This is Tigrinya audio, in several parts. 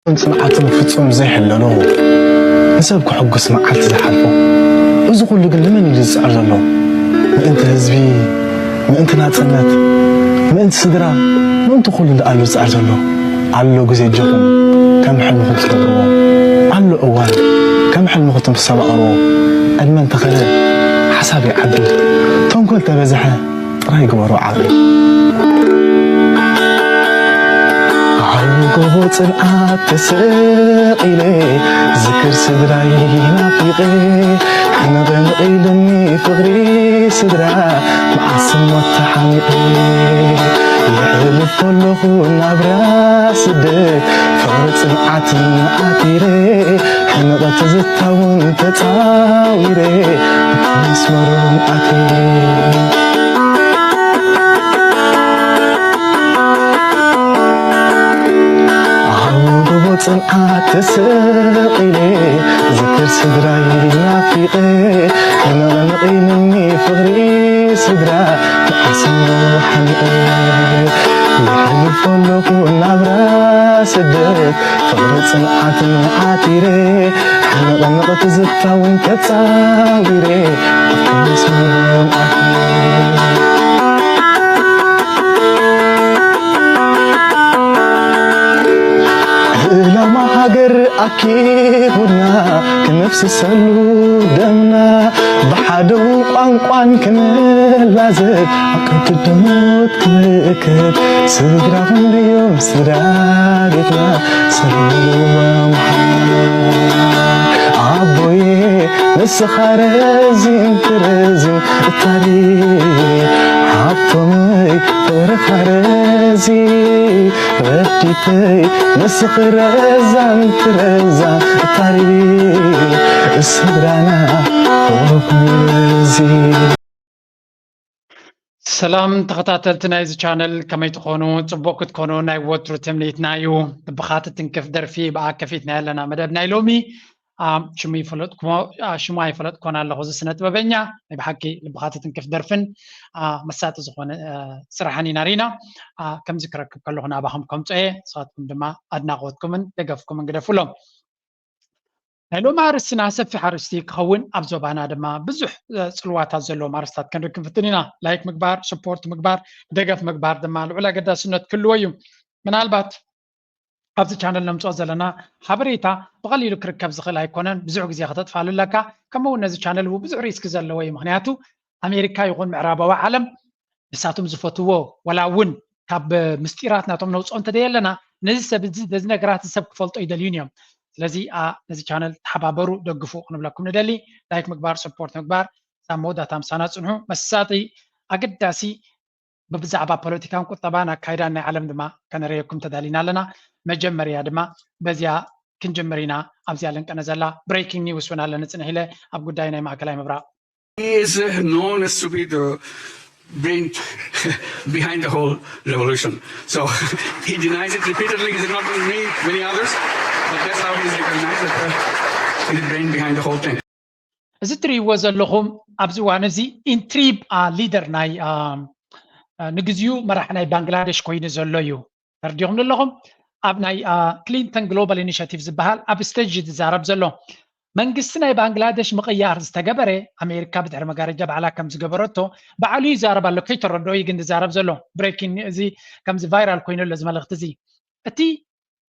ጽንዓትን ፍጹም ዘይሕለሎ፣ ንሰብ ክሕጉስ መዓልቲ ዝሓልፎ፣ እዚ ኩሉ ግን ንመን ኢሉ ዝጽዕር ዘሎ? ምእንቲ ህዝቢ፣ ምእንቲ ናጽነት፣ ምእንቲ ስድራ፣ ምእንቲ ኩሉ ደኣሉ ዝጽዕር ዘሎ? ኣሎ ግዜ፣ ኣጆኹም ከም ሕልምኹም ትገብርዎ፣ ኣሎ እዋን ከም ሕልምኹም ትሰማቕርዎ። ዕድመ እንተኸደ ሓሳብ ይዓቢ፣ ተንኮል ተበዝሐ ጥራይ ግበሮ ዓቢ። ኣብ ጎቦ ጽንዓት ተሰቒለ፣ ዝክር ስድራይ ናፊቐ፣ ሕንቕንቕ ኢሉኒ ፍቕሪ ስድራ፣ መዓስ እሞ ተሓሚቐ። የሕልፎ ኣለኹ ናብራ ስደት፣ ፍቕሪ ጽንዓትን ዓቲረ፣ ሕንቐት ትዝታውን ተጻዊረ፣ መስመሮም ኣትየ። ኣብ ጎቦ ጽንዓት ተሰቒለ፣ ዝክር ስድራይ ናፊቐ፣ ሕንቕንቕ ኢሉኒ ፍቕሪ ስድራ፣ መዓስ እሞ ሓሚቐ። የሕልፎ ኣለኹ ናብራ ስደት፣ ፍቕሪ ጽንዓትን ዓቲረ፣ ሕንቕንቕ ትዝታውን ተጻዊረ፣ ኣብቲ መስመሮም ኣትየ። ዕላማ ሃገር ኣኪቡና፣ ክነፍስሰሉ ደምና፣ ብሓደ ቋንቋን ክንላዘብ፣ ኣብ ቅድድም ሞት ክንእከብ፣ ስድራኹም ድዮም ስድራ ቤትና፣ ሰላም ኣቦየ፣ ንስኻ ረዚን ትረዝን ታሪኽ፣ ሃብቶመይ ፍቕርኻ ረዚ፣ ረዲተይ ንስኺ ረዛን ትረዛን ታሪኽ፣ ስድራና ፍቕርኹም ይበዚ። ሰላም ተኸታተልቲ ናይዚ ቻነል፣ ከመይ ትኾኑ? ጽቡቕ ክትኮኑ ናይ ወትሩ ትምኒትና እዩ። ብኻትትንክፍ ደርፊ ብኣ ከፊትና ያለና መደብ ናይ ሎሚ፣ አ፣ ሽሙ ይፈለጥኩሞ-፣ አ፣ ሽሙ ኣይፈለጥኮን ኣለኹ። እዚ ስነ ጥበበኛ ናይ ብሓቂ ልብኻትትንክፍ ደርፍን፣ አ፣ መሳጢ ዝኾነ፣ አ፣ ስራሕን ኢና ሪና። አ፣ ከምዚ ክረክብ ከለኹ ናባኹም ከምጽኦ እየ። ንስኻትኩም ድማ ኣድናቖትኩምን ደገፍኩምን ግደፉሎም። ናይ ሎሚ ኣርእስትና ሰፊሕ ኣርእስቲ ክኸውን፣ ኣብ ዞባና ድማ ብዙሕ፣ እ፣ ጽልዋታት ዘለዎም ኣርእስታት ክንርክብ ንፍትን ኢና። ላይክ ምግባር፣ ሰፖርት ምግባር፣ ደገፍ ምግባር ድማ ልዑል ኣገዳስነት ክህልዎ እዩ። ምናልባት ኣብዚ ቻነል ነምጽኦ ዘለና ሓበሬታ ብቐሊሉ ክርከብ ዝኽእል ኣይኮነን። ብዙሕ ግዜ ከተጥፋሉ ኣለካ። ከምኡ እውን ነዚ ቻነል እውን ብዙሕ ሪስክ ዘለዎ እዩ። ምኽንያቱ ኣሜሪካ ይኹን ምዕራባዊ ዓለም ንሳቶም ዝፈትዎ፣ ወላ እውን ካብ ምስጢራት ናቶም ነውፅኦ እንተደየለና፣ ነዚ ሰብ እዚ፣ ነዚ ነገራት እዚ ሰብ ክፈልጦ ይደልዩን እዮም። ስለዚ፣ አ፣ ነዚ ቻነል ተሓባበሩ፣ ደግፉ ክንብለኩም ንደሊ። ላይክ ምግባር፣ ሰፖርት ምግባር፣ ሳብ መወዳእታ ምሳና ጽንሑ። መሳጢ፣ ኣገዳሲ፣ ብብዛዕባ ፖለቲካን ቁጠባን ኣካይዳን ናይ ዓለም ድማ ከነረየኩም ተዳሊና ኣለና። መጀመርያ ድማ በዚኣ ክንጅምር ኢና። ኣብዚኣ ልንቀነ ዘላ ብሬኪንግ ኒውስ እውን ኣለኒ ጽንሕ ኢለ ኣብ ጉዳይ ናይ ማእከላይ ምብራቕ። He is, uh, known as to be the brain behind the whole revolution. So he denies it repeatedly. He's not only me, many others, but that's how he's recognized, that, uh, he's the brain behind the whole thing. እዚ ትርእይዎ ዘለኹም ኣብዚ እዋን እዚ ኢንትሪም፣ አ፣ ሊደር ናይ፣ አ፣ አ፣ ንግዚኡ መራሕ ናይ ባንግላደሽ ኮይኑ ዘሎ እዩ። ተረዲኹም ኣለኹም? ኣብ ናይ፣ አ፣ ክሊንተን ግሎባል ኢኒሽቲቭ ዝበሃል ኣብ ስቴጅ ዝዛረብ ዘሎ። መንግስቲ ናይ ባንግላደሽ ምቕያር ዝተገበረ፣ ኣሜሪካ ብድሕሪ መጋረጃ ባዕላ ከም ዝገበረቶ ባዕሉ ይዛረብ ኣሎ። ከይተረድኦ እዩ ግን ዝዛረብ ዘሎ። ብሬኪንግ፣ እዚ ከምዚ ቫይራል ኮይኑ ኣሎ እዚ መልእኽቲ እዚ። እቲ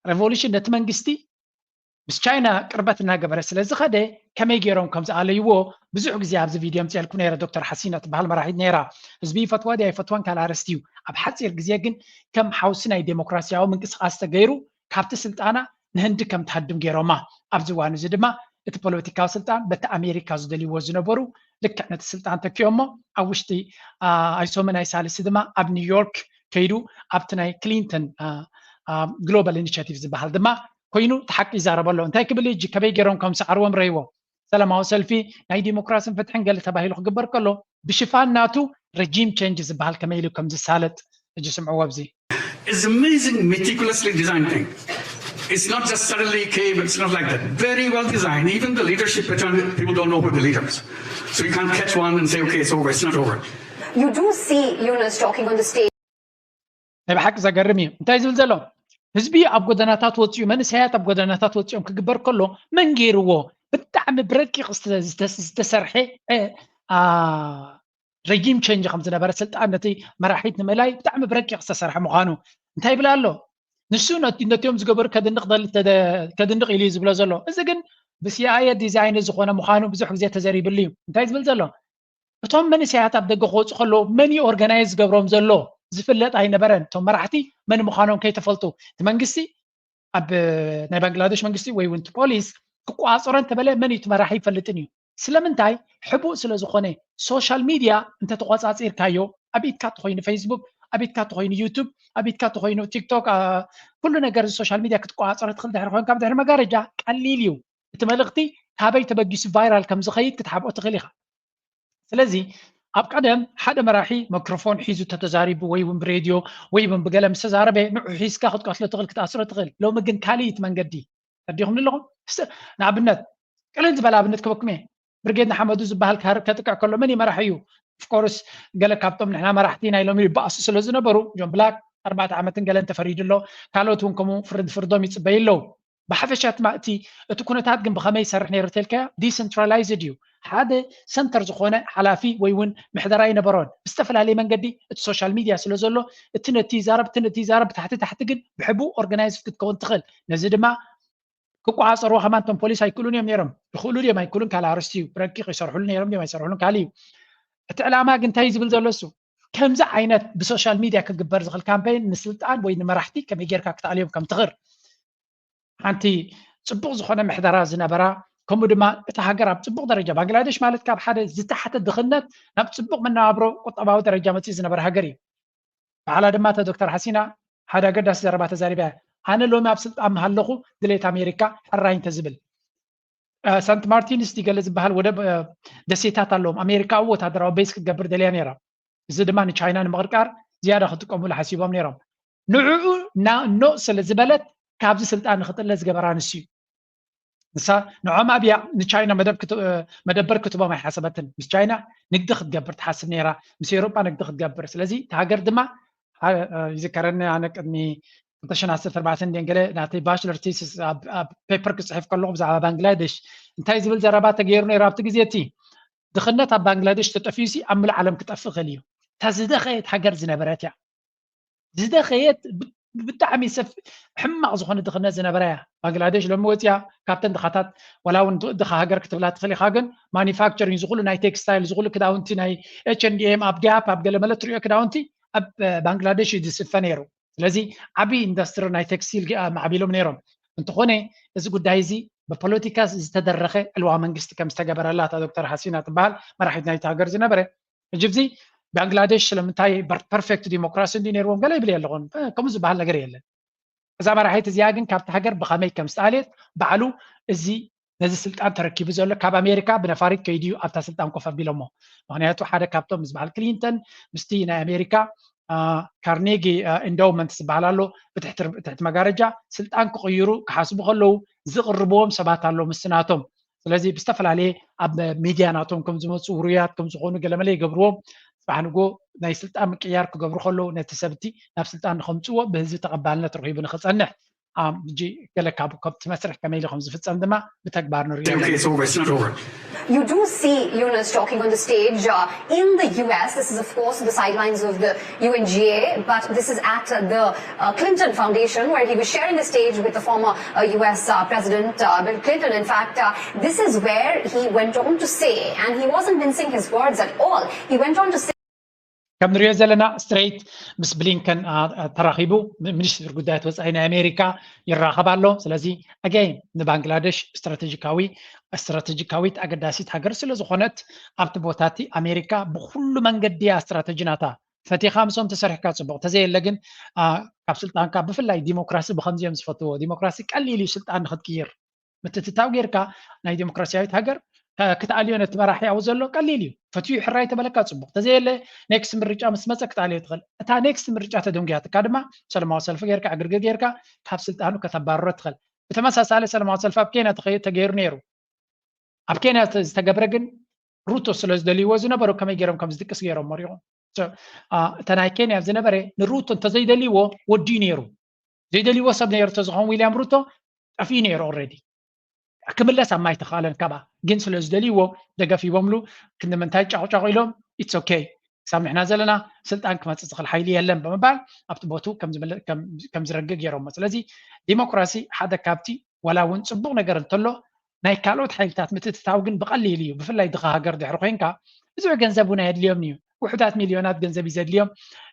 ሬቮሉሽን ነቲ መንግስቲ ምስ ቻይና ቅርበት እናገበረ ስለ ዝኸደ፣ ከመይ ገይሮም ከም ዝኣለይዎ ብዙሕ ግዜ ኣብዚ ቪድዮ ምፅኤልኩም ነይረ። ዶክተር ሓሲና ትበሃል መራሒት ነይራ። ህዝቢ ይፈትዋ ድያ ኣይፈትዋን ካልእ ኣርእስቲ እዩ። ኣብ ሓፂር ግዜ ግን ከም ሓውሲ ናይ ዴሞክራሲያዊ ምንቅስቓስ ተገይሩ ካብቲ ስልጣና ንህንዲ ከም ትሃድም ገይሮማ። ኣብዚ እዋን እዚ ድማ እቲ ፖለቲካዊ ስልጣን በቲ ኣሜሪካ ዝደልይዎ ዝነበሩ ልክዕ ነቲ ስልጣን ተኪኦሞ። ኣብ ውሽጢ፣ አ፣ ኣይሶመ ናይ ሳልስቲ ድማ ኣብ ኒውዮርክ ከይዱ ኣብቲ ናይ ክሊንተን፣ አ፣ አ፣ ግሎባል ኢኒሽቲቭ ዝበሃል ድማ ኮይኑ እቲ ሓቂ ይዛረብ ኣሎ። እንታይ ክብል እዩ? ሕጂ ከመይ ገይሮም ከም ዝሰዓርዎም ረእይዎ። ሰላማዊ ሰልፊ ናይ ዲሞክራስን ፍትሕን ገለ ተባሂሉ ክግበር ከሎ ብሽፋን ናቱ ረጂም ቼንጅ ዝበሃል ከመይ ኢሉ ከም ዝሳለጥ ሕጂ ስምዕዎ ኣብዚ። It's amazing, meticulously designed thing. It's not just suddenly came, it's not like that. Very well designed. Even the leadership, people don't know who the leaders. So you can't catch one and say, "Okay, it's over." It's not over. You do see Yunus talking on the stage. ናይ ብሓቂ ዘገርም እዩ። እንታይ ዝብል ዘሎ? ህዝቢ ኣብ ጎደናታት ወፂኡ፣ መንእሰያት ኣብ ጎደናታት ወፂኦም ክግበር ከሎ መን ገይርዎ? ብጣዕሚ ብረቂቕ ዝተሰርሐ ረጂም ቸንጅ ከም ዝነበረ፣ ስልጣን ነቲ መራሒት ንምእላይ ብጣዕሚ ብረቂቕ ዝተሰርሐ ምዃኑ እንታይ ይብል ኣሎ? ንሱ ነቲኦም ዝገበሩ ከድንቕ ኢሉ እዩ ዝብሎ ዘሎ። እዚ ግን ብሲኣይኤ ዲዛይን ዝኾነ ምዃኑ ብዙሕ ግዜ ተዘሪብሉ እዩ። እንታይ ዝብል ዘሎ? እቶም መንእሰያት ኣብ ደገ ክወፁ ከለዉ መን እዩ ኦርጋናይዝ ዝገብሮም ዘሎ ዝፍለጥ ኣይነበረን። እቶም መራሕቲ መን ምዃኖም ከይተፈልጡ እቲ መንግስቲ ኣብ ናይ ባንግላደሽ መንግስቲ ወይ እውን ፖሊስ ክቋፀሮ እንተበለ መን እዩ እቲ መራሒ ይፈልጥን እዩ። ስለምንታይ? ሕቡእ ስለ ዝኾነ። ሶሻል ሚድያ እንተተቆፃፂርካዮ፣ ኣብ ኢድካ ተኮይኑ ፌስቡክ፣ ኣብ ኢድካ ተኮይኑ ዩቱብ፣ ኣብ ኢድካ ተኮይኑ ቲክቶክ፣ ኩሉ ነገር ሶሻል ሚድያ ክትቆፃፀሮ ትኽእል ድሕሪ ኮንካ ብድሕሪ መጋረጃ ቀሊል እዩ። እቲ መልእኽቲ ካበይ ተበጊሱ ቫይራል ከም ዝኸይድ ክትሓብኦ ትኽእል ኢኻ። ስለዚ ኣብ ቀደም ሓደ መራሒ ማይክሮፎን ሒዙ ተተዛሪቡ ወይ እውን ብሬድዮ ወይ እውን ብገለ ምስ ተዛረበ ንዑ ሒዝካ ክትቀትሎ ትኽእል ክትኣስሮ ትኽእል። ሎሚ ግን ካልእ እቲ መንገዲ። ተረዲኹም ኣለኹም? ንኣብነት ቅልል ዝበለ ኣብነት ክበኩም እየ። ብርጌድ ንሓመዱ ዝበሃል ከጥቅዕ ከሎ መን መራሕ እዩ? ኦፍኮርስ ገለ ካብቶም ንሕና መራሕቲ ናይ ሎሚ ይበኣሱ ስለ ዝነበሩ ጆን ብላክ ኣርባዕተ ዓመትን ገለን ተፈሪዱ ኣሎ። ካልኦት እውን ከምኡ ፍርድ ፍርዶም ይፅበዩ ኣለዉ። ብሓፈሻ ትማ እቲ እቲ ኩነታት ግን ብኸመይ ይሰርሕ ነይሩ ተልካዮ ዲሰንትራላይዝድ እዩ። ሓደ ሰንተር ዝኾነ ሓላፊ ወይ እውን ምሕደራ ይነበሮን ብዝተፈላለየ መንገዲ እቲ ሶሻል ሚድያ ስለ ዘሎ እቲ ነቲ ይዛረብ እቲ ነቲ ይዛረብ ብታሕቲ ታሕቲ ግን ብሕቡ ኦርጋናይዝ ክትከውን ትኽእል። ነዚ ድማ ክቆፃፀርዎ ከማን እቶም ፖሊስ ኣይክእሉን እዮም ነይሮም። ይኽእሉ ድዮም ኣይክእሉን ካልእ ኣርስቲ እዩ። ብረቂቕ ይሰርሕሉ ነይሮም ድዮም ኣይሰርሕሉን ካልእ እዩ። እቲ ዕላማ ግን እንታይ ዝብል ዘሎ እሱ ከምዚ ዓይነት ብሶሻል ሚድያ ክግበር ዝኽእል ካምፔን ንስልጣን ወይ ንመራሕቲ ከመይ ጌርካ ክትኣልዮም ከም ትኽር ሓንቲ ፅቡቕ ዝኾነ ምሕደራ ዝነበራ ከምኡ ድማ እታ ሃገር ኣብ ፅቡቕ ደረጃ ባንግላደሽ ማለት ካብ ሓደ ዝተሓተ ድኽነት ናብ ፅቡቕ መነባብሮ ቁጠባዊ ደረጃ መፅኡ ዝነበረ ሃገር እዩ። በዓላ ድማ እታ ዶክተር ሓሲና ሓደ ኣገዳሲ ዘረባ ተዛሪባ እያ። ኣነ ሎሚ ኣብ ስልጣን ምሃለኹ ድሌት ኣሜሪካ ሕራይ እንተዝብል ሳንት ማርቲንስ ድዩ ገለ ዝበሃል ወደብ ደሴታት ኣለዎም ኣሜሪካ ኣብ ወታደራዊ ቤዝ ክትገብር ደልያ ነይራ። እዚ ድማ ንቻይና ንምቕርቃር ዝያዳ ክጥቀሙሉ ሓሲቦም ነይሮም። ንዕኡ ኖ ስለ ዝበለት ካብዚ ስልጣን ንክጥለ ዝገበራ ንሱ እዩ። ንሳ ንዖም ኣብያ ንቻይና መደበር ክትቦም ኣይሓሰበትን። ምስ ቻይና ንግዲ ክትገብር ትሓስብ ነይራ፣ ምስ ኤሮጳ ንግዲ ክትገብር። ስለዚ እቲ ሃገር ድማ ይዝከረኒ ኣነ ቅድሚ ክልተ ሽሕን ዓሰርተ ኣርባዕተን ድን ገለ ናተይ ባችለር ቴሲስ ኣብ ፔፐር ክፅሕፍ ከለኹ ብዛዕባ ባንግላደሽ እንታይ ዝብል ዘረባ ተገይሩ ነይሩ ኣብቲ ግዜ እቲ ድኽነት ኣብ ባንግላደሽ ተጠፊኡ ሲ ኣብ ምሉእ ዓለም ክጠፍእ ክእል እዩ። እታ ዝደኸየት ሃገር ዝነበረት እያ። ዝደኸየት ብጣዕሚ ሰፊ ሕማቕ ዝኾነ ድኽነት ዝነበራ እያ ባንግላደሽ። ሎሚ ወፂያ ካብተን ድኻታት ዋላ እውን ድኻ ሃገር ክትብላ ትኽእል ኢኻ፣ ግን ማኒፋክቸሪንግ ዝኩሉ ናይ ቴክስታይል ዝኩሉ ክዳውንቲ ናይ ኤች ኤንድ ኤም ኣብ ጋፕ ኣብ ገለመለ ትሪኦ ክዳውንቲ ኣብ ባንግላደሽ እዩ ዝስፈ ነይሩ። ስለዚ ዓብዪ ኢንዱስትሪ ናይ ቴክስቲል ማዕቢሎም ነይሮም። እንተኾነ እዚ ጉዳይ እዚ ብፖለቲካ ዝተደረኸ ዕልዋ መንግስቲ ከም ዝተገበረላ እታ ዶክተር ሓሲና ትበሃል መራሒት ናይቲ ሃገር ዝነበረ ሕጂ ብዚ ባንግላደሽ ስለምንታይ ፐርፌክት ዲሞክራሲ እንዲ ነይርዎም ገለ ይብል የለኹን። ከምኡ ዝበሃል ነገር የለን። እዛ መራሒት እዚኣ ግን ካብቲ ሃገር ብኸመይ ከም ዝተኣልየት ባዕሉ እዚ ነዚ ስልጣን ተረኪቡ ዘሎ ካብ ኣሜሪካ ብነፋሪት ከይድዩ ኣብታ ስልጣን ኮፍ ኣቢሎሞ። ምክንያቱ ሓደ ካብቶም ዝበሃል ክሊንተን ምስቲ ናይ ኣሜሪካ ካርኔጊ ኢንዳውመንት ዝበሃል ኣሎ ብትሕቲ መጋረጃ ስልጣን ክቕይሩ ክሓስቡ ከለዉ ዝቕርብዎም ሰባት ኣሎ ምስ ናቶም። ስለዚ ብዝተፈላለየ ኣብ ሚድያ ናቶም ከም ዝመፁ ውሩያት ከም ዝኾኑ ገለመለ ይገብርዎም። ፅባሕ ንጎ ናይ ስልጣን ምቅያር ክገብሩ ከለዉ ነቲ ሰብቲ ናብ ስልጣን ንከምፅዎ ብህዝቢ ተቐባልነት ረኺቡ ንክፀንሕ ሕጂ ገለ ካብ ከብቲ መስርሕ ከመይ ኢሉ ከም ዝፍፀም ድማ ብተግባር ንሪኦ። You do see Yunus talking on the stage uh, in the U S. This is, of course, the sidelines of the U N G A, but this is at the uh, Clinton Foundation where he was sharing the stage with the former uh, U S uh, President uh, Bill Clinton. In fact, uh, this is where he went on to say, and he wasn't mincing his words at all, he went on to say ከም ንሪኦ ዘለና ስትሬት ምስ ብሊንከን ተራኺቡ ሚኒስትር ጉዳያት ወፃኢ ናይ ኣሜሪካ ይራኸብ ኣሎ። ስለዚ ኣገይን ንባንግላደሽ ስትራቴጂካዊ ስትራቴጂካዊት ኣገዳሲት ሃገር ስለ ዝኾነት ኣብቲ ቦታ እቲ ኣሜሪካ ብኩሉ መንገዲ እያ ስትራቴጂ ናታ። ፈቲኻ ምስኦም ተሰሪሕካ ፅቡቕ፣ ተዘየለ ግን ካብ ስልጣንካ ብፍላይ ዲሞክራሲ ብከምዚኦም ዝፈትዎ ዲሞክራሲ ቀሊል እዩ ስልጣን ንክትቅይር ምትትታው ጌርካ ናይ ዲሞክራሲያዊት ሃገር ክትኣልዮ ነቲ መራሒ ኣብኡ ዘሎ ቀሊል እዩ። ፈትዩ ሕራይ ተበለካ ፅቡቕ፣ ተዘየለ ኔክስት ምርጫ ምስ መፀ ክትኣልዮ ትኽእል። እታ ኔክስት ምርጫ ተደንጉያትካ ድማ ሰለማዊ ሰልፊ ጌርካ ዕግርግር ጌርካ ካብ ስልጣኑ ከተባርሮ ትኽእል። ብተመሳሳሊ ሰለማዊ ሰልፊ ኣብ ኬንያ ተገይሩ ነይሩ። ኣብ ኬንያ ዝተገብረ ግን ሩቶ ስለ ዝደልይዎ ዝነበሩ ከመይ ገይሮም ከም ዝድቅስ ገይሮም መሪቑ። እተ ናይ ኬንያ ዝነበረ ንሩቶ እንተዘይደልይዎ ወዲኡ ነይሩ። ዘይደልይዎ ሰብ ነይሩ ተዝኸውን ዊልያም ሩቶ ጠፍኡ ነይሩ። ኦልሬዲ ክምለስ ኣብ ማይ ተኻለን ካብኣ ግን ስለ ዝደልይዎ ደገፍ ሂቦምሉ። ክንዲ ምንታይ ጫቑጫቑ ኢሎም it's okay፣ ክሳብ ንሕና ዘለና ስልጣን ክመፅእ ዝኽእል ሓይሊ የለን ብምባል ኣብቲ ቦቱ ከም ዝረግእ ገይሮሞ። ስለዚ ዲሞክራሲ ሓደ ካብቲ ዋላ እውን ፅቡቕ ነገር እንተሎ ናይ ካልኦት ሓይልታት ምትእትታው ግን ብቐሊል እዩ። ብፍላይ ድኻ ሃገር ድሕሪ ኮይንካ ብዙሕ ገንዘብ እውን ኣየድልዮም እዩ። ውሑዳት ሚልዮናት ገንዘብ እዩ ዘድልዮም።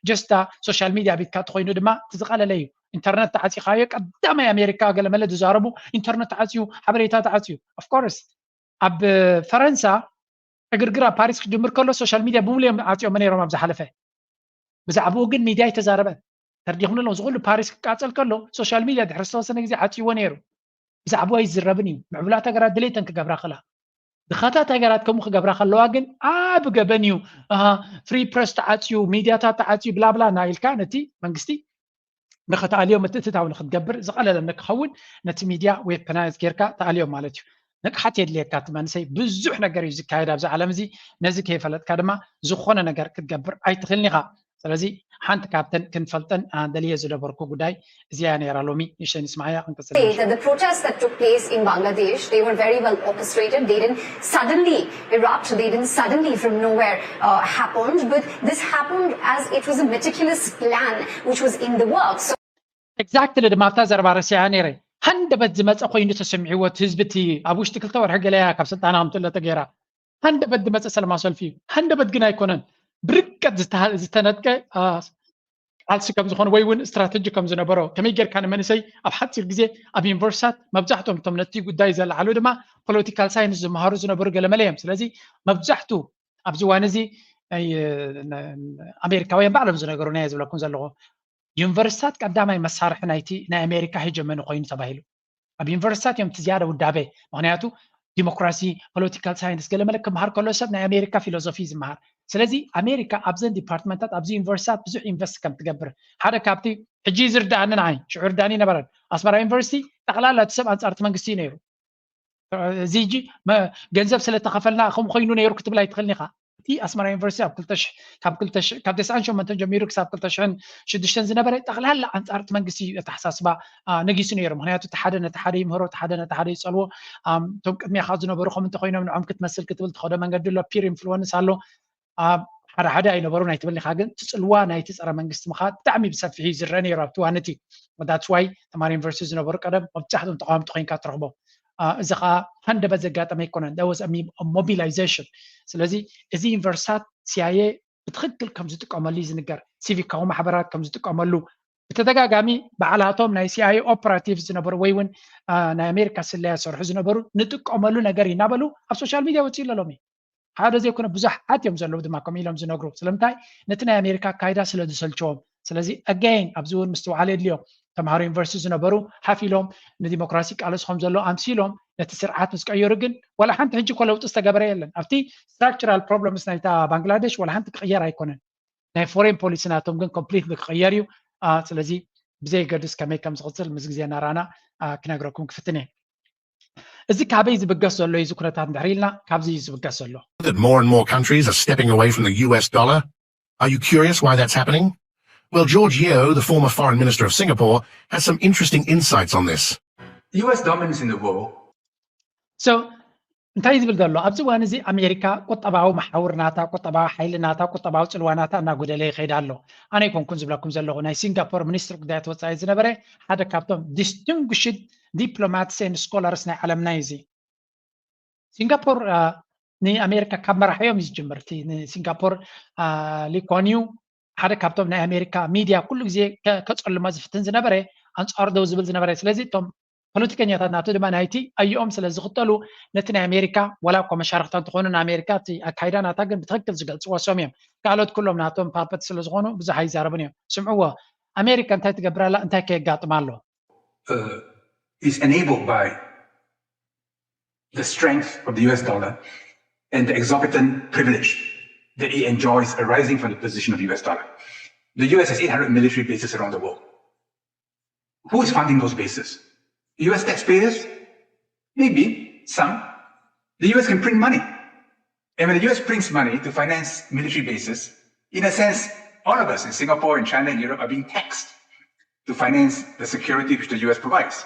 ጀስታ ሶሻል ሚድያ ቤትካ ተኮይኑ ድማ እቲ ዝቐለለ እዩ። ኢንተርነት ተዓፂኻዮ ቀዳማይ ኣሜሪካ ገለመለ ዝዛረቡ ኢንተርነት ተዓፅዩ፣ ሓበሬታ ተዓፅዩ። ኦፍኮርስ ኣብ ፈረንሳ ዕግርግር ኣብ ፓሪስ ክጅምር ከሎ ሶሻል ሚድያ ብምሉ እዮም ዓፅዮሞ ነይሮም ኣብ ዝሓለፈ። ብዛዕባኡ ግን ሚድያ ኣይተዛረበን። ተርዲኹም ኣለኹም። እዚ ኩሉ ፓሪስ ክቃፀል ከሎ ሶሻል ሚድያ ድሕሪ ዝተወሰነ ግዜ ዓፅይዎ ነይሩ። ብዛዕባኡ ኣይዝረብን እዩ። ምዕቡላት ሃገራት ድሌተን ክገብራ ከላ ድኻታት ሃገራት ከምኡ ክገብራ ከለዋ ግን ኣብ ገበን እዩ። ፍሪ ፕረስ ተዓፅዩ፣ ሚድያታት ተዓፅዩ፣ ብላብላ እና ኢልካ ነቲ መንግስቲ ንኸተኣልዮ ምትእትታው ንክትገብር ዝቐለለ ንክኸውን ነቲ ሚድያ ዌፐናይዝ ጌርካ ተኣልዮ ማለት እዩ። ንቕሓት የድልየካ። እቲ መንእሰይ ብዙሕ ነገር እዩ ዝካየድ ኣብዚ ዓለም እዚ። ነዚ ከይፈለጥካ ድማ ዝኾነ ነገር ክትገብር ኣይትኽእልን ኢኻ። ስለዚ ሓንቲ ካብተን ክንፈልጠን ደልየ ዝነበርኩ ጉዳይ እዚኣ ነይራ። ሎሚ ንእሽተይ ንስማዓያ ክንቅፅል። Say that the protests that took place in Bangladesh, they were very well orchestrated. They didn't suddenly erupt. They didn't suddenly from nowhere uh, happened. But this happened as it was a meticulous plan which was in the works. So ኤግዛክትሊ ድማ ኣብታ ዘረባ ረሲዓ ነይረ። ሃንደበት ዝመፀ ኮይኑ ተሰሚዕዎ እቲ ህዝቢ እቲ ኣብ ውሽጢ ክልተ ወርሒ ገለያ ካብ ስልጣና ከምትለ ተገይራ። ሃንደበት ዝመፀ ሰላማዊ ሰልፊ እዩ። ሃንደበት ግን ኣይኮነን። ብርቀት ዝተነጥቀ ቃልሲ ከም ዝኾነ ወይ እውን ስትራተጂ ከም ዝነበሮ ከመይ ጌርካ ንመንእሰይ ኣብ ሓፂር ግዜ ኣብ ዩኒቨርሲታት መብዛሕትኦም እቶም ነቲ ጉዳይ ዘለዓሉ ድማ ፖለቲካል ሳይንስ ዝመሃሩ ዝነበሩ ገለመለ እዮም። ስለዚ መብዛሕቱ ኣብዚ እዋን እዚ ኣሜሪካውያን ባዕሎም ዝነገሩና እየ ዝብለኩም ዘለኹ። ዩኒቨርሲታት ቀዳማይ መሳርሒ ናይቲ ናይ ኣሜሪካ ሄጀመኒ ኮይኑ ተባሂሉ። ኣብ ዩኒቨርሲታት እዮም እቲ ዝያዳ ውዳበ። ምክንያቱ ዲሞክራሲ፣ ፖለቲካል ሳይንስ ገለመለ ክመሃር ከሎ ሰብ ናይ ኣሜሪካ ፊሎዞፊ እዩ ዝመሃር። ስለዚ ኣሜሪካ ኣብዘን ዲፓርትመንታት ኣብዚ ዩኒቨርሲታት ብዙሕ ኢንቨስት ከም ትገብር ሓደ ካብቲ ሕጂ ዝርዳኣኒ ንዓይ ሽዑ ርዳኒ ነበረን ኣስመራ ዩኒቨርሲቲ ጠቕላላ እቲ ሰብ ኣንፃር እቲ መንግስቲ እዩ ነይሩ። እዚ ሕጂ ገንዘብ ስለተኸፈልና ከም ኮይኑ ነይሩ ክትብል ኣይትኽእልን ኢኻ። እቲ ኣስመራ ዩኒቨርሲቲ ኣብ ክልተ ሽሕ ካብ ክልተ ሽሕ ካብ ተስዓን ሸሞንተን ጀሚሩ ክሳብ ክልተ ሽሕን ሽዱሽተን ዝነበረ ጠቕላላ ኣንጻር እቲ መንግስቲ እዩ ኣተሓሳስባ ነጊሱ ነይሩ። ምክንያቱ እቲ ሓደ ነቲ ሓደ ይምህሮ፣ እቲ ሓደ ነቲ ሓደ ይጸልዎ። እቶም ቅድሜኻ ዝነበሩ ከም እንተኮይኖም ንዖም ክትመስል ክትብል ትኸዶ መንገዲ ኣሎ። ፒር ኢንፍሉወንስ ኣሎ። ሓደ ሓደ ኣይነበሩን ኣይትብልኒ ኢኻ፣ ግን እቲ ጽልዋ ናይቲ ጸረ መንግስቲ ምኻ ብጣዕሚ ብሰፊሑ እዩ ዝረአ ነይሩ ኣብቲ እዋን እቲ። That's why ተማሪ ዩኒቨርሲቲ ዝነበሩ ቀደም መብዛሕትኦም ተቃወምቲ ኮይንካ ትረኽቦም። እዚ ከዓ ሃንደበት ዘጋጠመ ኣይኮነን፣ that was a mobilization። ስለዚ እዚ ዩኒቨርሲታት ሲኣይኤ ብትክክል ከም ዝጥቀመሉ እዩ ዝንገር። ሲቪካዊ ማሕበራት ከም ዝጥቀመሉ ብተደጋጋሚ ባዕላቶም ናይ ሲኣይኤ ኦፐራቲቭ ዝነበሩ ወይ እውን ናይ ኣሜሪካ ስለያ ዝሰርሑ ዝነበሩ ንጥቀመሉ ነገር እዩ እናበሉ ኣብ ሶሻል ሚድያ ወፂኡ ኣሎ ሎሚ። ሓደ ዘይኮነ ብዙሓት እዮም ዘለዉ ድማ ከምኡ ኢሎም ዝነግሩ። ስለምንታይ? ነቲ ናይ ኣሜሪካ ኣካይዳ ስለ ዝሰልቸዎም። ስለዚ ኣጋይን ኣብዚ እውን ምስትውዓል የድልዮ። ተምሃሮ ዩኒቨርሲቲ ዝነበሩ ሓፍ ኢሎም ንዲሞክራሲ ይቃለሱ ከም ዘለዉ ኣምሲሎም ነቲ ስርዓት ምስ ቀየሩ ግን ዋላ ሓንቲ ሕጂ እኮ ለውጢ ዝተገበረ የለን። ኣብቲ ስትራክቸራል ፕሮብለምስ ናይታ ባንግላዴሽ ዋላ ሓንቲ ክቕየር ኣይኮነን። ናይ ፎሬን ፖሊሲ ናቶም ግን ኮምፕሊትሊ ክቕየር እዩ። ስለዚ ብዘየገድስ ከመይ ከም ዝቕፅል ምስ ግዜ እናረኣና ክነግረኩም ክፍትን እየ። እዚ ካበይ ዝብገስ ዘሎ እዩ እዚ ኩነታት እንድሕር ኢልና ካብዚ እዩ ዝብገስ ዘሎ። That more and more countries are stepping away from the U S dollar. Are you curious why that's happening? Well, George Yeo, the former foreign minister of Singapore, has some interesting insights on this. U S dominance in the world So እንታይ ዝብል ዘሎ ኣብዚ እዋን እዚ ኣሜሪካ ቁጠባዊ መሓውር ናታ፣ ቁጠባዊ ሓይሊ ናታ፣ ቁጠባዊ ፅልዋ ናታ እናጎደለ ይኸይድ ኣሎ። ኣነ ኣይኮንኩን ዝብለኩም ዘለኹ፣ ናይ ሲንጋፖር ሚኒስትር ጉዳያት ወፃኢ ዝነበረ ሓደ ካብቶም distinguished diplomats and scholars ናይ ዓለምና እዩ። እዚ ሲንጋፖር ንኣሜሪካ ካብ መራሒኦም እዩ ዝጅምር። እቲ ንሲንጋፖር ሊ ኩዋን ዩ ሓደ ካብቶም ናይ ኣሜሪካ ሚድያ ኩሉ ግዜ ከፀልሞ ዝፍትን ዝነበረ፣ ኣንፃሩ ደው ዝብል ዝነበረ። ስለዚ እቶም ፖለቲከኛታት ናቱ ድማ ናይቲ ኣዮኦም ስለ ዝኽተሉ ነቲ ናይ ኣሜሪካ ዋላ እኳ መሻርክታ እንትኾኑ ንኣሜሪካ እቲ ኣካይዳ ናታ ግን ብትክክል ዝገልፅዎ እሶም እዮም። ካልኦት ኩሎም ናቶም ፓፐት ስለ ዝኾኑ ብዙሕ ኣይዛረቡን እዮም። ስምዕዎ ኣሜሪካ እንታይ ትገብር ኣላ እንታይ ከየጋጥማ ኣሎ። Is enabled by the strength of the U S dollar and the exorbitant privilege that it enjoys arising from the position of the U S dollar. The U S has eight hundred military bases around the world. Who is funding those bases? U S taxpayers? Maybe some. The U S can print money. And when the U S prints money to finance military bases, in a sense, all of us in Singapore and China and Europe are being taxed. to finance the security which the U S provides.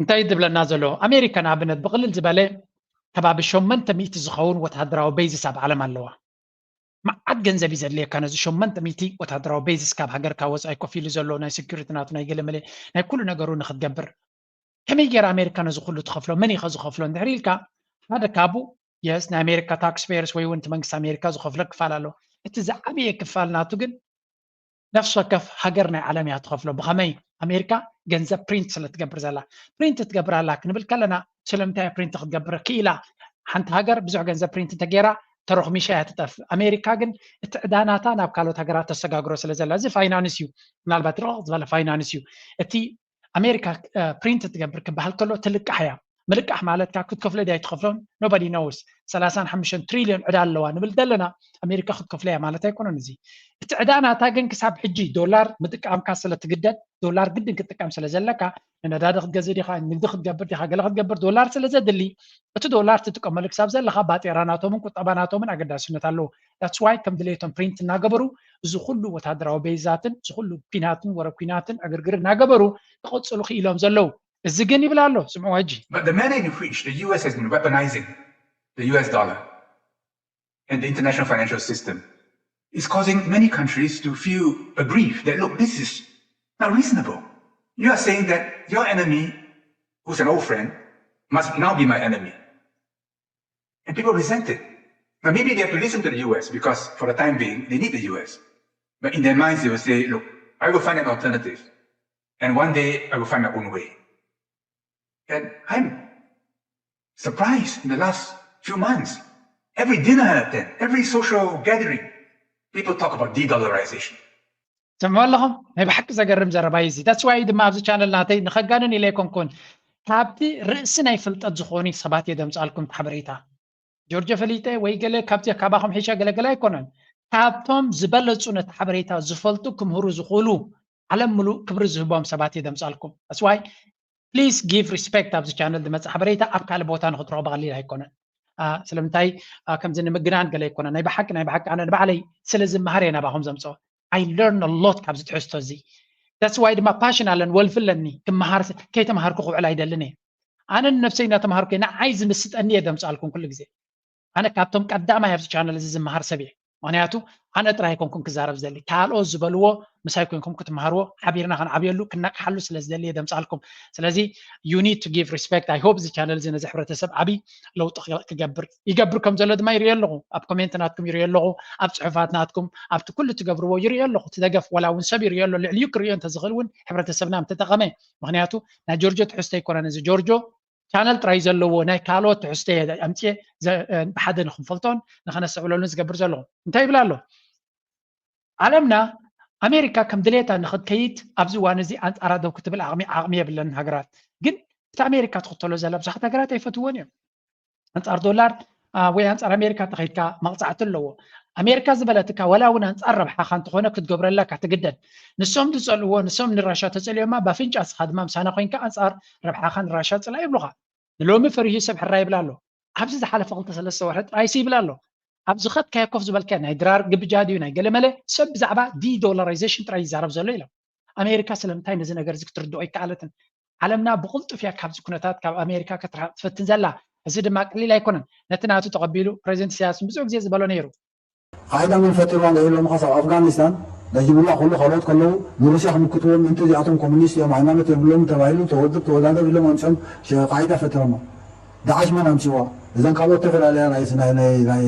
እንታይ ዝብለና ዘሎ? ኣሜሪካ ንኣብነት ብቕልል ዝበለ ከባቢ ሸመንተ ሚእቲ ዝኸውን ወተሃደራዊ ቤዝስ ኣብ ዓለም ኣለዋ። መዓት ገንዘብ እዩ ዘድልየካ ነዚ ሸመንተ ሚእቲ ወተሃደራዊ ቤዝስ ካብ ሃገርካ ወፃኢ ኮፍ ኢሉ ዘሎ ናይ ሴኩሪቲ ናቱ ናይ ገለመለ ናይ ኩሉ ነገሩ ንክትገብር። ከመይ ገይራ ኣሜሪካ ነዚ ኩሉ ትኸፍሎ? መን እዩ ዝኸፍሎ እንድሕር ኢልካ ሓደ ካብኡ የስ ናይ ኣሜሪካ ታክስ ፔየርስ ወይ እውን እቲ መንግስቲ ኣሜሪካ ዝኸፍሎ ክፋል ኣሎ። እቲ ዝዓበየ ክፋል ናቱ ግን ነፍሲ ወከፍ ሃገር ናይ ዓለም እያ ትኸፍሎ። ብኸመይ? ኣሜሪካ ገንዘብ ፕሪንት ስለ ትገብር ዘላ። ፕሪንት ትገብር ኣላ ክንብል ከለና ስለምንታይ እያ ፕሪንት ክትገብር ክኢላ? ሓንቲ ሃገር ብዙሕ ገንዘብ ፕሪንት እንተገይራ ተሮኽሚሻ እያ ትጠፍእ። ኣሜሪካ ግን እቲ ዕዳናታ ናብ ካልኦት ሃገራት ተሰጋግሮ ስለ ዘላ እዚ ፋይናንስ እዩ። ምናልባት ርቕቕ ዝበለ ፋይናንስ እዩ። እቲ ኣሜሪካ ፕሪንት ትገብር ክበሃል ከሎ ትልቃሕ እያ። ምልቃሕ ማለት ካብ ክትከፍሎ ድያ ኣይትኸፍሎን nobody knows። ሰላሳን ሓሙሽተን ትሪልዮን ዕዳ ኣለዋ ንብል ዘለና ኣሜሪካ ክትከፍሎ እያ ማለት ኣይኮነን። እዚ እቲ ዕዳ ናታ ግን ክሳብ ሕጂ ዶላር ምጥቃምካ ስለ ትግደድ ዶላር ግድን ክትጥቀም ስለ ዘለካ ንነዳዲ ክትገዝእ ዲኻ ንግዲ ክትገብር ዲኻ ገለ ክትገብር ዶላር ስለ ዘድሊ እቲ ዶላር ትጥቀመሉ ክሳብ ዘለካ ባጤራ ናቶምን ቁጠባ ናቶምን ኣገዳስነት ኣለዎ። That's why ከም ድሌቶም ፕሪንት እናገበሩ እዚ ኩሉ ወታደራዊ ቤዛትን እዚ ኩሉ ኲናትን ወረ ኲናትን ዕግርግር እናገበሩ ክቕፅሉ ክኢሎም ዘለዉ። እዚ ግን ይብል ኣሎ ስምዑ ሕጂ። But the manner in which the U S has been weaponizing the U S dollar and the international financial system is causing many countries to feel aggrieved that, look, this is not reasonable. You are saying that your enemy, who's an old friend, must now be my enemy. And people resent it. Now, maybe they have to listen to the U S because for the time being, they need the U S. But in their minds, they will say, look, I will find an alternative. And one day, I will find my own way. And I'm surprised in the last few months. Every dinner I attend, every social gathering, people talk about de-dollarization. ስምዑ ኣለኹም ናይ ብሓቂ ዘገርም ዘረባ እዩ እዚ። That's why ድማ ኣብዚ ቻነል ናተይ ንኸጋንን ኢለ ኣይኮንኩን ካብቲ ርእሲ ናይ ፍልጠት ዝኾኑ ሰባት እየ ደምፃልኩም ሓበሬታ ጆርጆ ፈሊጠ ወይ ገለ ካብዚ ካባኹም ሒሸ ገለገለ ኣይኮነን። ካብቶም ዝበለፁ ነቲ ሓበሬታ ዝፈልጡ ክምህሩ ዝኽእሉ ዓለም ምሉእ ክብሪ ዝህቦም ሰባት እየ ደምፃልኩም። That's why please give respect ኣብዚ ቻነል ዝመፅእ ሓበሬታ ኣብ ካልእ ቦታ ንክትረኽቦ ቀሊል ኣይኮነን። ስለምንታይ ከምዚ ንምግናን ገለ ኣይኮነን። ናይ ብሓቂ ናይ ብሓቂ ኣነ ንባዕለይ ስለ ዝመሃር እየ ናባኹም ዘምፅኦ። I learn a lot ካብዚ ትሕዝቶ እዚ። That's why ድማ ፓሽን ኣለን ወልፊ ኣለኒ ክመሃር ከይተምሃርኩ ክውዕል ኣይደልን እየ። ኣነ ንነብሰይ እናተምሃርኩ እየ ንዓይ ዝምስጠኒ እየ ደምፅኣልኩም ኩሉ ግዜ። ኣነ ካብቶም ቀዳማይ ኣብዚ ቻነል እዚ ዝመሃር ሰብ እየ። ምክንያቱ ኣነ ጥራይ ኣይኮንኩም ክዛረብ ዝደሊ ካልኦት ዝበልዎ ምሳይ ኮንኩም ክትመሃርዎ ሓቢርና ክንዓብየሉ ክነቅሓሉ ስለ ዝደሊ እየ ደምፅኣልኩም። ስለዚ you need to give respect. I hope እዚ ቻነል እዚ ነዚ ሕብረተሰብ ዓብይ ለውጢ ክገብር ይገብር ከም ዘሎ ድማ ይሪኦ ኣለኹ። ኣብ ኮሜንት ናትኩም ይሪኦ ኣለኹ፣ ኣብ ፅሑፋት ናትኩም ኣብቲ ኩሉ ትገብርዎ ይሪኦ ኣለኹ። እቲ ደገፍ ዋላ እውን ሰብ ይሪኦ ኣሎ። ልዕሊኡ ክሪኦ እንተዝኽእል እውን ሕብረተሰብና ምተጠቐመ። ምክንያቱ ናይ ጆርጆ ትሕዝቶ ኣይኮነን እዚ ጆርጆ ቻነል ጥራይ ዘለዎ ናይ ካልኦት ትሕዝቶ ኣምፅኤ ብሓደ ንክንፈልጦን ንኸነስተውዕለሉን ዝገብር ዘለኹ እንታይ ይብል ኣሎ? ዓለምና ኣሜሪካ ከም ድሌታ ንክትከይድ ኣብዚ እዋን እዚ ኣንፃራ ደው ክትብል ዓቕሚ ዓቕሚ የብለን ሃገራት። ግን እቲ ኣሜሪካ ትኽተሎ ዘላ ብዙሓት ሃገራት ኣይፈትዎን እዮም። ኣንፃር ዶላር ወይ ኣንፃር ኣሜሪካ ተኸይድካ መቕፃዕቲ ኣለዎ። ኣሜሪካ ዝበለትካ ወላ እውን ኣንፃር ረብሓኻ እንተኾነ ክትገብረላ እካ ትግደድ። ንሶም ዝፀልእዎ ንሶም ንራሻ ተፀልዮማ ባፍንጫ ስኻ ድማ ምሳና ኮይንካ ኣንፃር ረብሓኻ ንራሻ ፅላ ይብሉኻ። ንሎሚ ፈሪሁ ሰብ ሕራ ይብል ኣሎ። ኣብዚ ዝሓለፈ ክልተ ሰለስተ ወርሒ ጥራይሲ ይብል ኣሎ። ኣብዚ ከድካዮ ኮፍ ዝበልካዮ ናይ ድራር ግብጃ ድዩ ናይ ገለመለ ሰብ ብዛዕባ ዲዶላራይዜሽን ጥራይ ይዛረብ ዘሎ ኢሎም። ኣሜሪካ ስለምንታይ ነዚ ነገር እዚ ክትርድኦ ኣይከኣለትን? ዓለምና ብቕልጡፍ እያ ካብዚ ኩነታት ካብ ኣሜሪካ ክትርሕቕ ትፈትን ዘላ። እዚ ድማ ቀሊል ኣይኮነን። ነቲ ናቱ ተቐቢሉ ፕሬዚደንት ኢሳያስ ብዙሕ ግዜ ዝበሎ ነይሩ። ቃይዳ መን ፈጢርዋ እንድዒ ኢሎምኻ ኣብ ኣፍጋኒስታን ናይ ሂዝቡላ ኩሉ ካልኦት ከለዉ ንሩስያ ክምክትዎም ምእንቲ እዚኣቶም ኮሙኒስት እዮም ሃይማኖት የብሎም ተባሂሉ ተወድብ ተወዳደብ ኢሎም ኣምፅኦም ቃይዳ ፈጢሮሞ። ዳዓሽ መን ኣምፅዋ? እዘን ካልኦት ዝተፈላለያ ናይ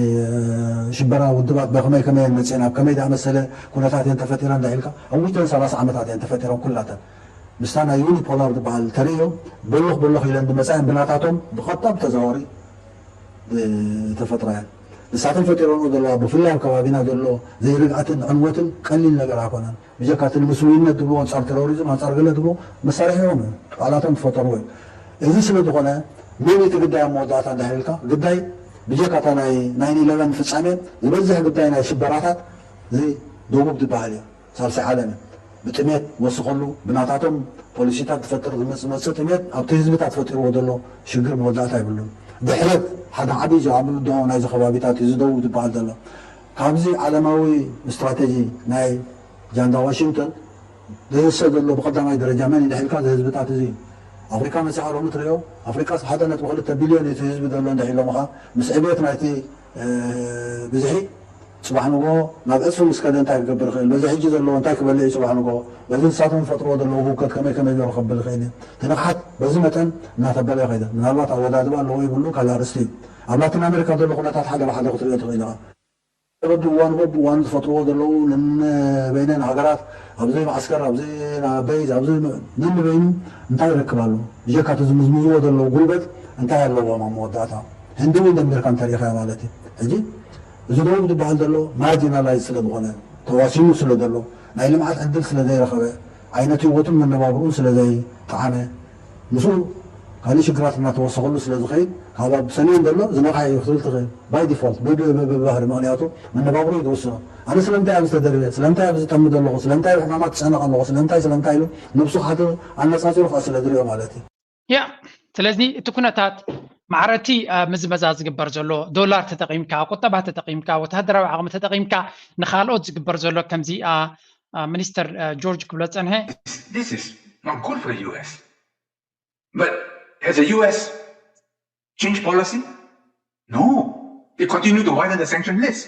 ሽበራ ውድባት በከመይ ከመይ እየን መፅአን ኣብ ከመይ ዝኣመሰለ ኩነታት እየን ተፈጢረን ዳኢልካ ኣብ ውሽጠን ሰላሳ ዓመታት እየን ተፈጢረን ኩላተን ምስታ ናይ ዩኒፖላር ዝበሃል ተርእዮ በሎኽ በሎኽ ኢለን ዝመፃ እየን ብናታቶም ብቐጥታ ብተዘዋዋሪ ዝተፈጥራ እየን። ንሳተን ፈጢረንኦ ዘለዋ ብፍላይ ኣብ ከባቢና ዘሎ ዘይርግኣትን ዕንወትን ቀሊል ነገር ኣይኮነን። ብጀካ እቲ ንምስውይነት ዝብልዎ ኣንፃር ቴሮሪዝም ኣንፃር ገለ ዝብልዎ መሳርሒ እዮም ባዕላቶም ዝፈጠርዎ እዩ። እዚ ስለ ዝኾነ መን እቲ ግዳይ ኣብ መወዳእታ እንድሕር ኢልካ ግዳይ ብጀካ እታ ናይ ናይን ኢለቨን ፍፃሜ ዝበዝሕ ግዳይ ናይ ሽበራታት እዚ ደቡብ ዝበሃል እዩ። ሳልሳይ ዓለም እዩ። ብጥሜት ወስኸሉ ብናታቶም ፖሊሲታት ዝፈጥር ዝመፅእ ጥሜት ኣብቲ ህዝብታት ፈጢርዎ ዘሎ ሽግር መወዳእታ የብሉን። ድሕረት ሓደ ዓብዪ ዝዓብሉ ዶ ናይዚ ከባቢታት እዩ እዚ ደቡብ ዝበሃል ዘሎ። ካብዚ ዓለማዊ ስትራተጂ ናይ ጃንዳ ዋሽንግተን ዝህሰ ዘሎ ብቀዳማይ ደረጃ መን እንድሕልካ እዚ ህዝብታት እዚ እዩ። ኣፍሪካ መሲሓ ሎሚ ትሪኦ ኣፍሪካ ሓደ ነጥቢ ክልተ ቢልዮን እቲ ህዝቢ ዘሎ እንድሕ ኢሎምኻ ምስ ዕቤት ናይቲ ብዝሒ ጽባሕ ንጎ ናብ ዕጽፊ ምስ ከደ እንታይ ክገብር ይኽእል? በዚ ሕጂ ዘለዎ እንታይ ክበልዕ እዩ ጽባሕ ንጎ? በዚ ንሳቶም ዝፈጥርዎ ዘለዉ ህውከት ከመይ ከመይ ገይሩ ከብል ይኽእል እዩ? እቲ ንቕሓት በዚ መጠን እናተበለ ይኸይደ። ምናልባት ኣወዳድባ ኣለዎ ይብሉ ካልእ ኣርእስቲ እዩ። ኣብ ላቲን ኣሜሪካ ዘሎ ኩነታት ሓደ ብሓደ ክትሪኦ ትኽእል ኢኻ። በብእዋኑ በብእዋኑ ዝፈጥርዎ ዘለዉ ነንበይነን ሃገራት ኣብዚ ማዕስከር ኣብዚ በይዝ ኣብዚ ነንበይኑ እንታይ ይረክብ ኣሎ? ብጀካ እቲ ዝምዝምዝዎ ዘለዉ ጉልበት እንታይ ኣለዎም ኣብ መወዳእታ? ህንዲ እውን ደሚርካ እንተሪኢኻዮ ማለት እዩ። ሕጂ እዚ ደቡብ ዝበሃል ዘሎ ማርጂናላይዝ ስለ ዝኾነ ተዋሲኑ ስለ ዘሎ ናይ ልምዓት ዕድል ስለ ዘይረኸበ ዓይነት ህይወቱን መነባብርኡን ስለ ዘይጠዓመ ምስኡ ካልእ ሽግራት እናተወሰኸሉ ስለ ዝኸይድ ካብ ኣብ ሰሜን ዘሎ ዝነቕሐ እዩ ክትብል ትኽእል ባይ ዲፎልት ብባህሪ ምክንያቱ መነባብሮ እዩ ዝውስኖ። ኣነ ስለምንታይ ኣብዚ ተደርበ ስለምንታይ ኣብዚ ጠምድ ኣለኹ ስለምንታይ ብሕማማት ትጨነቕ ኣለኹ ስለምንታይ ስለምንታይ ኢሉ ነብሱ ሓደ ኣነፃፂሩ ከዓ ስለ ዝሪኦ ማለት እዩ። ያ ስለዚ እቲ ኩነታት ማዕረቲ ምዝመዛ ዝግበር ዘሎ ዶላር ተጠቂምካ ቁጠባ ተጠቂምካ ወታደራዊ ዓቕሚ ተጠቂምካ ንካልኦት ዝግበር ዘሎ ከምዚ ሚኒስተር ጆርጅ ክብሎ ዝፀንሐ This is not good for the U S. But has the U S changed policy? No. They continue to widen the sanction list.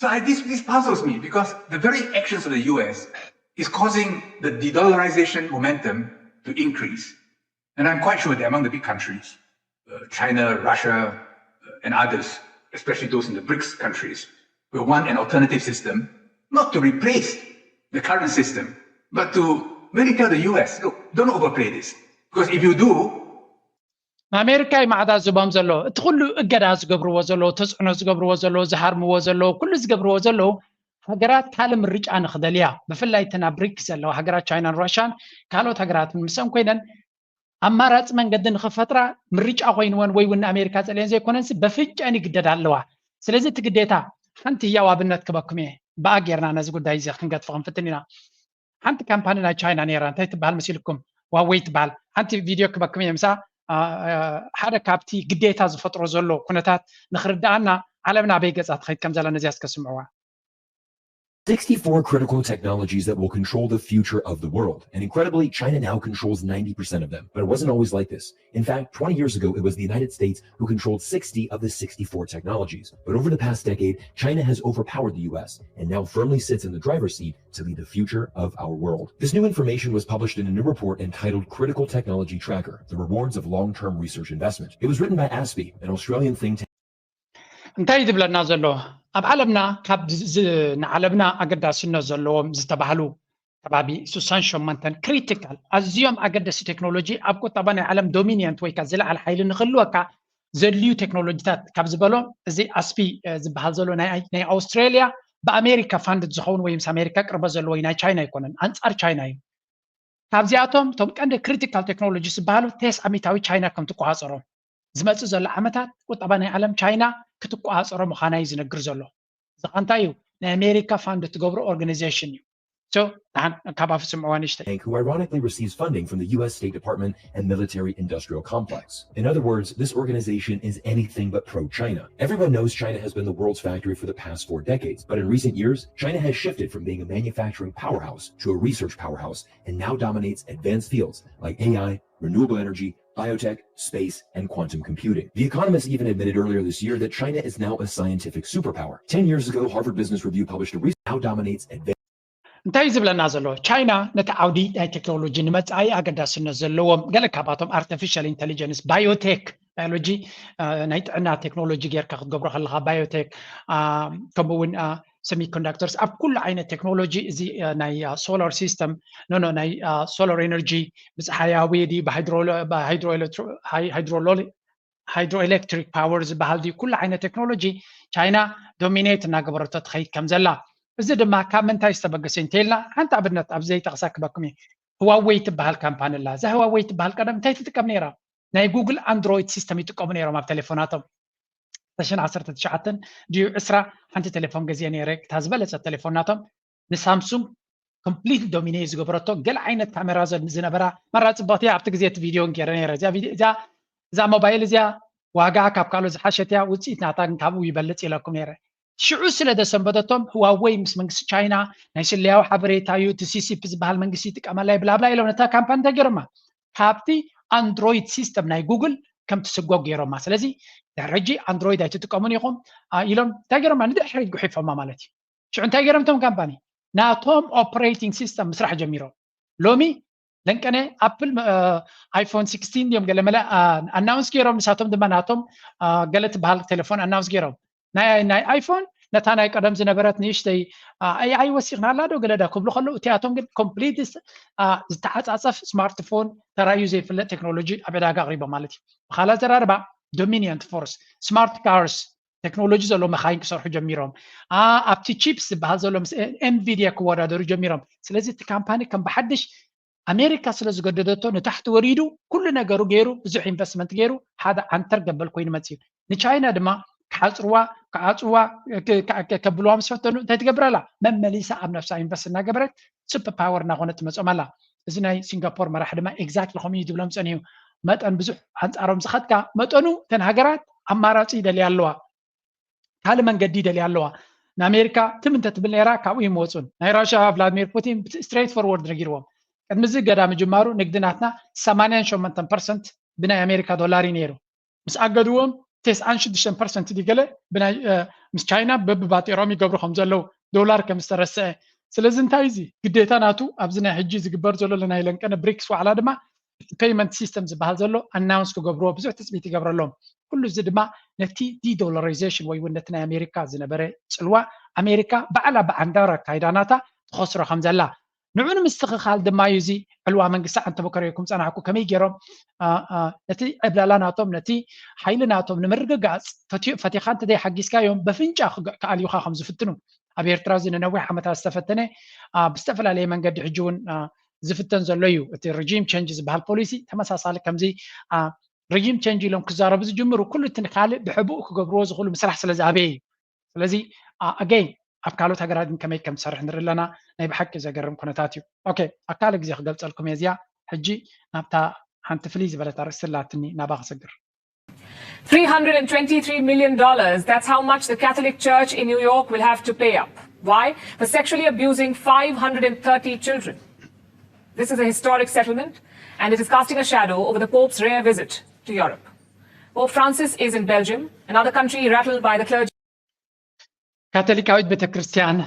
So I, this, this puzzles me because the very actions of the U S is causing the de-dollarization momentum to increase. And I'm quite sure that among the big countries, uh, China, Russia, uh, and others, especially those in the BRICS countries, will want an alternative system, not to replace the current system, but to really tell the U S, look, don't overplay this. Because if you do, ንኣሜሪካ እዩ ማዕዳ ዝቦም ዘሎ እቲ ኩሉ እገዳ ዝገብርዎ ዘለዉ ተፅዕኖ ዝገብርዎ ዘለዉ ዝሃርምዎ ዘለዉ ኩሉ ዝገብርዎ ዘለዉ ሃገራት ካልእ ምርጫ ንክደልያ ብፍላይ እተን ኣብ ብሪክስ ዘለዋ ሃገራት ቻይናን ራሽያን ካልኦት ሃገራትን ምስአን ኮይነን ኣማራፂ መንገዲ ንክፈጥራ ምርጫ ኮይንወን ወይ እውን ንኣሜሪካ ፀልአን ዘይኮነንሲ በፍጨን ይግደዳ ኣለዋ። ስለዚ እቲ ግዴታ ሓንቲ ህያው ኣብነት ክበኩም እየ ብኣ ጌርና ነዚ ጉዳይ እዚ ክንገድፎ ክንፍትን ኢና። ሓንቲ ካምፓኒ ናይ ቻይና ነይራ እንታይ ትበሃል መሲልኩም ዋወይ ትበሃል ሓንቲ ቪድዮ ክበክም እየ ምሳ ሓደ ካብቲ ግዴታ ዝፈጥሮ ዘሎ ኩነታት ንክርድኣና ዓለምና ኣበይ ገፃ ትኸይድ ከም ዘላ ነዚያ እስከ ስምዕዋ Sixty-four critical technologies that will control the future of the world. And incredibly, China now controls ninety percent of them. But it wasn't always like this. In fact, twenty years ago, it was the United States who controlled sixty of the sixty-four technologies. But over the past decade, China has overpowered the U S and now firmly sits in the driver's seat to lead the future of our world. This new information was published in a new report entitled Critical Technology Tracker, The Rewards of Long-Term Research Investment. It was written by ASPI, an Australian think tank. እንታይ እዩ ዝብለና ዘሎ ኣብ ዓለምና ካብ ንዓለምና ኣገዳስነት ዘለዎም ዝተባህሉ ከባቢ ሱሳን ሸመንተን ክሪቲካል ኣዝዮም ኣገደሲ ቴክኖሎጂ ኣብ ቁጠባ ናይ ዓለም ዶሚኒየንት ወይ ዝለዓል ሓይሊ ንክህልወካ ዘድልዩ ቴክኖሎጂታት ካብ ዝበሎም እዚ ኣስፒ ዝበሃል ዘሎ ናይ ኣውስትራሊያ ብኣሜሪካ ፋንድድ ዝኸውን ወይ ምስ ኣሜሪካ ቅርበት ዘለዎ ናይ ቻይና ኣይኮነን ኣንፃር ቻይና እዩ ካብዚኣቶም እቶም ቀንዲ ክሪቲካል ቴክኖሎጂ ዝበሃሉ ቴስ ዓሚታዊ ቻይና ከም ትቆፃፀሮም ዝመፅእ ዘሎ ዓመታት ቁጠባ ናይ ዓለም ቻይና ክትቆፃፀሮ ምዃና እዩ ዝነግር ዘሎ እዚ ኸ እንታይ እዩ ናይ ኣሜሪካ ፋንድ ትገብሮ ኦርጋናይዜሽን እዩ Bank, who ironically receives funding from the U S State Department and military industrial complex. In other words, this organization is anything but pro China. Everyone knows China has been the world's factory for the past four decades, but in recent years, China has shifted from being a manufacturing powerhouse to a research powerhouse and now dominates advanced fields like A I, renewable energy, biotech, space, and quantum computing. The Economist even admitted earlier this year that China is now a scientific superpower. Ten years ago, Harvard Business Review published a research now dominates advanced እንታይ እዩ ዝብለና ዘሎ ቻይና ነቲ ዓውዲ ናይ ቴክኖሎጂ ንመፃኢ ኣገዳስነት ዘለዎም ገለ ካብኣቶም ኣርቲፊሻል ኢንቴሊጀንስ ባዮቴክ ባዮሎጂ ናይ ጥዕና ቴክኖሎጂ ጌርካ ክትገብሮ ከለካ ባዮቴክ ከምኡ እውን ሰሚኮንዳክተርስ ኣብ ኩሉ ዓይነት ቴክኖሎጂ እዚ ናይ ሶላር ሲስተም ኖኖ ናይ ሶላር ኤነርጂ ብፀሓያዊ ዲ ሃይድሮ ኤሌክትሪክ ፓወር ዝበሃል ድዩ ኩሉ ዓይነት ቴክኖሎጂ ቻይና ዶሚኔት እናገበረቶ ትኸይድ ከም ዘላ እዚ ድማ ካብ ምንታይ ዝተበገሰ እንተይልና ሓንቲ ኣብነት ኣብ ዘይጠቕሳ ክበኩም እዩ ህዋወይ ትበሃል ካምፓኒ ኣላ እዛ ህዋወይ ትበሃል ቀደም እንታይ ትጥቀም ነይራ ናይ ጉግል ኣንድሮይድ ሲስተም ይጥቀሙ ነይሮም ኣብ ቴሌፎናቶም ተሽን ዓሰርተ ትሽዓተን ድዩ ዕስራ ሓንቲ ቴሌፎን ገዚአ ነይረ እታ ዝበለፀት ቴሌፎን ናቶም ንሳምሱንግ ኮምፕሊት ዶሚኔ ዝገበረቶ ገለ ዓይነት ካሜራ ዝነበራ መራ ፅብቅቲ ኣብቲ ግዜ እቲ ቪድዮ ገይረ ነይረ እዛ ሞባይል እዚኣ ዋጋ ካብ ካልኦት ዝሓሸት እያ ውፅኢት ናታ ግን ካብኡ ይበልፅ ኢለኩም ነይረ ሽዑ ስለ ዘሰንበደቶም፣ ህዋወይ ምስ መንግስቲ ቻይና ናይ ስለያዊ ሓበሬታ እዩ፣ እቲ ሲ ሲ ፒ ዝበሃል መንግስቲ ይጥቀመላ እዩ፣ ብላብላ ኢሎም ነታ ካምፓኒ እንታይ ገይሮማ? ካብቲ ኣንድሮይድ ሲስተም ናይ ጉግል ከም ትስጎግ ገይሮማ። ስለዚ ድሕሪ ሕጂ ኣንድሮይድ ኣይትጥቀሙን ኢኹም፣ አ፣ ኢሎም እንታይ ገይሮማ? ንድሕሪት ጉሒፎማ ማለት እዩ። ሽዑ እንታይ ገይሮም እቶም ካምፓኒ? ናቶም ኦፕሬቲንግ ሲስተም ምስራሕ ጀሚሮም። ሎሚ ለንቀነ ኣፕል፣ እ፣ ኣይፎን ሲክስቲን ድዮም ገለ መለ፣ አ፣ ኣናውንስ ገይሮም። ንሳቶም ድማ ናቶም፣ አ፣ ገለ ትበሃል ቴሌፎን ኣናውንስ ገይሮም። ናይ፣ ናይ ኣይፎን ነታ ናይ ቀደም ዝነበረት ንእሽተይ፣ አ፣ ኤ ኣይ ወሲኽናላ ዶ ገለ ዳ ክብሉ ከለዉ፣ እቲኣቶም ግን ኮምፕሊት ስ-፣ አ፣ ዝተዓጻጸፍ ስማርትፎን ተራእዩ ዘይፍለጥ ቴክኖሎጂ ኣብ ዕዳጋ ኣቕሪቦም ማለት እዩ። ብኻልእ ኣዘራርባ ዶሚኒየንት ፎርስ፣ ስማርት ካርስ፣ ቴክኖሎጂ ዘሎ መኻይን ክሰርሑ ጀሚሮም። አ፣ ኣብቲ ቺፕስ ዝበሃል ዘሎ ምስ ኤ-፣ ኤንቪዲያ ክወዳደሩ ጀሚሮም። ስለዚ እቲ ካምፓኒ ከም ብሓድሽ ኣሜሪካ ስለ ዝገደደቶ ንታሕቲ ወሪዱ ኩሉ ነገሩ ገይሩ፣ ብዙሕ ኢንቨስትመንት ገይሩ፣ ሓደ ዓንተር ገበል ኮይኑ መፅዩ። ንቻይና ድማ ክሓፅርዋ፣ ክዓፅዋ፣ ክ-፣ ክ-፣ ክ-፣ ከብልዋ ምስ ፈተኑ እንታይ ትገብር ኣላ? መመሊሳ ኣብ ነፍሳ ኢንቨስት እናገበረት ሱፐር ፓወር እናኾነት ትመፅኦም ኣላ። እዚ ናይ ሲንጋፖር መራሒ ድማ ኤግዛክትሊ ከምኡ እዩ ዝብሎም ፀኒሑ። መጠን ብዙሕ ኣንፃሮም ዝኸድካ መጠኑ እተን ሃገራት ኣማራፂ ይደልያ ኣለዋ። ካልእ መንገዲ ይደልያ ኣለዋ። ንኣሜሪካ ትም እንተትብል ነይራ ካብኡ ይመወፁን። ናይ ራሽያ ቭላድሚር ፑቲን ስትሬት ፎርወርድ ነጊርዎም። ቅድሚ እዚ እገዳ ምጅማሩ ንግዲ ናትና ሰማንያን ሸሞንተን ፐርሰንት ብናይ ኣሜሪካ ዶላር እዩ ነይሩ። ምስ ኣገድዎም ተስዓን ሽዱሽተን ፐርሰንት ድዩ ገለ ብናይ፣ እ፣ ምስ ቻይና በብባጤሮም ይገብሩ ከም ዘለዉ፣ ዶላር ከም ዝተረስዐ። ስለዚ እንታይ እዚ ግዴታ ናቱ ኣብዚ ናይ ሕጂ ዝግበር ዘሎ ናይ ለንቀነ ብሪክስ ዋዕላ ድማ እቲ ፔይመንት ሲስተም ዝበሃል ዘሎ ኣናውንስ ክገብርዎ ብዙሕ ትፅቢት ይገብረሎም። ኩሉ እዚ ድማ ነቲ ዲዶላራይዜሽን ወይ እውን ነቲ ናይ ኣሜሪካ ዝነበረ ፅልዋ ኣሜሪካ ባዕላ ብዓንዳር ኣካይዳ ናታ ትኸስሮ ከም ዘላ ንዑ ንምስትኽኻል ድማ እዩ እዚ ዕልዋ መንግስቲ ኣንተ በከረይኩም ጸናሕኩ ከመይ ገይሮም፣ አ፣ አ፣ ነቲ ዕብለላ ናቶም ነቲ ሓይሊ ናቶም ንምርግጋጽ ፈትዮ-፣ ፈቲኻ እንተ ዘይሓጊዝካዮም በፍንጫ ክግ-፣ ክኣልዩኻ ከም ዝፍትኑ ኣብ ኤርትራ እዚ ንነዊሕ ዓመታት ዝተፈተነ፣ አ፣ ብዝተፈላለየ መንገዲ ሕጂ እውን፣ አ፣ ዝፍተን ዘሎ እዩ። እቲ ሪጂም ቸንጅ ዝበሃል ፖሊሲ ተመሳሳሊ ከምዚ፣ አ፣ ሪጂም ቸንጅ ኢሎም ክዛረቡ ዝጅምሩ ኩሉ እቲ ካልእ ብሕቡእ ክገብርዎ ዝኽእሉ ምስራሕ ስለ ዝኣበየ እዩ። ስለዚ ኣገይን ኣብ ካልኦት ሃገራት ግን ከመይ ከም ትሰርሕ ንርኢ ኣለና። ናይ ብሓቂ ዘገርም ኩነታት እዩ። ኦኬ፣ ኣብ ካልእ ግዜ ክገልጸልኩም እየ እዚኣ። ሕጂ ናብታ ሓንቲ ፍልይ ዝበለት ኣርእስቲ ኣላትኒ፣ ናባ ክሰግር። Three hundred and twenty-three million dollars. That's how much the Catholic Church in New York will have to pay up. Why? For sexually abusing five hundred and thirty children. This is a historic settlement, and it is casting a shadow over the Pope's rare visit to Europe. Pope Francis is in Belgium, another country rattled by the clergy. ካቶሊካዊት ቤተ ክርስቲያን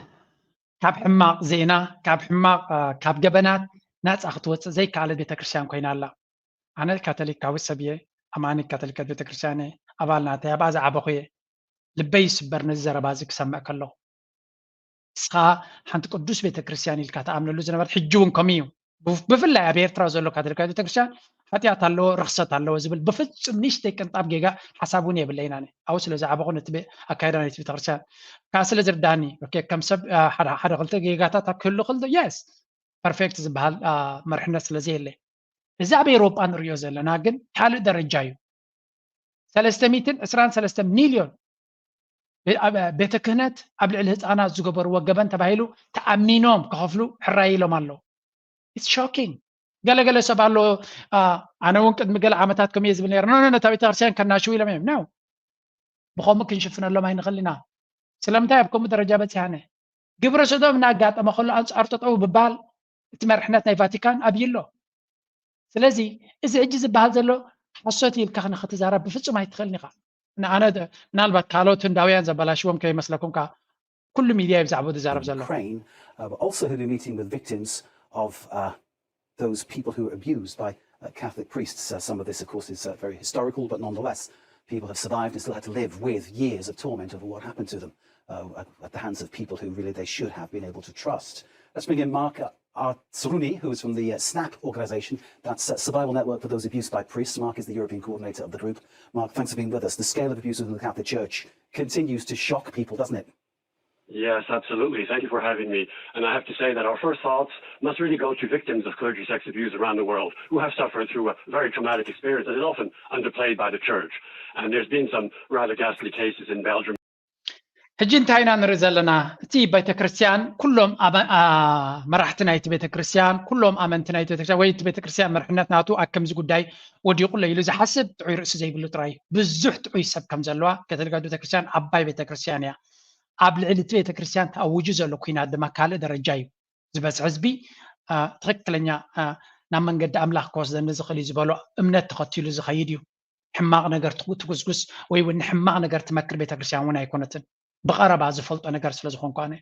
ካብ ሕማቕ ዜና፣ ካብ ሕማቕ፣ አ፣ ካብ ገበናት ናጻ ክትወጽእ ዘይከኣለት ቤተ ክርስቲያን ኮይና ኣላ። ኣነ ካቶሊካዊ ሰብ እየ፣ ኣማኒ ካቶሊካዊት ቤተ ክርስቲያን እየ፣ ኣባል ናተይ ኣብኣ ዝዓበኹ እየ። ልበይ ይስበር ነዚ ዘረባ እዚ ክሰምዕ ከለኹ። ንስኻ ሓንቲ ቅዱስ ቤተ ክርስቲያን ኢልካ ትኣምነሉ ዝነበረት፣ ሕጂ እውን ከምኡ እዩ። ብፍ-፣ ብፍላይ ኣብ ኤርትራ ዘሎ ካቶሊካዊት ቤተ ክርስቲያን ሓጢኣት ኣለዎ፣ ርኽሰት ኣለዎ ዝብል ብፍጹም ንእሽተይ ቅንጣብ ጌጋ ሓሳብ እውን የብለይን ኣነ። ኣብኡ ስለ ዝዓበኹ ነቲ ቤ-፣ ኣካይዳ ናይቲ ቤተ ክርስቲያን ከዓ ስለ ዝርዳኒ፣ ኦኬ፣ ከም ሰብ፣ አ፣ ሓደ፣ ሓደ ክልተ ጌጋታት ኣብ ክህሉ ክልተ፣ የስ፣ ፐርፌክት ዝበሃል፣ አ፣ መርሕነት ስለ ዘየለ። እዚ ኣብ ኤውሮጳ ንሪኦ ዘለና ግን ካልእ ደረጃ እዩ። ሰለስተ ሚእትን ዕስራን ሰለስተ ሚልዮን ቤ-፣ ኣብ ቤተ ክህነት ኣብ ልዕሊ ህፃናት ዝገበርዎ ገበን ተባሂሉ ተኣሚኖም ክኸፍሉ ሕራይ ኢሎም ኣለዉ። It's shocking። ገለገለ ሰብ ኣሎ፣ አ፣ ኣነ እውን ቅድሚ ገለ ዓመታት ከምኡ እየ ዝብል ነይረ። ኖ፣ ኖ፣ ነታ ቤተክርስትያን ከናሽው ኢሎም እዮም። ነው። ብኸምኡ ክንሽፍነሎም ኣይንኽእል ኢና። ስለምንታይ ኣብ ከምኡ ደረጃ በፂሓነ? ግብረ ሰዶም እናጋጠመ ከሎ ኣንፃር ጠጠው ብባል እቲ መርሕነት ናይ ቫቲካን ኣብይ ኣሎ። ስለዚ እዚ ሕጂ ዝበሃል ዘሎ ሓሶት ኢልካ ንክትዛረብ ብፍጹም ኣይትኽእልን ኢኻ። ንኣነ ደ-፣ ምናልባት ካልኦት ህንዳውያን ዘበላሽዎም ከይመስለኩም፣ ከኣ ኩሉ ሚድያ እዩ ብዛዕባኡ ዝዛረብ ዘሎ። Ukraine, uh, but also who'll be meeting with victims of uh, those people who were abused by uh, Catholic priests. Uh, some of this, of course, is uh, very historical, but nonetheless, people have survived and still had to live with years of torment over what happened to them uh, at, at the hands of people who really they should have been able to trust. Let's bring in Mark uh, Artsruni, who is from the uh, SNAP organization, that's uh, Survival Network for Those Abused by Priests. Mark is the European coordinator of the group. Mark, thanks for being with us. The scale of abuse within the Catholic Church continues to shock people, doesn't it? Yes, absolutely. Thank you for having me. And I have to say that our first thoughts must really go to victims of clergy sex abuse around the world who have suffered through a very traumatic experience that is often underplayed by the church. And there's been some rather ghastly cases in Belgium. ሕጂ እንታይ ኢና ንርኢ ዘለና? እቲ ቤተ ክርስቲያን ኩሎም ኣመ-፣ ኣ፣ መራሕቲ ናይቲ ቤተ ክርስቲያን፣ ኩሎም ኣመንቲ ናይቲ ቤተ ክርስቲያን ወይ እቲ ቤተ ክርስቲያን መርሕነት ናቱ ኣብ ከምዚ ጉዳይ ወዲቑ ኣሎ ኢሉ ዝሓስብ ጥዑይ ርእሲ ዘይብሉ ጥራይ እዩ። ብዙሕ ጥዑይ ሰብ ከም ዘለዋ፣ ካቶሊካዊት ቤተ ክርስቲያን ዓባይ ቤተ ክርስቲያን እያ። ኣብ ልዕሊ እቲ ቤተክርስትያን ተኣውጁ ዘሎ ኩናት ድማ ካልእ ደረጃ እዩ። ዝበዝሕ ህዝቢ ትክክለኛ ናብ መንገዲ ኣምላኽ ክወስደኒ ዝኽእል እዩ ዝበሎ እምነት ተኸቲሉ ዝኸይድ እዩ። ሕማቕ ነገር ትጉስጉስ ወይ እውን ንሕማቕ ነገር ትመክር ቤተክርስትያን እውን ኣይኮነትን። ብቐረባ ዝፈልጦ ነገር ስለ ዝኾንኩ ኣነ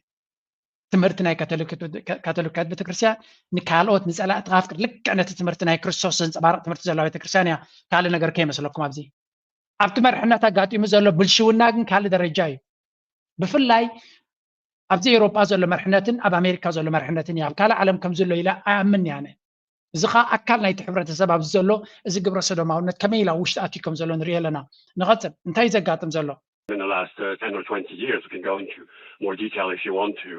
ትምህርቲ ናይ ካቶሊካት ቤተክርስትያን ንካልኦት ንፀላእቲ ካፍቅር ልክዕ ነቲ ትምህርቲ ናይ ክርስቶስ ዘንፀባርቕ ትምህርቲ ዘለዋ ቤተክርስትያን እያ። ካልእ ነገር ከይመስለኩም ኣብዚ ኣብቲ መርሕነት ኣጋጢሙ ዘሎ ብልሽውና ግን ካልእ ደረጃ እዩ። ብፍላይ ኣብዚ ኤውሮጳ ዘሎ መርሕነትን ኣብ ኣሜሪካ ዘሎ መርሕነትን እዩ ኣብ ካልእ ዓለም ከም ዘሎ ኢለ ኣይኣምን እየ ኣነ። እዚ ኸዓ ኣካል ናይቲ ሕብረተሰብ ኣብዚ ዘሎ እዚ ግብረ ሰዶማውነት ከመይ ኢላ ውሽጢ ኣትዩ ከም ዘሎ ንሪኦ ኣለና። ንቐጽል እንታይ እዩ ዘጋጥም ዘሎ? in the last uh, ten or twenty years. We can go into more detail if you want to.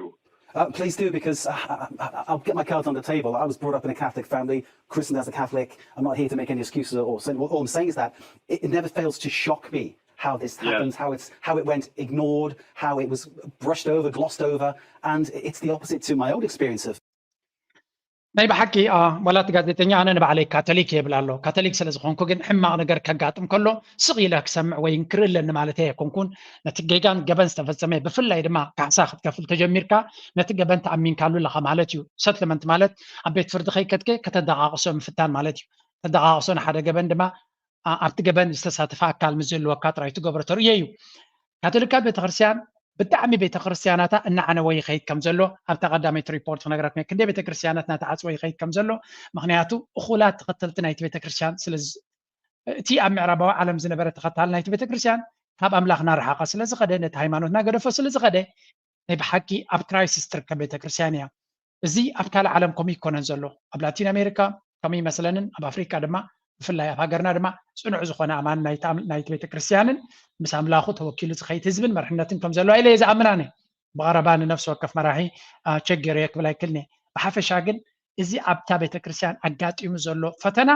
Uh, please do, because I, I, I'll get my cards on the table. I was brought up in a Catholic family, christened as a Catholic. I'm not here to make any excuses or, or, or all I'm saying is that it, it never fails to shock me how this happens, how it's how it went ignored, how it was brushed over, glossed over, and it's the opposite to my own experience of ናይ ብሓቂ ዋላ እቲ ጋዜጠኛ ኣነ ንባዕለይ ካቶሊክ እየ ይብል ኣሎ። ካቶሊክ ስለ ዝኾንኩ ግን ሕማቕ ነገር ከጋጥም ከሎ ስቕ ኢለ ክሰምዕ ወይ ክርኢ ኣለኒ ማለት ኣይኮንኩን። ነቲ ጌጋን ገበን ዝተፈጸመ ብፍላይ ድማ ካሕሳ ክትከፍል ተጀሚርካ ነቲ ገበን ተኣሚንካሉ ኣለኻ ማለት እዩ። ሰትልመንት ማለት ኣብ ቤት ፍርዲ ከይከድከ ከተደቓቕሶ ምፍታን ማለት እዩ። ተደቓቕሶ ንሓደ ገበን ድማ ኣብቲ ገበን ዝተሳተፈ ኣካል ምስ ዝህልወካ ጥራይ ትገብሮ ተርእዮ እዩ። ካቶሊካት ቤተክርስትያን ብጣዕሚ ቤተክርስትያናታ እናዓነወ ይኸይድ ከም ዘሎ ኣብታ ቀዳመይቲ ሪፖርት ክነግረኩም እየ። ክንደይ ቤተክርስትያናት እናተዓፅወ ይኸይድ ከም ዘሎ፣ ምክንያቱ እኹላት ተኸተልቲ ናይቲ ቤተክርስትያን ስለ እቲ ኣብ ምዕራባዊ ዓለም ዝነበረ ተኸታሊ ናይቲ ቤተክርስትያን ካብ ኣምላኽ እናረሓቐ ስለ ዝኸደ፣ ነቲ ሃይማኖት እናገደፎ ስለ ዝኸደ ናይ ብሓቂ ኣብ ክራይሲስ ትርከብ ቤተክርስትያን እያ። እዚ ኣብ ካልእ ዓለም ከምኡ ይኮነን ዘሎ። ኣብ ላቲን ኣሜሪካ ከምኡ ይመስለንን ኣብ ኣፍሪካ ድማ ብፍላይ ኣብ ሃገርና ድማ ፅኑዕ ዝኾነ ኣማኒ ናይቲ ቤተክርስትያንን ምስ ኣምላኹ ተወኪሉ ዝኸይድ ህዝብን መርሕነትን ከም ዘለዋ ኢለ እየ ዝኣምን ኣነ። ብቐረባ ንነፍሲ ወከፍ መራሒ ቸክ ገይረዮ ክብል ኣይክእልን እየ። ብሓፈሻ ግን እዚ ኣብታ ቤተክርስትያን ኣጋጢሙ ዘሎ ፈተና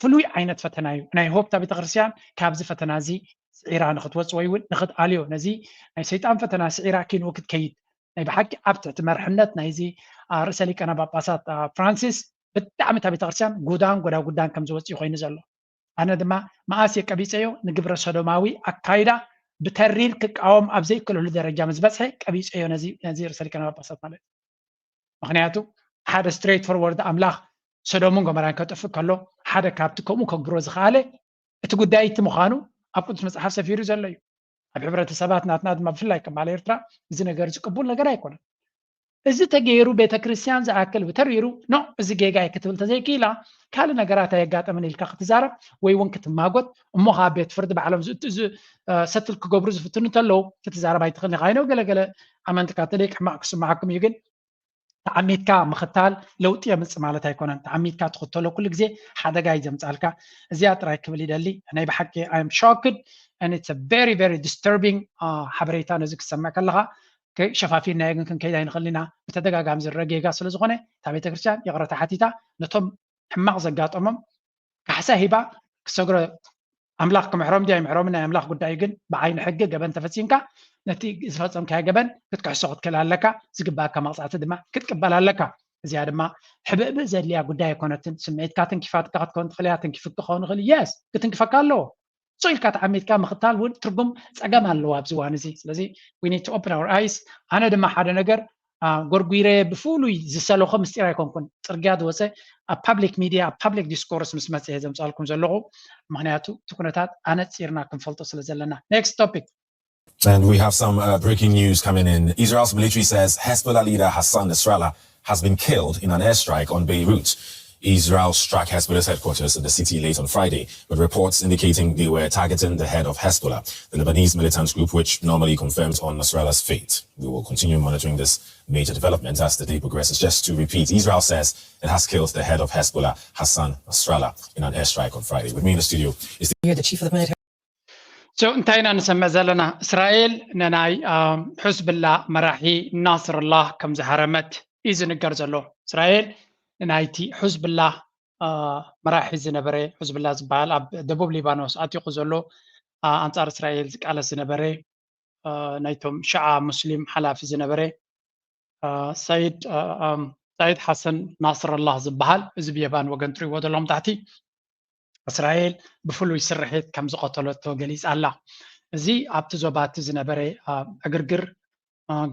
ፍሉይ ዓይነት ፈተና እዩ። ናይ ሆፕታ ቤተክርስትያን ካብዚ ፈተና እዚ ስዒራ ንክትወፅ ወይ እውን ንክትኣልዮ ነዚ ናይ ሰይጣን ፈተና ስዒራ ኪንኡ ክትከይድ ናይ ብሓቂ ኣብ ትሕቲ መርሕነት ናይዚ ርእሰ ሊቃነ ጳጳሳት ፍራንሲስ ብጣዕሚ እታ ቤተክርስትያን ጉዳን ጎዳጉዳን ከም ዝወፅእ ኮይኑ ዘሎ። ኣነ ድማ መኣስ እየ ቀቢፀዮ ንግብረ ሰዶማዊ ኣካይዳ ብተሪር ክቃወም ኣብ ዘይክእለሉ ደረጃ ምስ በፅሐ ቀቢፀዮ ነዚ ርእሰ ሊቃነ ጳጳሳት ማለት እዩ። ምክንያቱ ሓደ ስትሬት ፎርወርድ ኣምላኽ ሰዶምን ጎመራን ከጥፍእ ከሎ ሓደ ካብቲ ከምኡ ከግብሮ ዝኸኣለ እቲ ጉዳይ እቲ ምዃኑ ኣብ ቅዱስ መፅሓፍ ሰፊሩ ዘሎ እዩ። ኣብ ሕብረተሰባት ናትና ድማ ብፍላይ ከም ባህሊ ኤርትራ እዚ ነገር እዚ ቅቡል ነገር ኣይኮነን። እዚ ተገይሩ ቤተክርስትያን ዝኣክል ብተሪሩ ኖ እዚ ጌጋ እዩ ክትብል ተዘይክኢላ ካልእ ነገራት ኣየጋጠመን ኢልካ ክትዛረብ ወይ እውን ክትማጎት እሞ ከዓ ቤት ፍርዲ ባዕሎም ሰትል ክገብሩ ዝፍትኑ እንተለዉ ክትዛረብ ኣይትኽእልን ኢኻ። ይነው ገለገለ ኣመንቲ ካቶሊክ ሕማቕ ክስምዓኩም እዩ ግን ተዓሚትካ ምኽታል ለውጢ የምፅእ ማለት ኣይኮነን። ተዓሚትካ ትኽተሎ ኩሉ ግዜ ሓደጋ እዩ ዘምፅኣልካ። እዚኣ ጥራይ ክብል ይደሊ። ናይ ብሓቂ I am shocked and it's a very very disturbing ሓበሬታ ነዚ ክትሰምዕ ከለኻ ሸፋፊንናዮ ግን ክንከይድ ኣይንኽእልን ኢና። ብተደጋጋሚ ዝረአ ጌጋ ስለ ዝኾነ እታ ቤተክርስትያን ይቕረታ ሓቲታ ነቶም ሕማቕ ዘጋጠሞም ካሕሳ ሂባ ክሰግሮ ኣምላኽ ክምሕሮም ድዩ ኣይምሕሮምን ናይ ኣምላኽ ጉዳይ እዩ። ግን ብዓይኒ ሕጊ ገበን ተፈፂምካ ነቲ ዝፈፀምካዮ ገበን ክትክሕሶ ክትክእል ኣለካ። ዝግበኣካ መቕፃዕቲ ድማ ክትቅበል ኣለካ። እዚኣ ድማ ሕብእብእ ዘድልያ ጉዳይ ኣይኮነትን። ስምዒትካ ተንኪፋትካ ክትከውን ትኽእል እያ። ተንኪፉካ ክኸውን ይኽእል እዩ። የስ ክትንክፈካ ኣለዎ። ስቕ ኢልካ ተዓሚትካ ምኽታል እውን ትርጉም ፀገም ኣለዎ ኣብዚ እዋን እዚ። ስለዚ we need to open our eyes። ኣነ ድማ ሓደ ነገር ጎርጒረ ብፍሉይ ዝሰለኾ ምስጢር ኣይኮንኩን። ፅርግያ ዝወፀ ኣብ ፓብሊክ ሚድያ ኣብ ፓብሊክ ዲስኮርስ ምስ መፀ እየ ዘምፃልኩም ዘለኹ። ምክንያቱ እቲ ኩነታት ኣነፂርና ክንፈልጦ ስለ ዘለና። Next topic. And we have some uh, breaking news coming in. Israel's military says Hezbollah leader Hassan Nasrallah has been killed in an airstrike on Beirut. Israel struck Hezbollah's headquarters in the city late on Friday, with reports indicating they were targeting the head of Hezbollah, the Lebanese militant group which normally confirms on Nasrallah's fate. We will continue monitoring this major development as the day progresses. Just to repeat, Israel says it has killed the head of Hezbollah, Hassan Nasrallah, in an airstrike on Friday. With me in the studio is the, the chief of the military. So እንታይ ኢና ንሰምዕ ዘለና? እስራኤል ንናይ ሕዝብላ መራሒ ናስርላህ ከም ዝሃረመት እዩ ዝንገር ዘሎ። እስራኤል ንናይቲ ሕዝብላ መራሒ ዝነበረ ሕዝብላ ዝበሃል ኣብ ደቡብ ሊባኖስ ኣጢቑ ዘሎ ኣንጻር እስራኤል ዝቃለስ ዝነበረ ናይቶም ሽዓ ሙስሊም ሓላፊ ዝነበረ ሳይድ ሳይድ ሓሰን ናስረላህ ዝበሃል እዚ ብየማን ወገን ትሪእዎ ዘለኹም ታሕቲ እስራኤል ብፍሉይ ስርሒት ከም ዝቐተለቶ ገሊጻ ኣላ። እዚ ኣብቲ ዞባ እቲ ዝነበረ ዕግርግር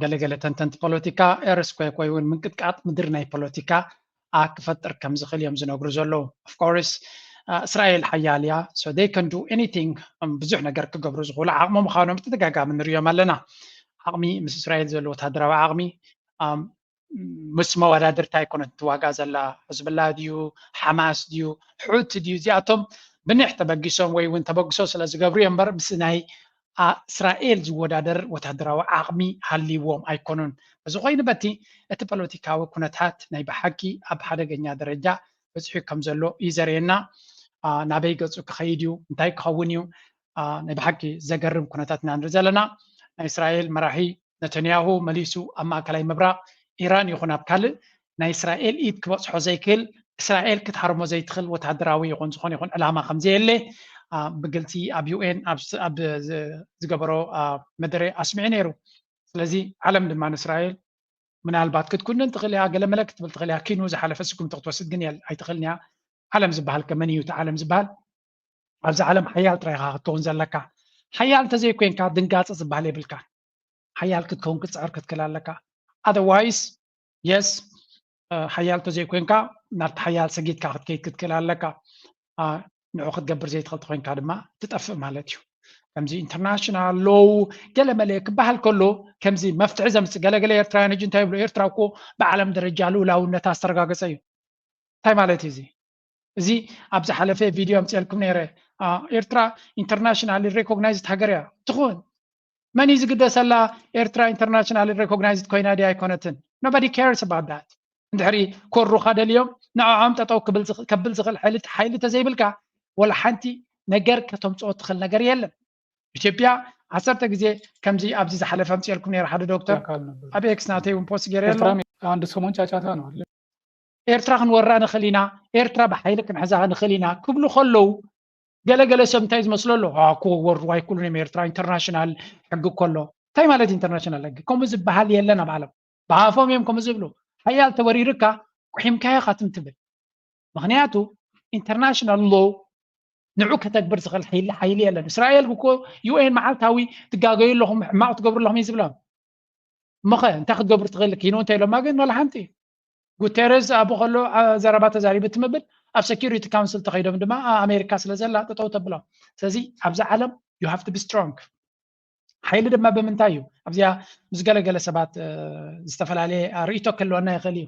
ገለገለ ተንተንቲ ፖለቲካ ኤርስኩዌክ ወይ እውን ምንቅጥቃጥ ምድሪ ናይ ፖለቲካ ክፈጥር ከም ዝኽእል እዮም ዝነግሩ ዘለዉ። Of course እስራኤል ሓያል እያ፣ so they can do anything፣ ብዙሕ ነገር ክገብሩ ዝኽእሉ ዓቕሚ ምዃኖም ብተደጋጋሚ ንሪኦም ኣለና። ዓቕሚ ምስ እስራኤል ዘሎ ወታደራዊ ዓቕሚ ምስ መወዳድርቲ ኣይኮነትን ትዋጋ ዘላ። ሕዝብላ ድዩ ሓማስ ድዩ ሑቲ ድዩ እዚኣቶም ብኒሕ ተበጊሶም ወይ እውን ተበግሶ ስለ ዝገብሩ እዮም እምበር ምስ ናይ እስራኤል ዝወዳደር ወታደራዊ ዓቕሚ ሃልይዎም ኣይኮኑን። እዚ ኮይኑ በቲ እቲ ፖለቲካዊ ኩነታት ናይ ብሓቂ ኣብ ሓደገኛ ደረጃ በፂሑ ከም ዘሎ እዩ ዘርእየና። ናበይ ገፁ ክኸይድ እዩ፣ እንታይ ክኸውን እዩ? ናይ ብሓቂ ዘገርም ኩነታት ኢና ንርኢ ዘለና። ናይ እስራኤል መራሒ ነተንያሁ መሊሱ ኣብ ማእከላይ ምብራቕ ኢራን ይኹን ኣብ ካልእ ናይ እስራኤል ኢድ ክበጽሖ ዘይክእል፣ እስራኤል ክትሃርሞ ዘይትኽእል ወታደራዊ ይኹን ዝኾነ ይኹን ዕላማ ከም ዘየለ ብግልጺ ኣብ ዩ ኤን ኣብ ዝገበሮ መደረ ኣስሚዑ ነይሩ። ስለዚ ዓለም ድማ ንእስራኤል ምናልባት ክትኩንን ትኽእል እያ፣ ገለመለ ክትብል ትኽእል እያ። ኪኑ ዝሓለፈ ስጉምቲ ክትወስድ ግን ኣይትኽእልን እያ። ዓለም ዝበሃል ከ መን እዩ እቲ ዓለም ዝበሃል? ኣብዚ ዓለም ሓያል ጥራይ ኢኻ ክትከውን ዘለካ። ሓያል እንተዘይኮይንካ ድንጋጸ ዝበሃል የብልካ። ሓያል ክትከውን ክትጽዕር ክትክእል ኣለካ። Otherwise yes ሓያል እንተዘይኮይንካ ናብቲ ሓያል ሰጊድካ ክትከይድ ክትክእል ኣለካ። ንዑ ክትገብር ዘይትኽእል ተኮይንካ ድማ ትጠፍእ ማለት እዩ። ከምዚ ኢንተርናሽናል ሎው ገለመለ ክበሃል ከሎ ከምዚ መፍትሒ ዘምፅእ ገለገለ ኤርትራውያን ሕጂ እንታይ ይብሉ? ኤርትራ እኮ ብዓለም ደረጃ ልኡላውነት ኣስተረጋገፀ እዩ። እንታይ ማለት እዩ እዚ? እዚ ኣብ ዝሓለፈ ቪድዮ ኣምፅኤልኩም ነይረ። ኤርትራ ኢንተርናሽናል ሪኮግናይዝድ ሃገር እያ ትኹን። መን እዩ ዝግደሰላ? ኤርትራ ኢንተርናሽናል ሪኮግናይዝድ ኮይና ድያ ኣይኮነትን? Nobody cares about that። እንድሕሪ ኮሩኻ ደልዮም ንዕዖም ጠጠው ከብል ዝኽእል ሓይሊ ተዘይብልካ ወላ ሓንቲ ነገር ከተምፅኦ ትኽእል ነገር የለን። ኢትዮጵያ ዓሰርተ ግዜ ከምዚ ኣብዚ ዝሓለፈ ኣምፅኤልኩም ነይረ ሓደ ዶክተር ኣብ ኤክስ ናተይ እውን ፖስት ገይረ ኣለኹ። አንድ ሰሞን ጫጫታ ነው። ኤርትራ ክንወራ ንኽእል ኢና፣ ኤርትራ ብሓይሊ ክንሕዛ ንኽእል ኢና ክብሉ ከለዉ ገለገለ ሰብ እንታይ ዝመስሎ ኣሎ? ክወሩ ኣይክእሉን እዮም ኤርትራ፣ ኢንተርናሽናል ሕጊ እኮ ኣሎ። እንታይ ማለት ኢንተርናሽናል ሕጊ? ከምኡ ዝበሃል የለን ኣብ ዓለም። ብኣፎም እዮም ከምኡ ዝብሉ። ሓያል ተወሪርካ ቁሒምካዮ ካትም ትብል። ምኽንያቱ ኢንተርናሽናል ሎው ንዑ ከተግብር ዝኽእል ሓይሊ ሓይሊ የለን። እስራኤል እኮ ዩ ኤን መዓልታዊ ትጋገዩ ኣለኹም፣ ሕማቕ ትገብሩ ኣለኹም እዩ ዝብሎም። እሞኸ እንታይ ክትገብሩ ትኽእል? ኪኖ እንታይ ኢሎማ ግን ወላ ሓንቲ። ጉቴሬዝ ኣብኡ ከሎ ዘረባ ተዛሪቡ ትምብል ኣብ ሴኪሪቲ ካውንስል ተኸይዶም ድማ ኣሜሪካ ስለ ዘላ ጠጠው ተብሎም። ስለዚ ኣብዚ ዓለም you have to be strong። ሓይሊ ድማ ብምንታይ እዩ? ኣብዚኣ ምስ ገለገለ ሰባት ዝተፈላለየ ርእይቶ ክህልወና ይኽእል እዩ።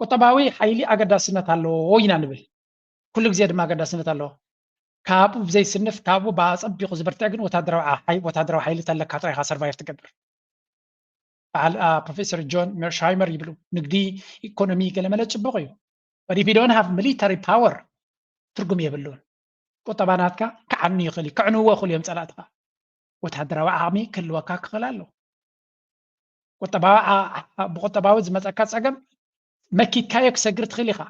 ቁጠባዊ ሓይሊ ኣገዳስነት ኣለዎ ኢና ንብል፣ ኩሉ ግዜ ድማ ኣገዳስነት ኣለዎ። ካብኡ ብዘይስንፍ ካብኡ ብኣፀቢቑ ዝብርትዕ ግን ወታደራዊ ሓይሊ ተለካ ጥራይካ ሰርቫይቭ ትገብር። በዓል ፕሮፌሰር ጆን ሜርሻይመር ይብሉ ንግዲ ኢኮኖሚ ገለመለ ፅቡቕ እዩ፣ but if you don't have military power ትርጉም የብሉን። ቁጠባ ናትካ ክዓኑ ይኽእል እዩ፣ ክዕንዎ ይኽእሉ እዮም ፀላእትኻ። ወታደራዊ ዓቕሚ ክህልወካ ክኽእል ኣለዎ። ቁጠባዊ ብቁጠባዊ ዝመፀካ ፀገም መኪትካዮ ክሰግር ትኽእል ኢኻ።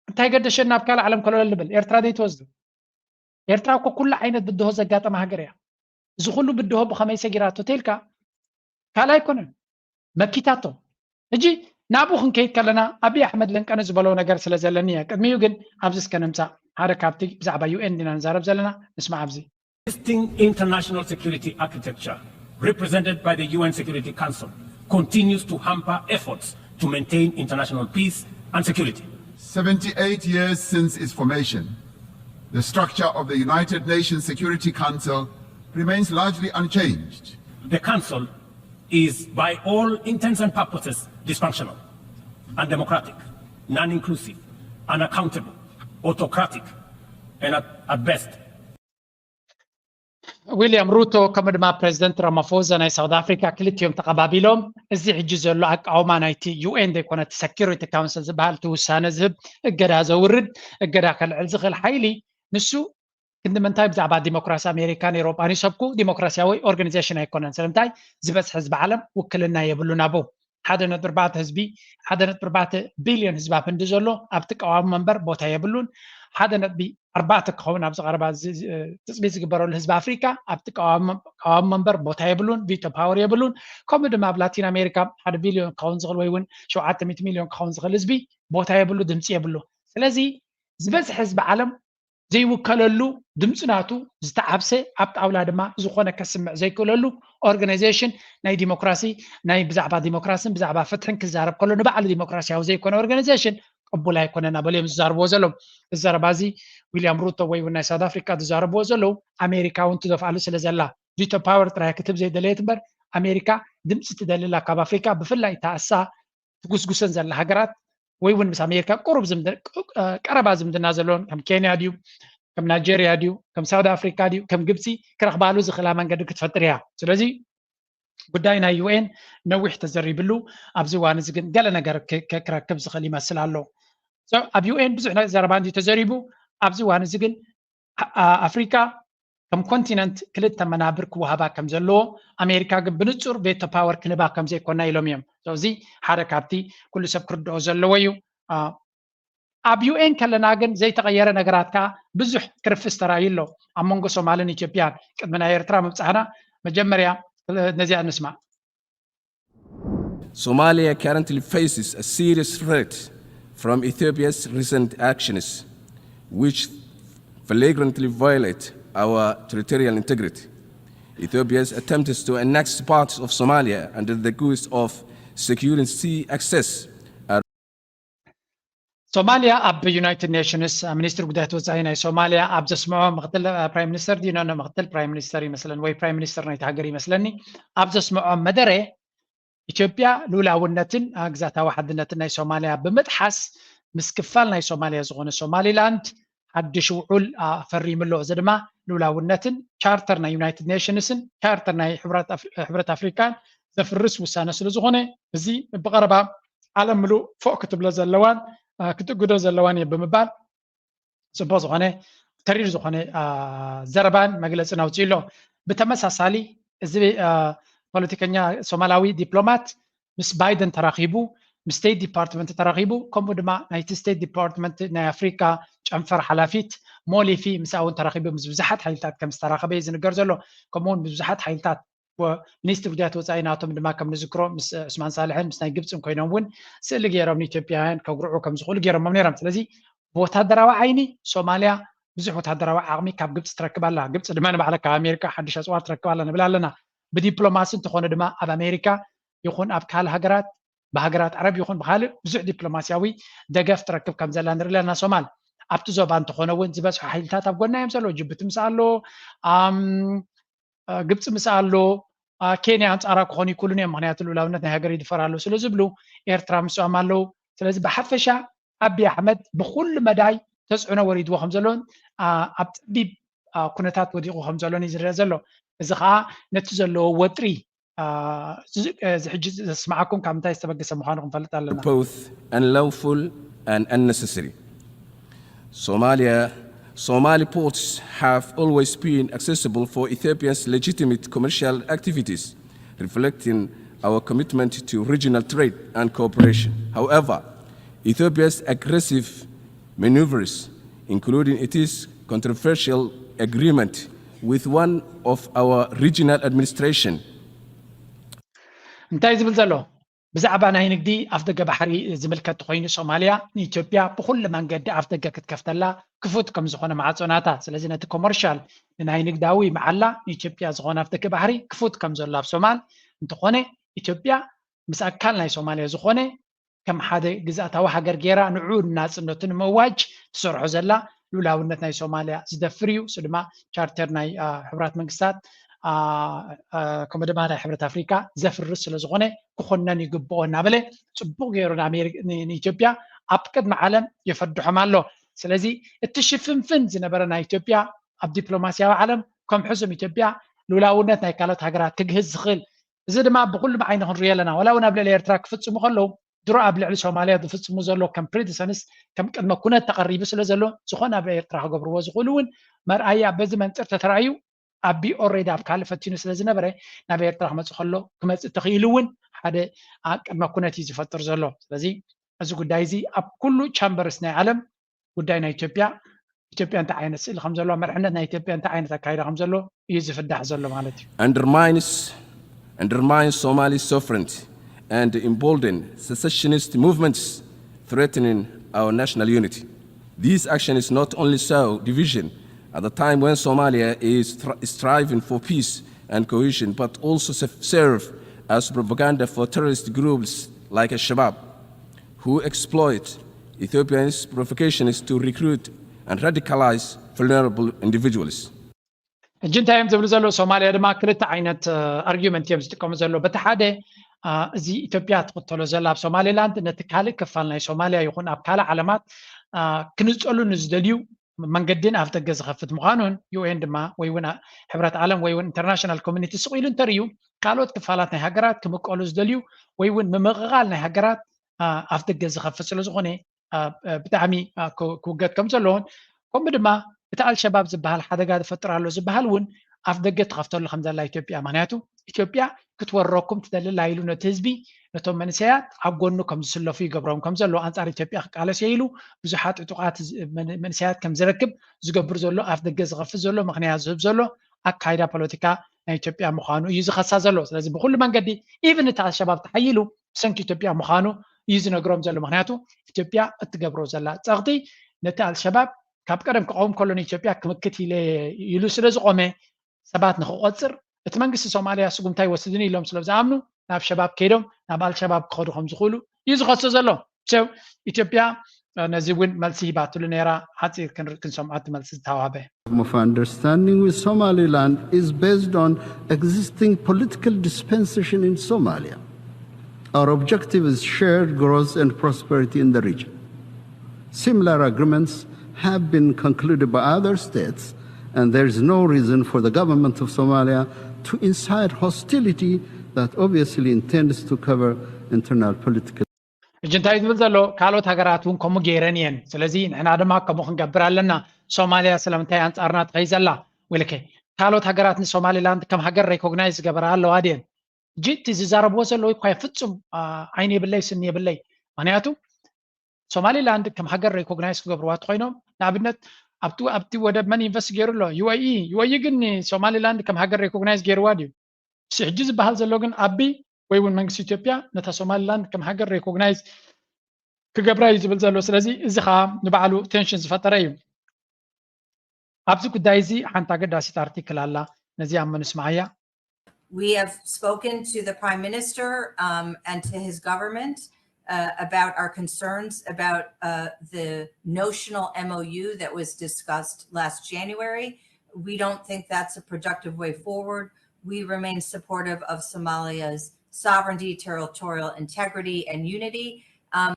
እንታይ ገደሸን ናብ ካልእ ዓለም ከለሎ ልብል ኤርትራ ዘይትወስዱ። ኤርትራ እኮ ኩሉ ዓይነት ብድሆ ዘጋጠመ ሃገር እያ። እዚ ኩሉ ብድሆ ብኸመይ ሰጊራቶ ተልካ ካልእ ኣይኮነን መኪታቶ። ሕጂ ናብኡ ክንከይድ ከለና ኣብይ ኣሕመድ ለንቀነ ዝበሎ ነገር ስለ ዘለኒ እየ። ቅድሚኡ ግን ኣብዚ እስከ ንምፃእ ሓደ ካብቲ ብዛዕባ ዩ ኤን ዲና ንዛረብ ዘለና ንስማዕ ኣብዚ። Existing international security architecture represented by the U N Security Council continues to hamper efforts to maintain international peace and security. Seventy-eight years since its formation, the structure of the United Nations Security Council remains largely unchanged. The Council is, by all intents and purposes, dysfunctional, undemocratic, non-inclusive, unaccountable, autocratic, and at, at best, ዊልያም ሩቶ ከምኡ ድማ ፕሬዚደንት ራማፎዛ ናይ ሳውት ኣፍሪካ ክልቲኦም ተቐባቢሎም እዚ ሕጂ ዘሎ ኣቃውማ ናይቲ ዩ ኤን ዘይኮነ እቲ ሰኪሪቲ ካውንስል ዝበሃል እቲ ውሳነ ዝህብ እገዳ ዘውርድ እገዳ ከልዕል ዝኽእል ሓይሊ ንሱ ክንዲ ምንታይ ብዛዕባ ዲሞክራሲ ኣሜሪካን ኤሮጳን ይሰብኩ ዲሞክራሲያዊ ኦርጋኒዜሽን ኣይኮነን። ስለምንታይ ዝበዝሐ ህዝቢ ዓለም ውክልና የብሉን ኣብኡ ሓደ ነጥቢ ኣርባዕተ ህዝቢ ሓደ ነጥቢ ኣርባዕተ ቢልዮን ህዝቢ ኣብ ህንዲ ዘሎ ኣብቲ ቀዋሚ መንበር ቦታ የብሉን። ሓደ ነጥቢ ኣርባዕተ ክኸውን ኣብዚ ቀረባ ትፅቢት ዝግበረሉ ህዝቢ ኣፍሪካ ኣብቲ ቀዋሚ መንበር ቦታ የብሉን፣ ቪቶ ፓወር የብሉን። ከምኡ ድማ ኣብ ላቲን ኣሜሪካ ሓደ ቢልዮን ክኸውን ዝኽእል ወይ እውን ሸውዓተ ሚእቲ ሚልዮን ክኸውን ዝኽእል ህዝቢ ቦታ የብሉ፣ ድምፂ የብሉ። ስለዚ ዝበዝሐ ህዝቢ ዓለም ዘይውከለሉ፣ ድምፂ ናቱ ዝተዓብሰ፣ ኣብ ጣውላ ድማ ዝኾነ ከስምዕ ዘይክእለሉ ኦርጋናይዜሽን፣ ናይ ዲሞክራሲ፣ ናይ ብዛዕባ ዲሞክራሲን ብዛዕባ ፍትሕን ክዛረብ ከሎ ንባዕሉ ዲሞክራሲያዊ ዘይኮነ ኦርጋናይዜሽን ቅቡል ኣይኮነን እናበሉ እዮም ዝዛረብዎ ዘለዉ። እዚ ዘረባ እዚ ዊልያም ሩቶ ወይ እውን ናይ ሳውት ኣፍሪካ ዝዛረብዎ ዘለዉ፣ ኣሜሪካ እውን ትደፍኣሉ ስለ ዘላ፣ ቪቶ ፓወር ጥራይ ክትህብ ዘይደለየት እምበር፣ ኣሜሪካ ድምፂ ትደሊ ኣላ ካብ ኣፍሪካ፣ ብፍላይ እታ እሳ ትጉስጉሰን ዘላ ሃገራት፣ ወይ እውን ምስ ኣሜሪካ ቁሩብ ዝምድ-፣ ቀረባ ዝምድና ዘለዎን፣ ከም ኬንያ ድዩ፣ ከም ናይጀርያ ድዩ፣ ከም ሳውት ኣፍሪካ ድዩ፣ ከም ግብፂ፣ ክረኽባሉ ዝኽእላ መንገዲ ክትፈጥር እያ። ስለዚ ጉዳይ ናይ ዩ ኤን ነዊሕ ተዘሪብሉ፣ ኣብዚ እዋን እዚ ግን ገለ ነገር ክ-፣ ክ-፣ ክረክብ ዝኽእል ይመስል ኣሎ። So፣ ኣብ ዩ ኤን ብዙሕ ናይ ዘረባ እንዲ ተዘሪቡ፣ ኣብዚ እዋን እዚ ግን ኣ-፣ ኣፍሪካ ከም ኮንቲነንት ክልተ መናብር ክወሃባ ከም ዘለዎ፣ ኣሜሪካ ግን ብንጹር ቬቶ ፓወር ክንባ ከም ዘይኮና ኢሎም እዮም። So፣ እዚ ሓደ ካብቲ ኩሉ ሰብ ክርድኦ ዘለዎ እዩ። ኣ፣ ኣብ ዩ ኤን ከለና ግን ዘይተቐየረ ነገራት ከኣ ብዙሕ ክርፍስ ተራእዩ ኣሎ ኣብ መንጎ ሶማልን ኢትዮጵያን። ቅድሚ ናይ ኤርትራ ምብጻሕና መጀመርያ ነዚኣ ንስማዕ። Somalia currently faces a serious threat from Ethiopia's recent actions, which flagrantly violate our territorial integrity. Ethiopia's attempts to annex parts of Somalia under the guise of securing sea access are ሶማልያ ኣብ ዩናይትድ ኔሽንስ ሚኒስትሪ ጉዳያት ወፃኢ ናይ ሶማልያ ኣብ ዘስምዖ፣ ምክትል ፕራይም ሚኒስተር ድዩ? ኖ፣ ምክትል ፕራይም ሚኒስተር ይመስለን፣ ወይ ፕራይም ሚኒስተር ናይቲ ሃገር ይመስለኒ፣ ኣብ ዘስምዖ መደረ፣ ኢትዮጵያ ልኡላውነትን ግዛታዊ ሓድነትን ናይ ሶማልያ ብምጥሓስ፣ ምስ ክፋል ናይ ሶማልያ ዝኾነ ሶማሊላንድ ሓድሽ ውዑል ፈሪሙ ኣሎ። እዚ ድማ ልኡላውነትን ቻርተር ናይ ዩናይትድ ኔሽንስን ቻርተር ናይ ሕብረት ኣፍሪካን ዘፍርስ ውሳነ ስለ ዝኾነ፣ እዚ ብቐረባ ዓለም ምሉእ ፎእ ክትብሎ ዘለዋን ክትእግዶ ዘለዋን እየ ብምባል፣ ጽቡቕ ዝኾነ፣ ተሪር ዝኾነ ዘረባን መግለጽን ኣውጺኡ ኣሎ። ብተመሳሳሊ፣ እዚ ፖለቲከኛ ሶማላዊ ዲፕሎማት ምስ ባይደን ተራኺቡ፣ ምስ ስቴት ዲፓርትመንት ተራኺቡ፣ ከምኡ ድማ ናይቲ ስቴት ዲፓርትመንት ናይ ኣፍሪካ ጨንፈር ሓላፊት ሞሊፊ ምስኣ እውን ተራኺቡ ምስ ብዙሓት ሓይልታት ከም ዝተራኸበ እዩ ዝንገር ዘሎ። ከምኡውን ብዙሓት ሓይልታት ሚኒስትሪ ጉዳያት ወፃኢ ናቶም ድማ ከም ንዝክሮ ምስ ዑስማን ሳልሕን ምስ ናይ ግብፅን ኮይኖም እውን ስእሊ ገይሮም ንኢትዮጵያውያን ከጉርዑ ከም ዝኽእሉ ገይሮሞም ነይሮም። ስለዚ ብወታደራዊ ዓይኒ ሶማልያ ብዙሕ ወታደራዊ ዓቕሚ ካብ ግብፂ ትረክብ ኣላ። ግብፂ ድማ ንባዕላ ካብ ኣሜሪካ ሓድሽ ኣፅዋር ትረክብ ኣላ ንብል ኣለና። ብዲፕሎማሲ እንተኾነ ድማ ኣብ ኣሜሪካ ይኹን ኣብ ካልእ ሃገራት፣ ብሃገራት ዓረብ ይኹን ብካልእ ብዙሕ ዲፕሎማሲያዊ ደገፍ ትረክብ ከም ዘላ ንርኢ ኣለና ሶማል። ኣብቲ ዞባ እንተኾነ እውን ዝበዝሑ ሓይልታት ኣብ ጎና እዮም ዘለዉ። ጅቡቲ ምስ ኣሎ፣ ግብፂ ምስ ኣሎ፣ ኬንያ ኣንፃራ ክኾኑ ይክእሉን እዮም። ምክንያቱ ልኡላውነት ናይ ሃገር ይድፈር ኣሎ ስለ ዝብሉ፣ ኤርትራ ምስኦም ኣለዉ። ስለዚ ብሓፈሻ ኣቢ ኣሕመድ ብኩሉ መዳይ ተፅዕኖ ወሪድዎ ከም ዘሎን ኣብ ፀቢብ ኩነታት ወዲቑ ከም ዘሎን እዩ ዝረአ ዘሎ። እዚ ከዓ ነቲ ዘለዎ ወጥሪ እዚ ሕጂ ዘስማዓኩም ካብ ምንታይ ዝተበገሰ ምዃኑ ክንፈልጥ ኣለና። Both unlawful and unnecessary. Somalia, Somali ports have always been accessible for Ethiopia's legitimate commercial activities, reflecting our commitment to regional trade and cooperation. However, Ethiopia's aggressive maneuvers, including its controversial agreement with one of our regional administration, እንታይ ዝብል ዘሎ? ብዛዕባ ናይ ንግዲ ኣፍደገ ባሕሪ ዝምልከት ኮይኑ፣ ሶማልያ ንኢትዮጵያ ብኩሉ መንገዲ ኣፍደገ ክትከፍተላ ክፉት ከም ዝኾነ ማዕጾ ናታ። ስለዚ ነቲ ኮመርሻል ንናይ ንግዳዊ መዓላ ንኢትዮጵያ ዝኾነ ኣፍደገ ባሕሪ ክፉት ከም ዘሎ ኣብ ሶማል እንተኾነ፣ ኢትዮጵያ ምስ ኣካል ናይ ሶማልያ ዝኾነ ከም ሓደ ግዝኣታዊ ሃገር ገይራ ንዑ ናጽነቱ ንምእዋጅ ትሰርሖ ዘላ ልኡላውነት ናይ ሶማልያ ዝደፍር እዩ። እሱ ድማ ቻርተር ናይ ሕቡራት መንግስታት ከምኡ ድማ ናይ ሕብረት ኣፍሪካ ዘፍርስ ስለ ዝኾነ ክኾነን ይግብኦ እናበለ ጽቡቕ ገይሩ ንኢትዮጵያ ኣብ ቅድሚ ዓለም የፈድሖም ኣሎ። ስለዚ እቲ ሽፍንፍን ዝነበረ ናይ ኢትዮጵያ ኣብ ዲፕሎማስያዊ ዓለም ከም ሕሱም ኢትዮጵያ ልኡላውነት ናይ ካልኦት ሃገራት ክግህዝ ዝኽእል፣ እዚ ድማ ብኩሉ ዓይኒ ክንሪኦ ኣለና። ዋላ እውን ኣብ ልዕሊ ኤርትራ ክፍጽሙ ከለዉ ድሮ ኣብ ልዕሊ ሶማልያ ዝፍጽሙ ዘሎ ከም ፕሪደሰንስ ከም ቅድመ ኩነት ተቐሪቡ ስለ ዘሎ ዝኾነ ኣብ ኤርትራ ክገብርዎ ዝኽእሉ እውን መርኣያ በዚ መንፅር ተተራእዩ ኣቢ ኦሬዲ ኣብ ካልእ ፈቲኑ ስለ ዝነበረ ናብ ኤርትራ ክመፅእ ከሎ ክመፅእ ተኽኢሉ እውን ሓደ ቅድመ ኩነት እዩ ዝፈጥር ዘሎ። ስለዚ እዚ ጉዳይ እዚ ኣብ ኩሉ ቻምበርስ ናይ ዓለም ጉዳይ ናይ ኢትዮጵያ ኢትዮጵያ እንታይ ዓይነት ስእሊ ከም ዘለዋ መርሕነት ናይ ኢትዮጵያ እንታይ ዓይነት ኣካይዳ ከም ዘሎ እዩ ዝፍዳሕ ዘሎ ማለት እዩ። Undermines undermines Somali sovereignty and embolden secessionist movements threatening our national unity. This action is not only sow division at the time when Somalia is stri- striving for peace and cohesion, but also se- serve as propaganda for terrorist groups like Al-Shabaab, who exploit Ethiopia's provocations to recruit and radicalize vulnerable individuals. ሕጂ እንታይ እዮም ዝብሉ ዘለዉ? ሶማልያ ድማ ክልተ ዓይነት ኣርጊመንት እዮም ዝጥቀሙ ዘለዉ። በቲ ሓደ፣ አ፣ እዚ ኢትዮጵያ ትኽተሎ ዘላ ኣብ ሶማሌላንድ ነቲ ካልእ ክፋል ናይ ሶማልያ ይኹን ኣብ ካልእ ዓለማት፣ አ፣ ክንጸሉ ንዝደልዩ መንገድን ኣፍ ደገ ዝኸፍት ምዃኑን፣ ዩ ኤን ድማ ወይ እውን ሕብረት ዓለም ወይ እውን ኢንተርናሽናል ኮሚኒቲ ስቕ ኢሉ እንተርእዩ፣ ካልኦት ክፋላት ናይ ሃገራት ክምቀሉ ዝደልዩ ወይ እውን ምምቕቓል ናይ ሃገራት፣ አ፣ ኣፍ ደገ ዝኸፍት ስለ ዝኾነ፣ አ፣ አ፣ ብጣዕሚ፣ አ፣ ክው- ክውገድ ከም ዘለዎን፣ ከምኡ ድማ እቲ ኣልሸባብ ዝበሃል ሓደጋ ዝፈጥር ኣሎ ዝበሃል እውን ኣፍ ደገ ትኸፍተሉ ከም ዘላ ኢትዮጵያ። ምኽንያቱ ኢትዮጵያ ክትወረኩም ትደሊ ኣላ ኢሉ ነቲ ህዝቢ፣ ነቶም መንእሰያት ኣብ ጎኑ ከም ዝስለፉ ይገብሮም ከም ዘሎ፣ ኣንጻር ኢትዮጵያ ክቃለስ እየ ኢሉ ብዙሓት ዕጡቓት ዝ- መን- መንእሰያት ከም ዝረክብ ዝገብር ዘሎ፣ ኣፍ ደገ ዝኸፍት ዘሎ፣ ምኽንያት ዝህብ ዘሎ ኣካይዳ ፖለቲካ ናይ ኢትዮጵያ ምዃኑ እዩ ዝኸሳ ዘሎ። ስለዚ ብኩሉ መንገዲ ኢቭን እቲ ኣልሸባብ ተሓይሉ ብሰንኪ ኢትዮጵያ ምዃኑ እዩ ዝነግሮም ዘሎ። ምኽንያቱ ኢትዮጵያ እትገብሮ ዘላ ጸቕጢ ነቲ ኣልሸባብ ካብ ቀደም ክቐውም ከሎ ንኢትዮጵያ ክምክት ኢለ ኢሉ ስለ ዝቖመ ሰባት ንክቆጽር እቲ መንግስቲ ሶማልያ ስጉምታ ይወስድን ኢሎም ስለ ዝኣምኑ ናብ ሸባብ ከይዶም ናብ ኣልሸባብ ክኸዱ ከም ዝኽእሉ እዩ ዝኸሶ ዘሎ። So ኢትዮጵያ፣ እ፣ ነዚ እውን መልሲ ሂባትሉ ነይራ። ሓፂር ክንር- ክንሰምዖ እቲ መልሲ ዝተዋህበ። of understanding with Somaliland is based on existing political dispensation in Somalia. Our objective is shared growth and prosperity in the region. Similar agreements have been concluded by other states, and there is no reason for the government of Somalia to incite hostility that obviously intends to cover internal political ሕጂ እንታይ ዝብል ዘሎ? ካልኦት ሃገራት እውን ከምኡ ገይረን እየን። ስለዚ ንሕና ድማ ከምኡ ክንገብር ኣለና። ሶማልያ ስለምንታይ ኣንጻርና ትኸይ ዘላ? ወይለከ ካልኦት ሃገራት ንሶማሊላንድ ከም ሃገር ሬኮግናይዝ ዝገበራ ኣለዋ ድየን? ሕጂ እቲ ዝዛረብዎ ዘለዉ እኳ ፍጹም፣ አ፣ ዓይኒ የብለይ ስኒ የብለይ። ምኽንያቱ ሶማሊላንድ ከም ሃገር ሬኮግናይዝ ክገብርዋ እንተኾይኖም፣ ንኣብነት ኣብቲ ኣብቲ ወደብ መን ኢንቨስት ገይሩ ኣሎ? ዩ ኤ ኢ። ዩ ኤ ኢ ግን ንሶማሊላንድ ከም ሃገር ሬኮግናይዝ ገይርዋ ድዩ? እዚ ሕጂ ዝበሃል ዘሎ ግን ኣቢ ወይ እውን መንግስቲ ኢትዮጵያ ነታ ሶማሊላንድ ከም ሃገር ሬኮግናይዝ ክገብራ እዩ ዝብል ዘሎ። ስለዚ እዚ ከዓ ንባዕሉ ቴንሽን ዝፈጠረ እዩ። ኣብዚ ጉዳይ እዚ ሓንቲ ኣገዳሲት ኣርቲክል ኣላ፣ ነዚኣ እሞ ንስምዓያ። We have spoken to the Prime Minister, um, and to his government, uh, about our concerns about, uh, the notional M O U that was discussed last January. We don't think that's a productive way forward. We remain supportive of Somalia's sovereignty, territorial integrity, and unity. Um,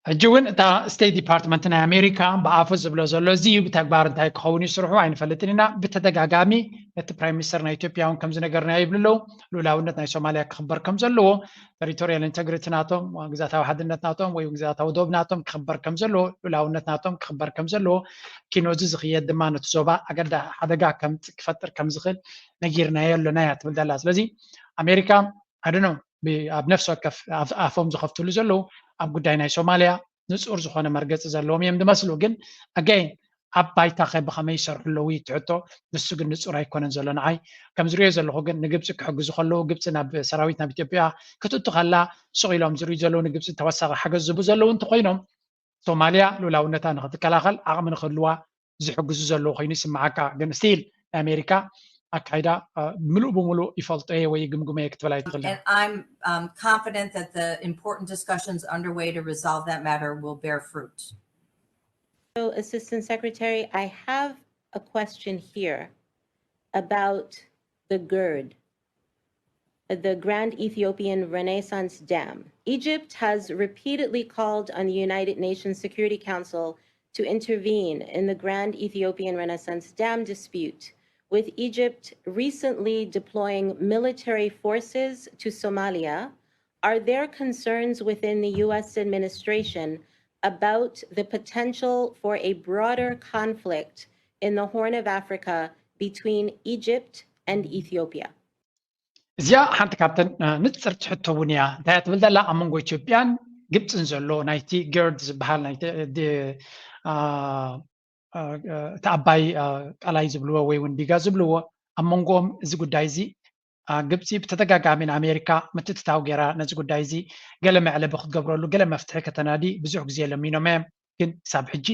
ሕጂ እውን እታ ስቴት ዲፓርትመንት ናይ ኣሜሪካ ብኣፉ ዝብሎ ዘሎ እዚ እዩ፣ ብተግባር እንታይ ክኸውን እዩ ስርሑ ኣይንፈልጥን ኢና። ብተደጋጋሚ ነቲ ፕራይም ሚኒስተር ናይ ኢትዮጵያ እውን ከም ዝነገርናዮ ይብሉ ኣለዉ። ልኡላውነት ናይ ሶማልያ ክኽበር ከም ዘለዎ፣ ቴሪቶሪያል ኢንተግሪቲ ናቶም፣ ግዛታዊ ሓድነት ናቶም ወይ ግዛታዊ ዶብ ናቶም ክኽበር ከም ዘለዎ፣ ልኡላውነት ናቶም ክኽበር ከም ዘለዎ፣ ኪኖ እዚ ዝኽየድ ድማ ነቲ ዞባ ኣገዳ ሓደጋ ከም ክፈጥር ከም ዝኽእል ነጊርናዮ ኣለና እያ ትብል ዘላ። ስለዚ ኣሜሪካ ኣድኖ ኣብ ነፍሲ ወከፍ ኣፍ- ኣፎም ዝኸፍትሉ ዘለዉ ኣብ ጉዳይ ናይ ሶማልያ ንጹር ዝኾነ መርገጺ ዘለዎም እዮም ዝመስሉ። ግን ኣጋይን ኣብ ባይታ ከ ብኸመይ ይሰርሑ ኣለዉ እዩ እቲ ሕቶ። ንሱ ግን ንጹር ኣይኮነን ዘሎ ንዓይ። ከም ዝሪኦ ዘለኹ ግን ንግብጺ ክሕግዙ ከለዉ፣ ግብጺ ናብ ሰራዊት ናብ ኢትዮጵያ ክትእቱ ከላ ስቕ ኢሎም ዝሪኡ ዘለዉ፣ ንግብጺ ተወሳኺ ሓገዝ ዝህቡ ዘለዉ እንተኾይኖም፣ ሶማልያ ልኡላውነታ ንኽትከላኸል ዓቕሚ ንክህልዋ ዝሕግዙ ዘለዉ ኮይኑ ይስምዓካ። ግን ስቲል ናይ ኣሜሪካ ኣካይዳ፣ አ፣ ምሉእ ብምሉእ ይፈልጦ እየ ወይ ይግምግሞ እየ ክትብል ኣይትኽእልን። And I'm, um, confident that the important discussions underway to resolve that matter will bear fruit. So, Assistant Secretary, I have a question here about the GERD, the Grand Ethiopian Renaissance Dam. Egypt has repeatedly called on the United Nations Security Council to intervene in the Grand Ethiopian Renaissance Dam dispute, with Egypt recently deploying military forces to Somalia. Are there concerns within the U S administration about the potential for a broader conflict in the Horn of Africa between Egypt and Ethiopia? እዚኣ ሓንቲ ካብተን፣ እ፣ ንጽርቲ ሕቶ እውን እያ። እንታይ እያ ትብል ዘላ? ኣብ መንጎ ኢትዮጵያን ግብጽን ዘሎ ናይቲ ገርድ ዝበሃል ናይቲ፣ እ፣ ድ-፣ አ፣ አ፣ እቲ ኣባይ፣ አ፣ ቀላይ ዝብልዎ ወይ እውን ዲጋ ዝብልዎ ኣብ መንጎኦም እዚ ጉዳይ እዚ፣ አ፣ ግብጺ ብተደጋጋሚ ንኣሜሪካ ምትእትታው ገይራ ነዚ ጉዳይ እዚ ገለ መዕለቢ ክትገብረሉ ገለ መፍትሒ ከተናዲ ብዙሕ ግዜ ለሚኖም እዮም። ግን ክሳብ ሕጂ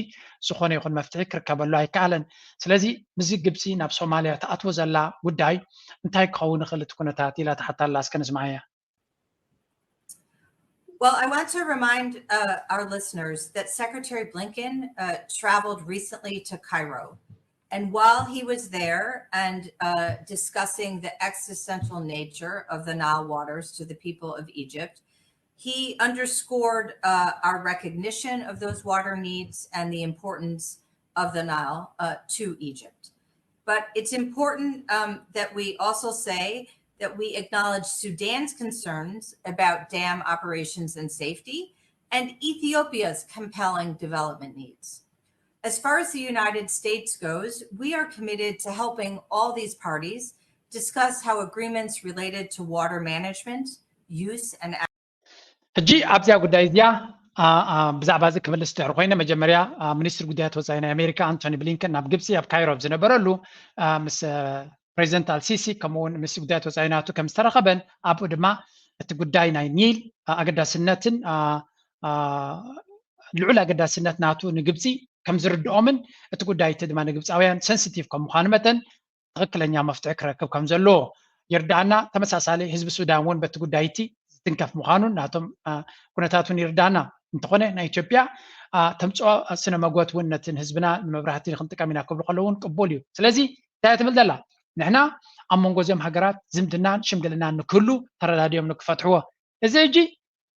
ዝኾነ ይኹን መፍትሒ ክርከበሉ ኣይከኣለን። ስለዚ ምስዚ ግብፂ ናብ ሶማልያ ትኣትዎ ዘላ ጉዳይ እንታይ ክኸውን ይኽእል እቲ ኩነታት ኢላ ትሓታ ኣላ። እስከ ንስማዓያ። Well, I want to remind uh, our listeners that Secretary Blinken uh, traveled recently to Cairo. And while he was there and uh, discussing the existential nature of the Nile waters to the people of Egypt, he underscored uh, our recognition of those water needs and the importance of the Nile uh, to Egypt. But it's important um, that we also say that we acknowledge Sudan's concerns about dam operations and safety and Ethiopia's compelling development needs. As far as the United States goes, we are committed to helping all these parties discuss how agreements related to water management, use, and ሕጂ ኣብዚኣ ጉዳይ እዚኣ ብዛዕባ እዚ ክምልስ ድሕር ኮይነ፣ መጀመርያ ሚኒስትር ጉዳያት ወፃኢ ናይ ኣሜሪካ ኣንቶኒ ብሊንከን ናብ ግብፂ ኣብ ካይሮ ኣብ ዝነበረሉ ምስ ፕሬዚደንት ኣልሲሲ ከምኡውን ሚኒስትር ጉዳያት ወፃኢ ናቱ ከም ዝተረኸበን ኣብኡ ድማ እቲ ጉዳይ ናይ ኒል ኣገዳስነትን ልዑል ኣገዳስነት ናቱ ንግብፂ ከም ዝርድኦምን እቲ ጉዳይ እቲ ድማ ንግብፃውያን ሰንሲቲቭ ከም ምዃኑ መጠን ትኽክለኛ መፍትሒ ክረክብ ከም ዘለዎ ይርዳኣና። ተመሳሳሊ ህዝቢ ሱዳን እውን በቲ ጉዳይ እቲ ዝትንከፍ ምዃኑን ናቶም ኩነታት እውን ይርዳኣና። እንተኾነ ናይ ኢትዮጵያ ተምፅኦ ስነ መጎት እውን ነትን ህዝብና ንመብራህቲ ክንጥቀም ኢና ክብሉ ከለዉ እውን ቅቡል እዩ። ስለዚ እንታይ ትብል ዘላ? ንሕና ኣብ መንጎ እዚኦም ሃገራት ዝምድናን ሽምግልናን ንክህሉ ተረዳዲኦም ንክፈትሕዎ። እዚ ሕጂ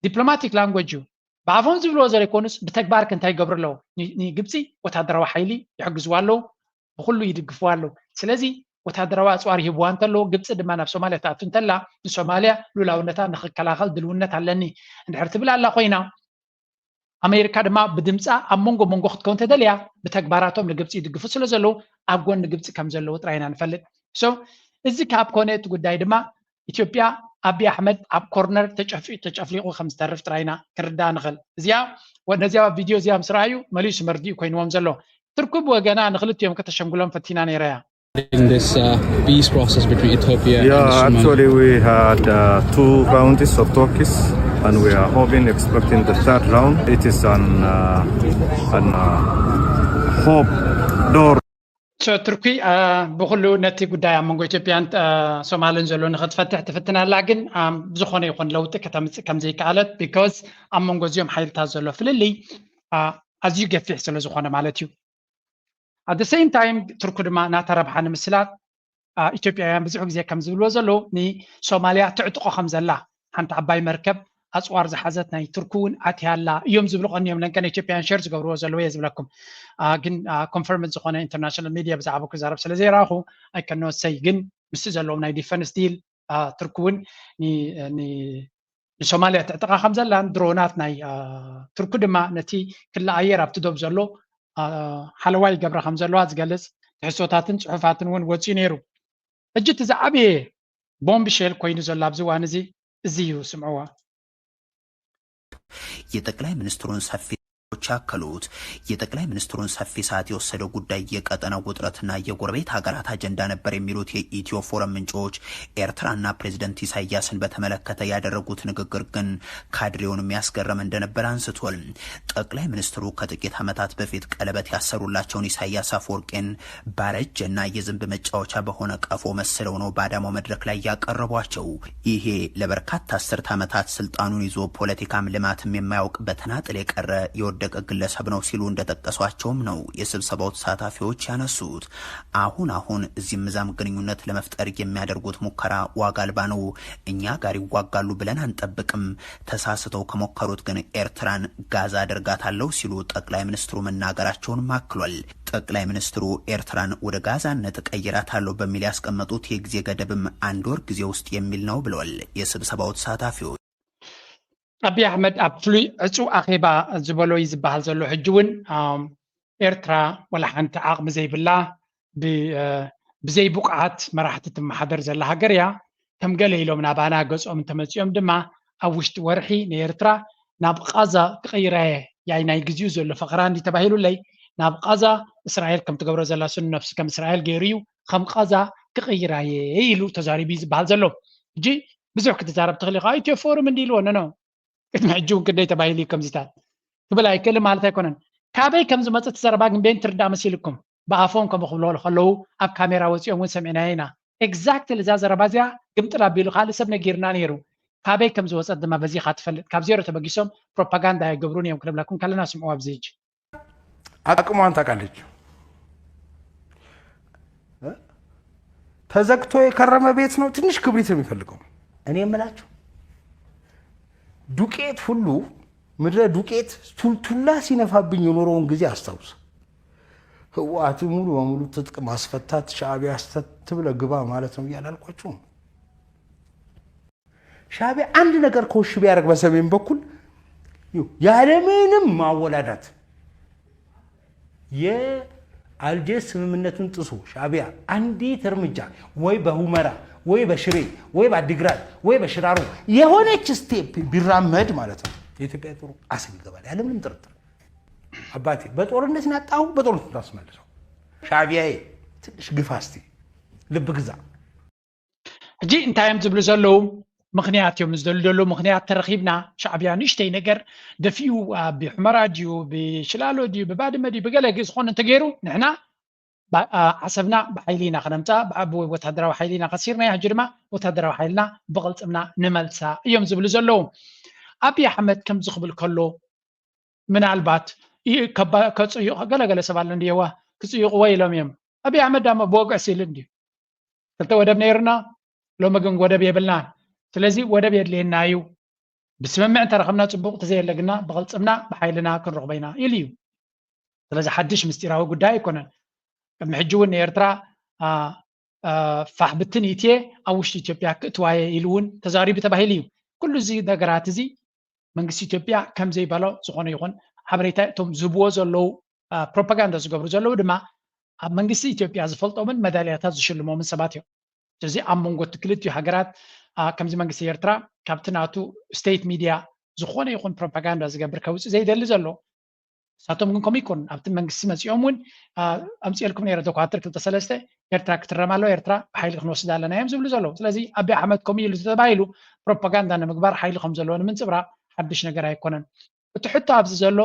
ዲፕሎማቲክ ላንጎጅ እዩ። ብኣፎም ዝብልዎ ዘይኮኑስ ብተግባር ከ እንታይ ይገብሩ ኣለዉ? ንግብፂ ወታደራዊ ሓይሊ ይሕግዝዋ ኣለዉ፣ ብኩሉ ይድግፍዋ ኣለዉ። ስለዚ ወታደራዊ ኣፅዋር ይህብዋ እንተለዉ፣ ግብፂ ድማ ናብ ሶማልያ ትኣቱ እንተላ ንሶማልያ ሉላውነታ ንክከላኸል ድልውነት ኣለኒ እንድሕር ትብል ኣላ ኮይና ኣሜሪካ ድማ ብድምፃ ኣብ መንጎ መንጎ ክትከውን ተደልያ ብተግባራቶም ንግብፂ ይድግፉ ስለ ዘለዉ ኣብ ጎኒ ግብፂ ከም ዘለዉ ጥራይ ኢና ንፈልጥ። So እዚ ካብ ኮነ እቲ ጉዳይ ድማ ኢትዮጵያ ኣቢ ኣሕመድ ኣብ ኮርነር ተጨፍሊቁ ከም ዝተርፍ ጥራይ ኢና ክንርዳእ ንኽእል። እዚኣ ነዚኣ ቪድዮ እዚኣ ምስ ረኣዩ መሊሱ መርድኡ ኮይንዎም ዘሎ። ትርኩ ብወገና ንክልቲኦም ከተሸምግሎም ፈቲና ነይራ እያ። This uh, peace process between Ethiopia and Yeah, Somalia. Actually, we had uh, two rounds of talks, and we are hoping, expecting the third round. It is an, uh, an uh, hope door. So ትርኪ ብኩሉ ነቲ ጉዳይ ኣብ መንጎ ኢትዮጵያን ሶማልን ዘሎ ንክትፈትሕ ትፍትን ኣላ። ግን ብዝኾነ ይኹን ለውጢ ከተምፅእ ከም ዘይከኣለት because ኣብ መንጎ እዚኦም ሓይልታት ዘሎ ፍልልይ ኣዝዩ ገፊሕ ስለ ዝኾነ ማለት እዩ። At the same time ትርኩ ድማ ናታ ረብሓ ንምስላጥ ኢትዮጵያውያን ብዙሕ ግዜ ከም ዝብልዎ ዘለዉ ንሶማልያ ትዕጥቆ ከም ዘላ ሓንቲ ዓባይ መርከብ ኣፅዋር ዝሓዘት ናይ ቱርኪ እውን ኣትያ ኣላ እዮም ዝብሉ ቀንዮም። ለንከ ኢትዮጵያን ሸር ዝገብርዎ ዘለዉ እየ ዝብለኩም። ግን ኮንፈርምድ ዝኾነ ኢንተርናሽናል ሚድያ ብዛዕባ ክዛረብ ስለ ዘይረኣኹ ኣይከነወሰይ። ግን ምስቲ ዘለዎም ናይ ዲፈንስ ዲል ቱርኪ እውን ንሶማልያ ትዕጥቃ ከም ዘላን ድሮናት ናይ ቱርኪ ድማ ነቲ ክሊ ኣየር ኣብቲ ዶብ ዘሎ ሓለዋ ይገብራ ከም ዘለዋ ዝገልፅ ትሕዝቶታትን ፅሑፋትን እውን ወፂኡ ነይሩ። ሕጂ እቲ ዝዓበየ ቦምብ ሼል ኮይኑ ዘሎ ኣብዚ እዋን እዚ እዚ እዩ። ስምዕዋ። የጠቅላይ ሚኒስትሩን ሰፊ ያከሉት የጠቅላይ ሚኒስትሩን ሰፊ ሰዓት የወሰደው ጉዳይ የቀጠናው ውጥረትና የጎረቤት ሀገራት አጀንዳ ነበር የሚሉት የኢትዮ ፎረም ምንጮች ኤርትራና ፕሬዝደንት ኢሳያስን በተመለከተ ያደረጉት ንግግር ግን ካድሬውን የሚያስገረም እንደነበር አንስቷል። ጠቅላይ ሚኒስትሩ ከጥቂት ዓመታት በፊት ቀለበት ያሰሩላቸውን ኢሳያስ አፈወርቄን ባረጀና የዝንብ መጫወቻ በሆነ ቀፎ መስለው ነው በአዳማው መድረክ ላይ ያቀረቧቸው። ይሄ ለበርካታ አስርት ዓመታት ስልጣኑን ይዞ ፖለቲካም ልማትም የማያውቅ በተናጥል የቀረ የወደቀ ግለሰብ ነው ሲሉ እንደጠቀሷቸውም ነው የስብሰባው ተሳታፊዎች ያነሱት። አሁን አሁን እዚህም እዛም ግንኙነት ለመፍጠር የሚያደርጉት ሙከራ ዋጋ አልባ ነው። እኛ ጋር ይዋጋሉ ብለን አንጠብቅም። ተሳስተው ከሞከሩት ግን ኤርትራን ጋዛ አደርጋታለሁ ሲሉ ጠቅላይ ሚኒስትሩ መናገራቸውንም አክሏል። ጠቅላይ ሚኒስትሩ ኤርትራን ወደ ጋዛነት እቀይራታለሁ በሚል ያስቀመጡት የጊዜ ገደብም አንድ ወር ጊዜ ውስጥ የሚል ነው ብለዋል የስብሰባው ተሳታፊዎች። ኣብይ ኣሕመድ ኣብ ፍሉይ ዕፁ ኣኼባ ዝበሎ እዩ ዝበሃል ዘሎ። ሕጂ እውን ኤርትራ ወላ ሓንቲ ዓቕሚ ዘይብላ ብዘይ ብቕዓት መራሕቲ ትመሓደር ዘላ ሃገር እያ። ከም ገለ ኢሎም ናባና ገጾም እንተመፂኦም ድማ ኣብ ውሽጢ ወርሒ ንኤርትራ ናብ ቃዛ ክቕይራ እየ። ያይ ናይ ግዜኡ ዘሎ ፈኸራ እንዲ ተባሂሉለይ ናብ ቃዛ እስራኤል ከም ትገብሮ ዘላ ስኑ ነፍሲ ከም እስራኤል ገይሩ እዩ ከም ቃዛ ክቕይራ እየ ኢሉ ተዛሪቡ እዩ ዝበሃል ዘሎ። ሕጂ ብዙሕ ክትዛረብ ትኽእል ኢኻ። ኢትዮ ፎርም እንዲ ኢልዎ ነኖ ቅድሚ ሕጂ እውን ክንደይ ተባሂሉ እዩ ከምዚታት ክብል ኣይክእልን ማለት ኣይኮነን። ካበይ ከም ዝመፀ እቲ ዘረባ ግን ቤን ትርዳእ መሲልኩም? ብኣፎም ከም ክብሎ ከለዉ ኣብ ካሜራ ወፂኦም እውን ሰሚዕናዮ ኢና። ኤግዛክትሊ እዛ ዘረባ እዚኣ ግምጥል ኣቢሉ ካልእ ሰብ ነጊርና ነይሩ። ካበይ ከም ዝወፀት ድማ በዚኻ ትፈልጥ። ካብ ዜሮ ተበጊሶም ፕሮፓጋንዳ ኣይገብሩን እዮም ክንብለኩም ከለና ስምዑ ኣብዚ ሕጂ። አቅሟን ታውቃለች። ተዘግቶ የከረመ ቤት ነው፣ ትንሽ ክብሪት ነው የሚፈልገው። እኔ የምላችሁ ዱቄት ሁሉ ምድረ ዱቄት ቱልቱላ ሲነፋብኝ የኖረውን ጊዜ አስታውስ። ህወሓት ሙሉ በሙሉ ትጥቅ ማስፈታት ሻዕቢያ ስተት ብለህ ግባ ማለት ነው ብዬ አላልኳችሁም? ሻዕቢያ አንድ ነገር ኮሽ ቢያደርግ በሰሜን በኩል ያለምንም ማወላዳት የአልጀርስ ስምምነቱን ጥሶ ሻዕቢያ አንዲት እርምጃ ወይ በሁመራ ወይ በሽሬ ወይ በአዲግራት ወይ በሽራሮ የሆነች ስቴፕ ቢራመድ ማለት ነው የኢትዮጵያ ጦር አሰብ ይገባል ያለምንም ጥርጥር። አባቴ በጦርነት ናጣው በጦርነት ታስመልሰው። ሻዕቢያዬ ትንሽ ግፋ እስቲ ልብ ግዛ። ሕጂ እንታይ እዮም ዝብሉ ዘለዉ? ምኽንያት እዮም ዝደልዩ ዘለዉ። ምኽንያት ተረኺብና ሻዕቢያ ንእሽተይ ነገር ደፊኡ ብሑመራ ድዩ ብሽላሎ ድዩ ብባድመ ድዩ ብገለ ዝኾነ እንተገይሩ ንሕና ዓሰብና ብሓይሊ ኢና ክነምፃ ብወታደራዊ ሓይሊ ኢና ከሲርና ሕጂ ድማ ወታደራዊ ሓይልና ብቕልፅምና ንመልሳ እዮም ዝብሉ ዘለዉ። ኣብይ ኣሕመድ ከምዚ ክብል ከሎ ምናልባት ከፅይቕ ገለገለ ሰብ ኣሎ እንድየዋ ክፅይቕዎ ኢሎም እዮም። ኣብይ ኣሕመድ ዳሞ ብወግዒ ሲል እንድዩ ክልተ ወደብ ነይርና ሎሚ ግን ወደብ የብልናን። ስለዚ ወደብ የድልየና እዩ። ብስምምዕ እንተረኸብና ፅቡቕ፣ ተዘየለ ግና ብቕልፅምና ብሓይልና ክንረኽቦ ኢና ኢሉ እዩ። ስለዚ ሓድሽ ምስጢራዊ ጉዳይ ኣይኮነን። ቅድሚ ሕጂ እውን ንኤርትራ ፋሕ ብትን ኢትየ ኣብ ውሽጢ ኢትዮጵያ ክእትዋየ ኢሉ እውን ተዛሪቡ ተባሂሉ እዩ። ኩሉ እዚ ነገራት እዚ መንግስቲ ኢትዮጵያ ከም ዘይበሎ ዝኾነ ይኹን ሓበሬታ እቶም ዝህብዎ ዘለዉ ፕሮፓጋንዳ ዝገብሩ ዘለዉ ድማ ኣብ መንግስቲ ኢትዮጵያ ዝፈልጦምን መዳልያታት ዝሽልሞምን ሰባት እዮም። ስለዚ ኣብ መንጎ እቲ ክልቲኡ ሃገራት ከምዚ መንግስቲ ኤርትራ ካብቲ ናቱ ስቴት ሚድያ ዝኾነ ይኹን ፕሮፓጋንዳ ዝገብር ከውፅእ ዘይደሊ ዘሎ ንሳቶም ግን ከምኡ ይኮኑን ኣብቲ መንግስቲ መፂኦም እውን ኣምፅኤልኩም ነረ ዶኳትር ክልተ ሰለስተ ኤርትራ ክትረም ኣለዋ ኤርትራ ብሓይሊ ክንወስድ ኣለና እዮም ዝብሉ ዘለዉ ስለዚ ኣቢ ኣሕመድ ከምኡ ኢሉ ተባሂሉ ፕሮፓጋንዳ ንምግባር ሓይሊ ከም ዘለዎ ንምንፅብራቅ ሓድሽ ነገር ኣይኮነን እቲ ሕቶ ኣብዚ ዘሎ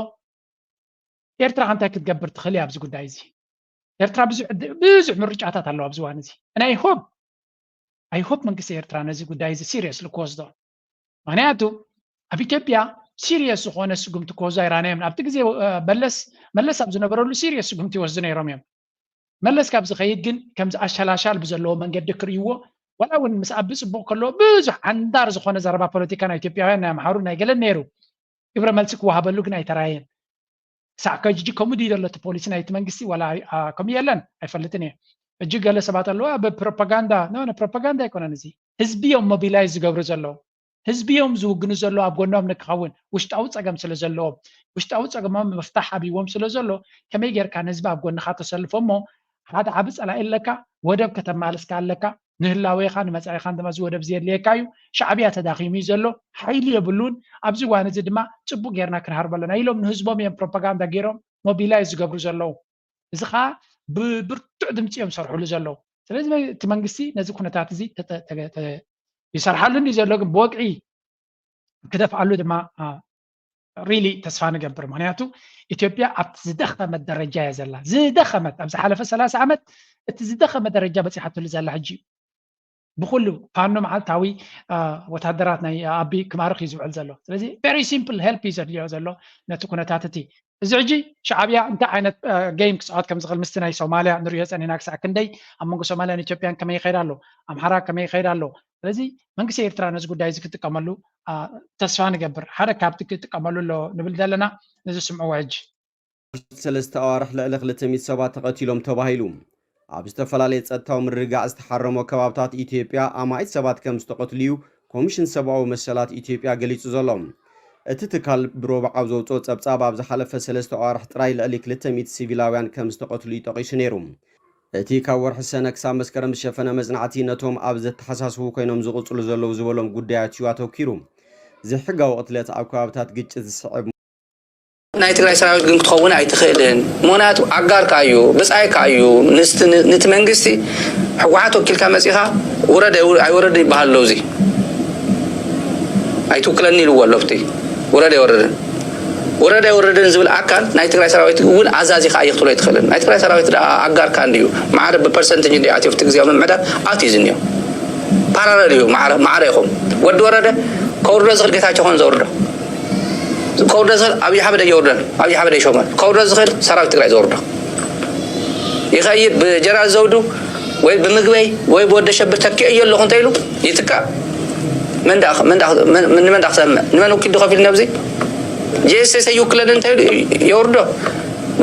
ኤርትራ ከ እንታይ ክትገብር ትኽእል እያ ኣብዚ ጉዳይ እዚ ኤርትራ ብዙሕ ምርጫታት ኣለዋ ኣብዚ ዋን እዚ ናይ ሆብ ኣይሆፕ መንግስቲ ኤርትራ ነዚ ጉዳይ እዚ ሲሪየስሊ ክወስዶ ምክንያቱ ኣብ ኢትዮጵያ ሲሪየስ ዝኾነ ስጉምቲ ክወስዱ ኣይራናዮም ኣብቲ ግዜ መለስ መለስ ኣብ ዝነበረሉ ሲሪየስ ስጉምቲ ይወስዱ ነይሮም እዮም መለስ ካብ ዝኸይድ ግን ከምዚ ኣሻላሻል ብዘለዎ መንገዲ ክርእይዎ ዋላ እውን ምስ ኣቢ ፅቡቅ ከለዎ ብዙሕ ዓንዳር ዝኾነ ዘረባ ፖለቲካ ናይ ኢትዮጵያውያን ናይ ኣምሓሩ ናይ ገለን ነይሩ ግብረ መልሲ ክወሃበሉ ግን ኣይተራየን ክሳዕ ከጅጂ ከምኡ ድዩ ዘሎ እቲ ፖሊሲ ናይቲ መንግስቲ ዋላ ከምኡ የለን ኣይፈልጥን እየ እጅግ ገለ ሰባት ኣለዋ ብፕሮፓጋንዳ ኖ ፕሮፓጋንዳ ኣይኮነን እዚ ህዝቢ እዮም ሞቢላይዝ ዝገብሩ ዘለዉ ህዝቢ እዮም ዝውግኑ ዘለዉ ኣብ ጎኖም ንክኸውን ውሽጣዊ ፀገም ስለ ዘለዎም ውሽጣዊ ፀገሞም ምፍታሕ ኣብዎም ስለ ዘሎ ከመይ ጌርካ ንህዝቢ ኣብ ጎንካ ተሰልፎ እሞ ሓደ ዓቢ ፀላኢ ኣለካ ወደብ ከተማልስካ ኣለካ ንህላዌኻን ንመጻኢኻን ድማ እዚ ወደብ ዘየድልየካ እዩ። ሻዕብያ ተዳኺሙ እዩ ዘሎ፣ ሓይሊ የብሉን። ኣብዚ እዋን እዚ ድማ ጽቡቕ ጌርና ክንሃርቦ ኣለና ኢሎም ንህዝቦም እዮም ፕሮፓጋንዳ ጌሮም ሞቢላይዝ ዝገብሩ ዘለዉ። እዚ ኸኣ ብብርቱዕ ድምጺ እዮም ዝሰርሕሉ ዘለዉ። ስለዚ እቲ መንግስቲ ነዚ ኩነታት እዚ ይሰርሓሉ እንድዩ ዘሎ ግን ብወግዒ ክደፍኣሉ ድማ ሪሊ ተስፋ ንገብር ምክንያቱ ኢትዮጵያ ኣብቲ ዝደኸመት ደረጃ እያ ዘላ ዝደኸመት ኣብ ዝሓለፈ ሰላሳ ዓመት እቲ ዝደኸመ ደረጃ በፂሓትሉ ዘላ ሕጂ እዩ ብኩሉ ፋኖ መዓልታዊ ወታደራት ናይ ኣቢ ክማርኽ እዩ ዝውዕል ዘሎ ስለዚ ቨሪ ሲምፕል ሄልፕ እዩ ዘድልዮ ዘሎ ነቲ ኩነታት እቲ እዚ ሕጂ ሻዕብያ እንታይ ዓይነት ጌም ክፃወት ከም ዝኽእል ምስቲ ናይ ሶማልያ ንሪኦ ፀኒና ክሳዕ ክንደይ ኣብ መንጎ ሶማልያን ኢትዮጵያን ከመይ ይኸይድ ኣሎ ኣምሓራ ከመይ ይኸይድ ኣሎ ስለዚ መንግስቲ ኤርትራ ነዚ ጉዳይ እዚ ክጥቀመሉ ተስፋ ንገብር ሓደ ካብቲ ክጥቀመሉ ኣሎ ንብል ዘለና ነዚ ስምዕዎ ሕጂ ሰለስተ ኣዋርሕ ልዕሊ ክልተ ሚእቲ ሰባት ተቐቲሎም ተባሂሉ ኣብ ዝተፈላለየ ጸጥታዊ ምርግጋዕ ዝተሓረሞ ከባብታት ኢትዮጵያ ኣማኢት ሰባት ከም ዝተቐትሉ እዩ ኮሚሽን ሰብኣዊ መሰላት ኢትዮጵያ ገሊጹ ዘሎ። እቲ ትካል ብሮብዕ ኣብ ዘውፅኦ ጸብጻብ ኣብ ዝሓለፈ ሰለስተ ኣዋርሕ ጥራይ ልዕሊ ክልተ ሚእቲ ሲቪላውያን ከም ዝተቐትሉ እዩ ጠቒሱ ነይሩ። እቲ ካብ ወርሒ ሰነ ክሳብ መስከረም ዝሸፈነ መጽናዕቲ ነቶም ኣብ ዘተሓሳስቡ ኮይኖም ዝቕጽሉ ዘለዉ ዝበሎም ጉዳያት እዩ ኣተኪሩ። ዘይሕጋዊ ቅትለት ኣብ ከባብታት ግጭት ዝስዕብ ናይ ትግራይ ሰራዊት ግን ክትኸውን ኣይትኽእልን። ምኽንያቱ ኣጋርካ እዩ፣ ብፃይካ እዩ። ንስቲ ነቲ መንግስቲ ህወሓት ወኪልካ መፂኻ ውረድ ኣይወረድ ይበሃል ኣሎ። እዚ ኣይትውክለኒ ኢልዎ ኣሎ። ኣብቲ ውረድ ኣይወረድን። ወረደ ኣይወረደን ዝብል ኣካል ናይ ትግራይ ሰራዊት እውን ኣዛዚ ከኣ እየ ክትብሎ ኣይትኽእልን። ናይ ትግራይ ሰራዊት ደኣ ኣጋርካ እንድዩ። ማዕረ ብፐርሰንቴጅ እንድዩ ኣትዩ ኣብቲ ግዜ ምምዕዳል ኣትዩ ዝንዮ። ፓራለል እዩ ማዕረ፣ ማዕረ ኢኹም። ወዲ ወረደ ከውርዶ ዝኽእል ጌታቸው ኮን ዘውርዶ። ከውርዶ ዝኽእል ኣብይ ኣሕመድ የውርደን። ኣብይ ኣሕመድ የሾመን። ከውርዶ ዝኽእል ሰራዊት ትግራይ ዘውርዶ። ይኸይድ ብጀነራል ዘውዱ ወይ ብምግበይ ወይ ብወደ ሸብር ተኪኦ እየ ኣለኹ እንተ ኢሉ ይትካእ። መን ደኣ፣ መን ደኣ፣ መን፣ ንመን ደኣ ክሰምዕ? ንመን ወኪሉ ከፊሉ ነብዚ? ጄኤስኤስ ኣይውክለንን እንተ ኢሉ የውርዶ።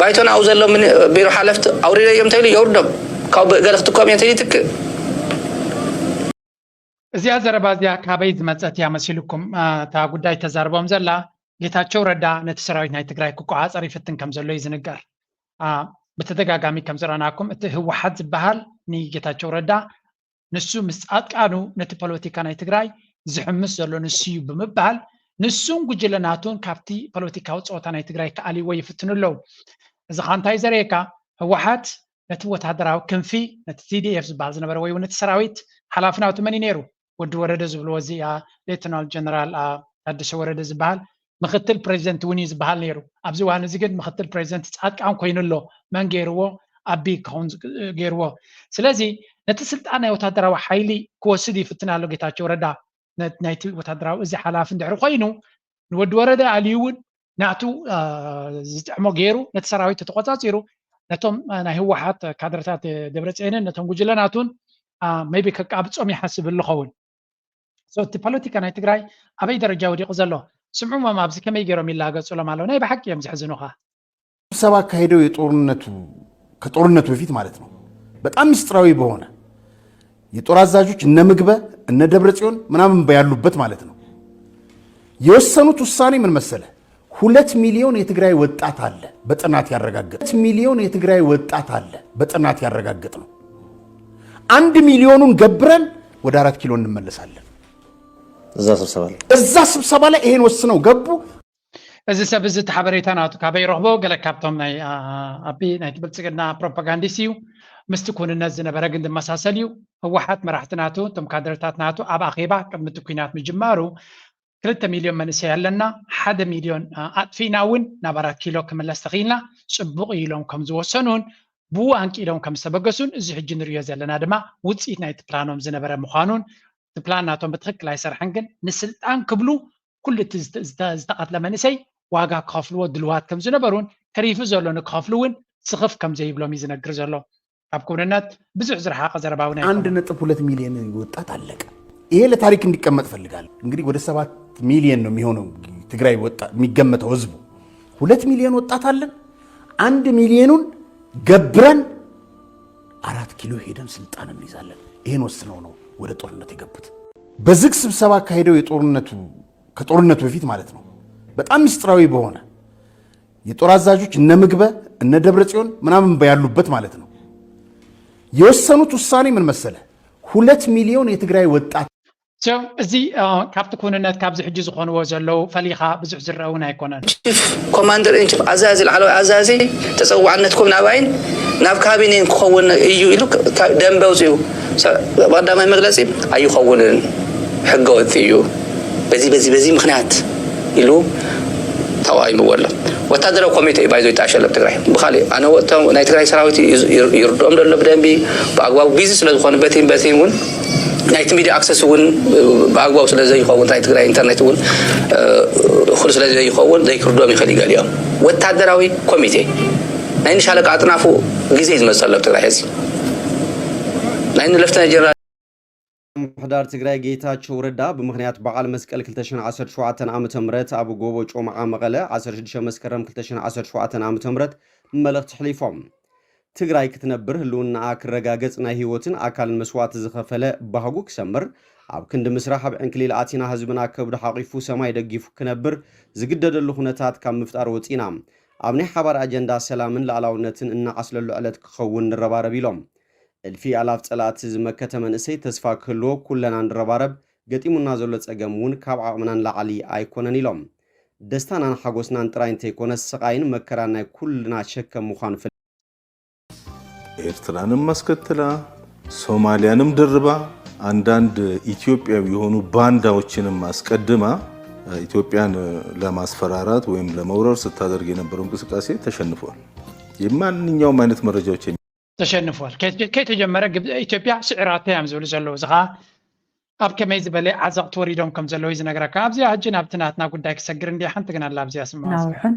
ባይቶና ኣብኡ ዘሎ ምን-፣ ቢሮ ሓለፍቲ ኣውሪደ እዮም እንተ ኢሉ የውርዶም። ካብ ገለ ክትኮም እየ እንተ ኢሉ ይትክእ። እዚኣ ዘረባ እዚኣ ካበይ ዝመጸት እያ መሲልኩም? አ፣ እታ ጉዳይ ተዛርቦም ዘላ ጌታቸው ረዳ ነቲ ሰራዊት ናይ ትግራይ ክቆጻጸር ይፍትን ከም ዘሎ እዩ ዝንገር። አ፣ ብተደጋጋሚ ከም ዝረኣናኩም እቲ ህወሓት ዝበሃል ንጌታቸው ረዳ ንሱ ምስ ጻድቃኑ ነቲ ፖለቲካ ናይ ትግራይ ዝሕምስ ዘሎ ንሱ እዩ ብምባል ንሱን ጉጅለ ናቱን ካብቲ ፖለቲካዊ ፀወታ ናይ ትግራይ ክኣልይዎ ይፍትኑ ኣለዉ። እዚ ኸኣ እንታይ ዘርእየካ? ህወሓት ነቲ ወታደራዊ ክንፊ፣ ነቲ ቲ ዲ ኤፍ ዝበሃል ዝነበረ ወይ እውን ነቲ ሰራዊት ሓላፊ ናቱ መን እዩ ነይሩ? ወዲ ወረደ ዝብልዎ፣ እዚ ሌተናል ጀነራል ታደሰ ወረደ ዝበሃል ምክትል ፕሬዚደንት እውን እዩ ዝበሃል ነይሩ። ኣብዚ እዋን እዚ ግን ምክትል ፕሬዚደንት ፃድቃን ኮይኑ ኣሎ። መን ገይርዎ? ኣቢ ክኸውን ገይርዎ። ስለዚ ነቲ ስልጣን ናይ ወታደራዊ ሓይሊ ክወስድ ይፍትን ኣሎ ጌታቸው ረዳ። ናይቲ ወታደራዊ እዚ ሓላፊ እንድሕሪ ኮይኑ ንወዲ ወረደ ኣልዩ እውን ናቱ ዝጥዕሞ ገይሩ ነቲ ሰራዊት ተቆፃፂሩ ነቶም ናይ ህወሓት ካድረታት ደብረፅየንን ነቶም ጉጅለ ናቱን ሜቢ ከቃብፆም ይሓስብ ኣለኸውን። እቲ ፖለቲካ ናይ ትግራይ ኣበይ ደረጃ ወዲቑ ዘሎ? ስምዑሞም ኣብዚ ከመይ ገይሮም ይላገፁሎም ኣለዉ? ናይ ብሓቂ እዮም ዘሕዝኑኻ። ስብሰባ አካሄደው የጦርነቱ ከጦርነቱ በፊት ማለት ነው። በጣም ምስጢራዊ በሆነ የጦር አዛዦች እነ ምግበ እነ ደብረ ጽዮን ምናምን ያሉበት ማለት ነው። የወሰኑት ውሳኔ ምን መሰለ? ሁለት ሚሊዮን የትግራይ ወጣት አለ በጥናት ያረጋገጥ ሚሊዮን የትግራይ ወጣት አለ በጥናት ያረጋገጥ ነው። አንድ ሚሊዮኑን ገብረን ወደ አራት ኪሎ እንመለሳለን። እዛ ስብሰባ ላይ እዛ ስብሰባ ላይ ይሄን ወስነው ገቡ። እዚ ሰብ እዚ እቲ ሓበሬታ ናቱ ካበይ ረኽቦ? ገለ ካብቶም ናይ ኣቢ ናይቲ ብልፅግና ፕሮፓጋንዲስት እዩ። ምስቲ ኩንነት ዝነበረ ግን ዝመሳሰል እዩ። ህወሓት መራሕቲ ናቱ እቶም ካድረታት ናቱ ኣብ ኣኼባ ቅድሚ እቲ ኲናት ምጅማሩ ክልተ ሚልዮን መንእሰይ ኣለና፣ ሓደ ሚልዮን ኣጥፊእና እውን ናብ ኣራት ኪሎ ክምለስ ተኽኢልና ፅቡቕ እዩ ኢሎም ከም ዝወሰኑን ብኡ ኣንቂሎም ከም ዝተበገሱን እዚ ሕጂ ንሪኦ ዘለና ድማ ውፅኢት ናይቲ ፕላኖም ዝነበረ ምዃኑን እቲ ፕላን ናቶም ብትኽክል ኣይሰርሐን ግን ንስልጣን ክብሉ ኩሉ እቲ ዝተቐትለ መንእሰይ ዋጋ ክኸፍልዎ ድልዋት ከም ዝነበሩን ተሪፉ ዘሎ ንክኸፍሉ እውን ስኽፍ ከም ዘይብሎም እዩ ዝነግር ዘሎ። ካብ ክውንነት ብዙሕ ዝረሓቐ ዘረባ እውን አንድ ኣይኮነን። ነጥብ ሁለት ሚሊዮን ወጣት አለቀ። ይሄ ለታሪክ እንዲቀመጥ ፈልጋለሁ። እንግዲህ ወደ ሰባት ሚሊዮን ነው የሚሆነው ትግራይ ወጣት የሚገመተው ህዝቡ። ሁለት ሚሊዮን ወጣት አለን። አንድ ሚሊዮኑን ገብረን አራት ኪሎ ሄደን ስልጣን እንይዛለን። ይሄን ወስነው ነው ወደ ጦርነት የገቡት። በዝግ ስብሰባ አካሄደው የጦርነቱ ከጦርነቱ በፊት ማለት ነው። በጣም ምስጢራዊ በሆነ የጦር አዛዦች እነ ምግበ እነ ደብረ ጽዮን ምናምን ያሉበት ማለት ነው። የወሰኑት ውሳኔ ምን መሰለ? ሁለት ሚሊዮን የትግራይ ወጣት So እዚ ካብቲ ኩንነት ካብዚ ሕጂ ዝኾንዎ ዘለዉ ፈሊኻ ብዙሕ ዝረአ እውን ኣይኮነን። ኮማንደር ኢንቺፍ ኣዛዚ ላዕለዋይ ኣዛዚ ተፀዋዕነትኩም ናባይን ናብ ካቢኔን ክኸውን እዩ ኢሉ ደንበ ኣውፂኡ። ቀዳማይ መግለፂ ኣይኸውንን፣ ሕገ ወጥ እዩ፣ በዚ በዚ በዚ ምክንያት ኢሉ ተቃዊምዎ ኣሎ። ወታደራዊ ኮሚቴ እዩ ባይዞ ይጣሸሎም ትግራይ ብካሊእ ኣነ ወጥቶም ናይ ትግራይ ሰራዊት ይርድኦም ደሎ ብደንቢ ብኣግባቡ ቢዚ ስለዝኾኑ በቲም በቲም እውን ናይቲ ሚድያ ኣክሰስ እውን ብኣግባቡ ስለ ዘይኸውን ናይ ትግራይ ኢንተርኔት እውን እኹል ስለ ዘይኸውን ዘይክርድኦም ይኽእል ይገሊኦም። ወታደራዊ ኮሚቴ ናይ ንሻለቃ ኣጥናፉ ግዜ እዩ ዝመፀሎም ትግራይ ሕዚ ናይ ንለፍተና ጀነራል ምምሕዳር ትግራይ ጌታቸው ረዳ ብምኽንያት በዓል መስቀል ክልተ ሽሕን ዓሰርተ ሸውዓተን ዓመተ ምህረት ኣብ ጎቦ ጮምዓ መቐለ ዓሰርተ ሽዱሽተ መስከረም ክልተ ሽሕን ዓሰርተ ሸውዓተን ዓመተ ምህረት መልእኽቲ ኣሕሊፎም። ትግራይ ክትነብር ህልውናኣ ክረጋገጽ ናይ ህይወትን ኣካልን መስዋእቲ ዝኸፈለ ባህጉ ክሰምር ኣብ ክንዲ ምስራሕ ኣብ ዕንክሊል ኣቲና ህዝብና ከብዱ ሓቒፉ ሰማይ ደጊፉ ክነብር ዝግደደሉ ኩነታት ካብ ምፍጣር ወጺና ኣብ ናይ ሓባር ኣጀንዳ ሰላምን ሉዓላውነትን እናዓስለሉ ዕለት ክኸውን ንረባረብ ኢሎም። እልፊ ኣላፍ ጸላእቲ ዝመከተ መንእሰይ ተስፋ ክህልዎ ኩለና ንረባረብ፣ ገጢሙና ዘሎ ጸገም እውን ካብ ዓቕምና ንላዕሊ ኣይኮነን ኢሎም። ደስታናን ሓጎስናን ጥራይ እንተይኮነስ ስቓይን መከራን ናይ ኩልና ሸከም ምዃኑ ፈሊጦም። ኤርትራንም ኣስከትላ ሶማሊያንም ደርባ አንዳንድ ኢትዮጵያዊ የሆኑ ባንዳዎችንም አስቀድማ ኢትዮጵያን ለማስፈራራት ወይም ለመውረር ስታደርግ የነበረው እንቅስቃሴ ተሸንፏል። የማንኛውም አይነት መረጃዎች የሚ- ተሸንፏል። ከየት- ከየት ተጀመረ? ግብ- ኢትዮጵያ ስዕራተ እዮም ዝብሉ ዘለዉ። እዚ ኸዓ ኣብ ከመይ ዝበለ ዓዘቕቲ ወሪዶም ከም ዘለዉ እዩ ዝነግረካ። ኣብዚኣ ሕጂ ናብቲ ናትና ጉዳይ ክሰግር እንዲ ሓንቲ ግን ኣላ ኣብዚኣ ስምዖን። ናውሕን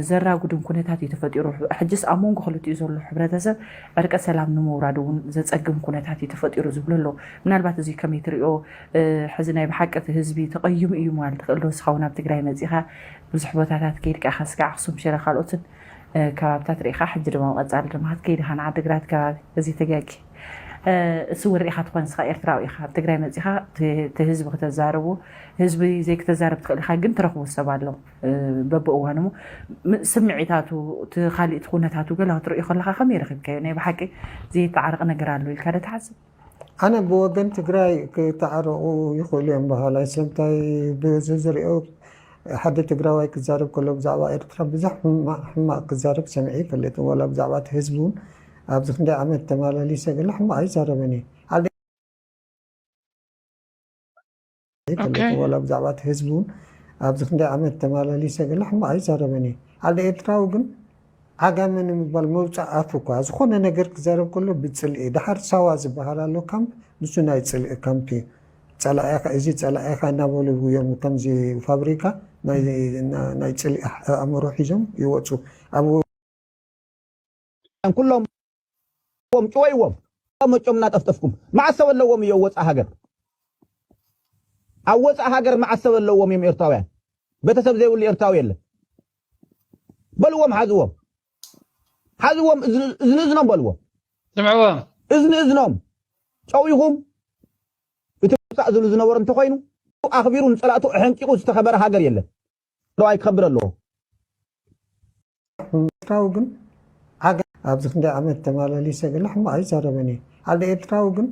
ዘራጉድን ኩነታት እዩ ተፈጢሩ። ሕጅስ ኣብ መንጎ ክልቲኡ ዘሎ ሕብረተሰብ ዕርቀ ሰላም ንምውራድ እውን ዘፀግም ኩነታት እዩ ተፈጢሩ ዝብሉ ኣለዉ። ምናልባት እዚ ከመይ ትሪኦ? ሕዚ ናይ ብሓቂ እቲ ህዝቢ ተቐይሙ እዩ ምባል ትኽእል ዶ? ንስኻ እውን ኣብ ትግራይ መፂኻ ብዙሕ ቦታታት ከይድካ ኢኻ፣ ስጋዕ ኣኽሱም ሽረ ካልኦትን ከባብታት ርኢኻ፣ ሕጂ ድማ መቐፃሊ ድማ ክትከይድ ኢኻ ንዓድግራት ከባቢ። እዚ ተጋጊ ስውር ኢኻ ትኾን ንስኻ ኤርትራዊ ኢኻ። ኣብ ትግራይ መፂኻ እቲ ህዝቢ ክተዛርቡ፣ ህዝቢ ዘይክተዛርብ ትኽእል ኢኻ፣ ግን ትረኽቡ ሰብ ኣሎ በብእዋኑ። ስምዒታቱ እቲ ካልእ እቲ ኩነታቱ ገለ ክትርእዩ ከለኻ ከመይ ረኺብካዮ? ናይ ብሓቂ ዘይተዓረቕ ነገር ኣሎ ኢልካ ዶ ትሓስብ? ኣነ ብወገን ትግራይ ክተዓረቑ ይኽእሉ እዮም በሃላይ። ስለምንታይ ብዚ ዝሪኦ ሓደ ትግራዋይ ክዛረብ ከሎ ብዛዕባ ኤርትራ ብዙሕ ሕማቕ ክዛረብ ሰሚዐ ይፈልጥ። ወላ ብዛዕባ እቲ ህዝቢ እውን ኣብዚ ክንደይ ዓመት ተመላሊሰ ገለ ሕማቕ ኣይዛረበን እየ። ዓዲ ኣይፈልጥን። ወላ ብዛዕባ እቲ ህዝቢ እውን ኣብዚ ክንደይ ዓመት ተመላሊሰ ገለ ሕማቕ ኣይዛረበን እየ። ዓዲ ኤርትራዊ ግን ዓጋመ ንምባል መውፃእ ኣፉ እኳ ዝኾነ ነገር ክዛረብ ከሎ ብፅልኢ። ድሓር ሳዋ ዝበሃል ኣሎ ካምፕ፣ ንሱ ናይ ፅልኢ ካምፕ እዩ። ፀላኢኻ፣ እዚ ፀላኢኻ እናበሉ እዮም ከምዚ ፋብሪካ ናይ ናይ ፅልኢ ኣእምሮ ሒዞም ይወፁ። ኣብ ኩሎም ዎም ጭወይዎም መጮም እናጠፍጠፍኩም መዓሰብ ኣለዎም እዩ ወፃእ ሃገር ኣብ ወፃእ ሃገር መዓሰብ ኣለዎም እዮም ኤርትራውያን ቤተሰብ ዘይብሉ ኤርትራዊ የለን በልዎም ሓዝዎም ሓዝዎም እዝኒ እዝኖም በልዎም ስምዕዎም እዝኒ እዝኖም ጨዊኹም እቲ ውፃእ ዝብሉ ዝነበሩ እንተኮይኑ ኣኽቢሩ ንፀላእቱ ኣሐንቂቑ ዝተኸበረ ሃገር የለን ዶ ኣይክኸብር ኣለዎ ኤርትራዊ ግን ዓጋ ኣብዚ ክንደይ ዓመት ተመላሊሰ ገለ ሕማቕ ኣይዛረበን እየ። ዓዲ ኤርትራዊ ግን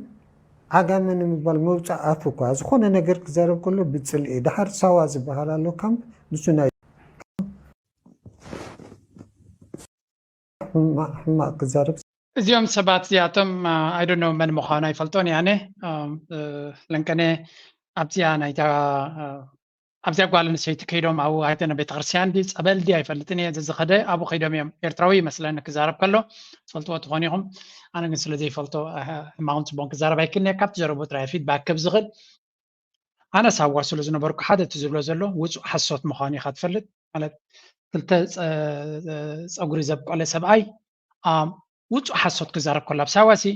ዓጋመ ንምባል መውፃእ ኣፉ እኳ ዝኾነ ነገር ክዛረብ ከሎ ብፅልኢ። ድሓር ሳዋ ዝበሃል ኣሎ ካምፕ፣ ንሱ ናይ ሕማቕ ክዛረብ እዚኦም ሰባት እዚኣቶም I don't know መን ምዃኑ ኣይፈልጦን እየ ኣነ ለንቀነ ኣብዚኣ ናይታ ኣብዚኣ ጓል ኣንስተይቲ ከይዶም ኣብኡ ኣይተ ቤተክርስትያን ድዩ ፀበል ድዩ ኣይፈልጥን እየ ዝዝኸደ ኣብኡ ከይዶም እዮም ኤርትራዊ ይመስለኒ ክዛረብ ከሎ ትፈልጥዎ ትኾኑ ኢኹም ኣነ ግን ስለ ዘይፈልጦ ሕማቕን ፅቡቅን ክዛረብ ኣይክእልን እየ ካብቲ ዘረቡ ጥራይ ፊድባክ ከብ ዝኽእል ኣነ ሳዋ ስለ ዝነበርኩ ሓደ እቲ ዝብሎ ዘሎ ውፁእ ሓሶት ምዃኑ ኢኻ ትፈልጥ ማለት ክልተ ፀጉሪ ዘብቆለ ሰብኣይ ውፁእ ሓሶት ክዛረብ ከሎ ኣብ ሳዋ ሲ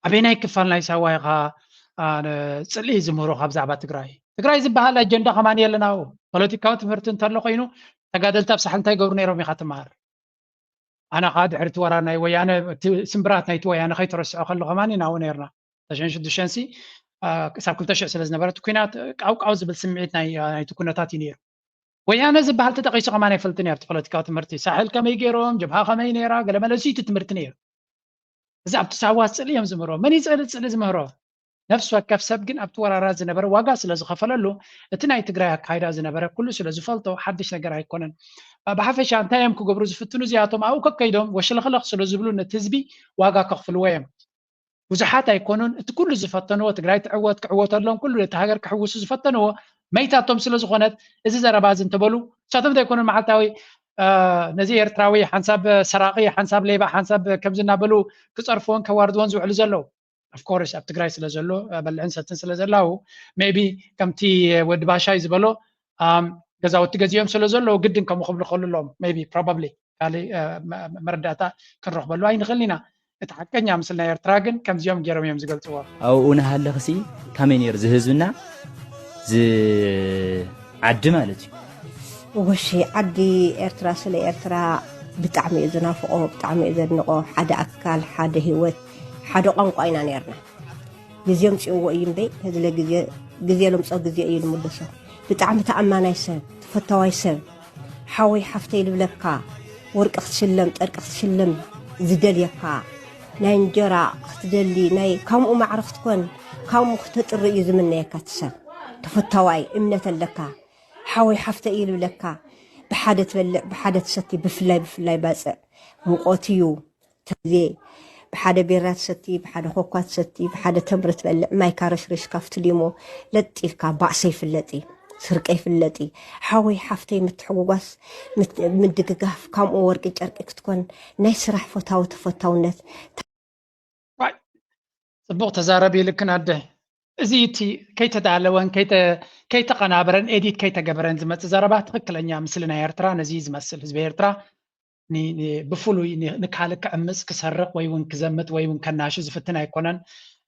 ኣበየናይ ክፋል ናይ ሳዋ ኢኻ ፅልኢ ዝምህሩኻ ብዛዕባ ትግራይ ትግራይ ዝበሃል ኣጀንዳ ከማን የለን ኣብኡ ፖለቲካዊ ትምህርቲ እንተሎ ኮይኑ ተጋደልቲ ኣብ ሳሕል እንታይ ይገብሩ ነይሮም ኢኻ ትመሃር ኣነ ከዓ ድሕሪ እቲ ወራር ናይ ወያነ እቲ ስምብራት ናይቲ ወያነ ከይተረስዖ ከሎ ከማን ናብኡ ነርና ተሸን ሽዱሽተን ሲ ክሳብ ክልተ ሽሕ ስለ ዝነበረ እቲ ኩናት ቃውቃው ዝብል ስምዒት ናይ ናይቲ ኩነታት እዩ ነይሩ ወያነ ዝበሃል ተጠቂሱ ከማን ኣይፈልጥን እዩ ኣብቲ ፖለቲካዊ ትምህርቲ ሳሕል ከመይ ገይሮም ጀብሃ ከመይ ነይራ ገለመለ እዚ እቲ ትምህርቲ ነይሩ እዚ ኣብቲ ሳዋ ስእሊ እዮም ዝምህሮ መን ይፅእሊ ፅእሊ ዝምህሮ ነፍሲ ወከፍ ሰብ ግን ኣብቲ ወራራት ዝነበረ ዋጋ ስለ ዝኸፈለሉ እቲ ናይ ትግራይ ኣካይዳ ዝነበረ ኩሉ ስለ ዝፈልጦ ሓድሽ ነገር ኣይኮነን ብሓፈሻ እንታይ እዮም ክገብሩ ዝፍትኑ እዚኣቶም ኣብኡ ከከይዶም ወሽለኽለኽ ስለ ዝብሉ ነቲ ህዝቢ ዋጋ ከኽፍልዎ እዮም ብዙሓት ኣይኮኑን እቲ ኩሉ ዝፈተንዎ ትግራይ ትዕወት ክዕወተሎም ኩሉ ነቲ ሃገር ክሕውሱ ዝፈተንዎ መይታቶም ስለ ዝኾነት እዚ ዘረባ እዚ እንተበሉ ንሳቶም እንታይ ኣይኮኑን መዓልታዊ ነዚ ኤርትራዊ ሓንሳብ ሰራቂ ሓንሳብ ሌባ ሓንሳብ ከምዚ እናበሉ ክፀርፍዎን ከዋርድዎን ዝውዕሉ ዘለዉ of course ኣብ ትግራይ ስለ ዘሎ በልዕን ሰትን ስለ ዘላው maybe ከምቲ ወዲ ባሻይ ዝበሎ ገዛውቲ ገዚኦም ስለ ዘለዉ ግድን ከምኡ ክብሉ ክኽእሉ ኣለዎም maybe probably ካልእ መረዳእታ ክንረኽበሉ ኣይንኽእልን ኢና እቲ ሓቀኛ ምስል ናይ ኤርትራ ግን ከምዚኦም ገይሮም እዮም ዝገልፅዎ ኣብኡ ንሃለኽሲ ከመይ ነይሩ ዝህዝብና ዝዓዲ ማለት እዩ ወሺ ዓዲ ኤርትራ ስለ ኤርትራ ብጣዕሚ እዩ ዝናፍቆ ብጣዕሚ እዩ ዘድንቆ ሓደ ኣካል ሓደ ህይወት ሓደ ቋንቋ ኢና ነርና ግዜ ምፅእዎ እዩ እምበይ ህዝለ ግዜ ግዜ ለምፆ ግዜ እዩ ንምልሶ ብጣዕሚ ተኣማናይ ሰብ ተፈታዋይ ሰብ ሓወይ ሓፍተይ ልብለካ ወርቂ ክትሽለም ጨርቂ ክትሽለም ዝደልየካ ናይ እንጀራ ክትደሊ ናይ ካምኡ ማዕረ ክትኮን ካምኡ ክተጥሪ እዩ ዝምነየካ እቲ ሰብ ተፈታዋይ እምነት ኣለካ ሓወይ ሓፍተይ እዩ ልብለካ ብሓደ ትበልዕ ብሓደ ትሰቲ ብፍላይ ብፍላይ ባፅዕ ሙቆት እዩ ግዜ ብሓደ ቢራ ትሰቲ ብሓደ ኮኳ ትሰቲ ብሓደ ተምሪ ትበልዕ ማይካ ረሽረሽካ ፍትልሞ ለጥ ኢልካ ባእሰ ይፍለጥ እዩ ስርቂ ይፍለጥ እዩ። ሓወይ ሓፍተይ ምትሕጉጓስ ምት- ምድግጋፍ፣ ከምኡ ወርቂ ጨርቂ ክትኮን ናይ ስራሕ ፈታዊ ተፈታውነት። ዋይ፣ ጽቡቕ ተዛረቢ ልክን ኣደ። እዚ እቲ ከይተዳለወን ከይተ- ከይተቐናበረን ኤዲት ከይተገበረን ዝመጽእ ዘረባ ትኽክለኛ ምስሊ ናይ ኤርትራ ነዚ እዩ ዝመስል። ህዝቢ ኤርትራ ን- ን- ብፍሉይ ን- ንካልእ ክዕምጽ ክሰርቕ ወይ እውን ክዘምት ወይ እውን ከናሹ ዝፍትን ኣይኮነን።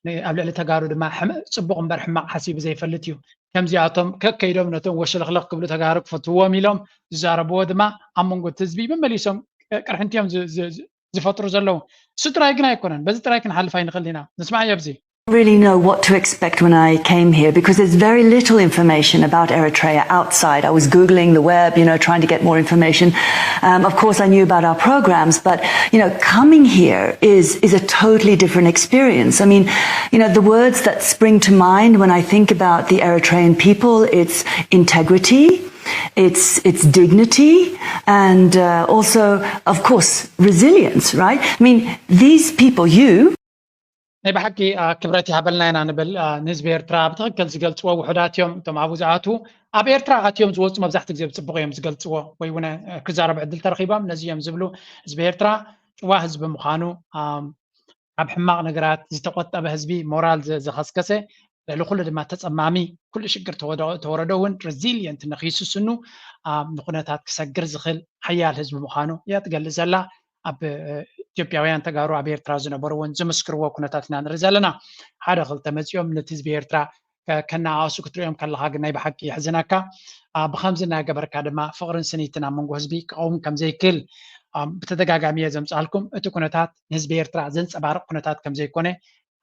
ን- ኣብ ልዕሊ ተጋሩ ድማ ሕም- ጽቡቕ እምበር ሕማቕ ሓሲቡ ዘይፈልጥ እዩ። ከምዚኣቶም ከከይዶም ነቶም ወሽልኽልኽ ክብሉ ተጋሩ ክፈትዎም ኢሎም ዝዛረብዎ ድማ ኣብ መንጎ እቲ ህዝቢ መመሊሶም ቅርሕንቲ እዮም ዝ- ዝ- ዝ- ዝፈጥሩ ዘለዉ። እሱ ጥራይ ግን ኣይኮነን። በዚ ጥራይ ክንሓልፍ ኣይንኽእል ኢና። ንስማዕ ኣብዚ Really know what to expect when I came here because there's very little information about Eritrea outside. I was Googling the web, you know, trying to get more information. Um, of course, I knew about our programs, but, you know, coming here is, is a totally different experience. I mean, you know, the words that spring to mind when I think about the Eritrean people, it's integrity, it's, it's dignity, and uh, also, of course, resilience, right? I mean, these people, you ናይ ብሓቂ ክብረት ይሃበልና ኢና ንብል። ንህዝቢ ኤርትራ ብትኽክል ዝገልፅዎ ውሑዳት እዮም። እቶም ኣብኡ ዝኣትዉ፣ ኣብ ኤርትራ ኣትዮም ዝወፁ መብዛሕትኡ ግዜ ብፅቡቕ እዮም ዝገልፅዎ፣ ወይ እውን ክዛረቡ ዕድል ተረኺቦም ነዚ እዮም ዝብሉ። ህዝቢ ኤርትራ ጭዋ ህዝቢ ምዃኑ፣ ኣብ ሕማቕ ነገራት ዝተቆጠበ ህዝቢ፣ ሞራል ዘኸስከሰ፣ ልዕሊ ኩሉ ድማ ተፀማሚ፣ ኩሉ ሽግር ተወረዶ እውን ሬዚሊየንት ንክይስስኑ ንኩነታት ክሰግር ዝኽእል ሓያል ህዝቢ ምዃኑ እያ ትገልፅ ዘላ። ኣብ ኢትዮጵያውያን ተጋሩ ኣብ ኤርትራ ዝነበሩ እውን ዝምስክርዎ ኩነታት ኢና ንርኢ ዘለና። ሓደ ክልተ መፂኦም ነቲ ህዝቢ ኤርትራ ከነኣእሱ ክትሪኦም ከለኻ ግን ናይ ብሓቂ የሕዝነካ። ብኸምዚ እናገበርካ ድማ ፍቕርን ስኒትን ኣብ መንጎ ህዝቢ ክኸውን ከምዘይክእል ብተደጋጋሚ እየ ዘምፅኣልኩም። እቲ ኩነታት ንህዝቢ ኤርትራ ዘንፀባርቕ ኩነታት ከምዘይኮነ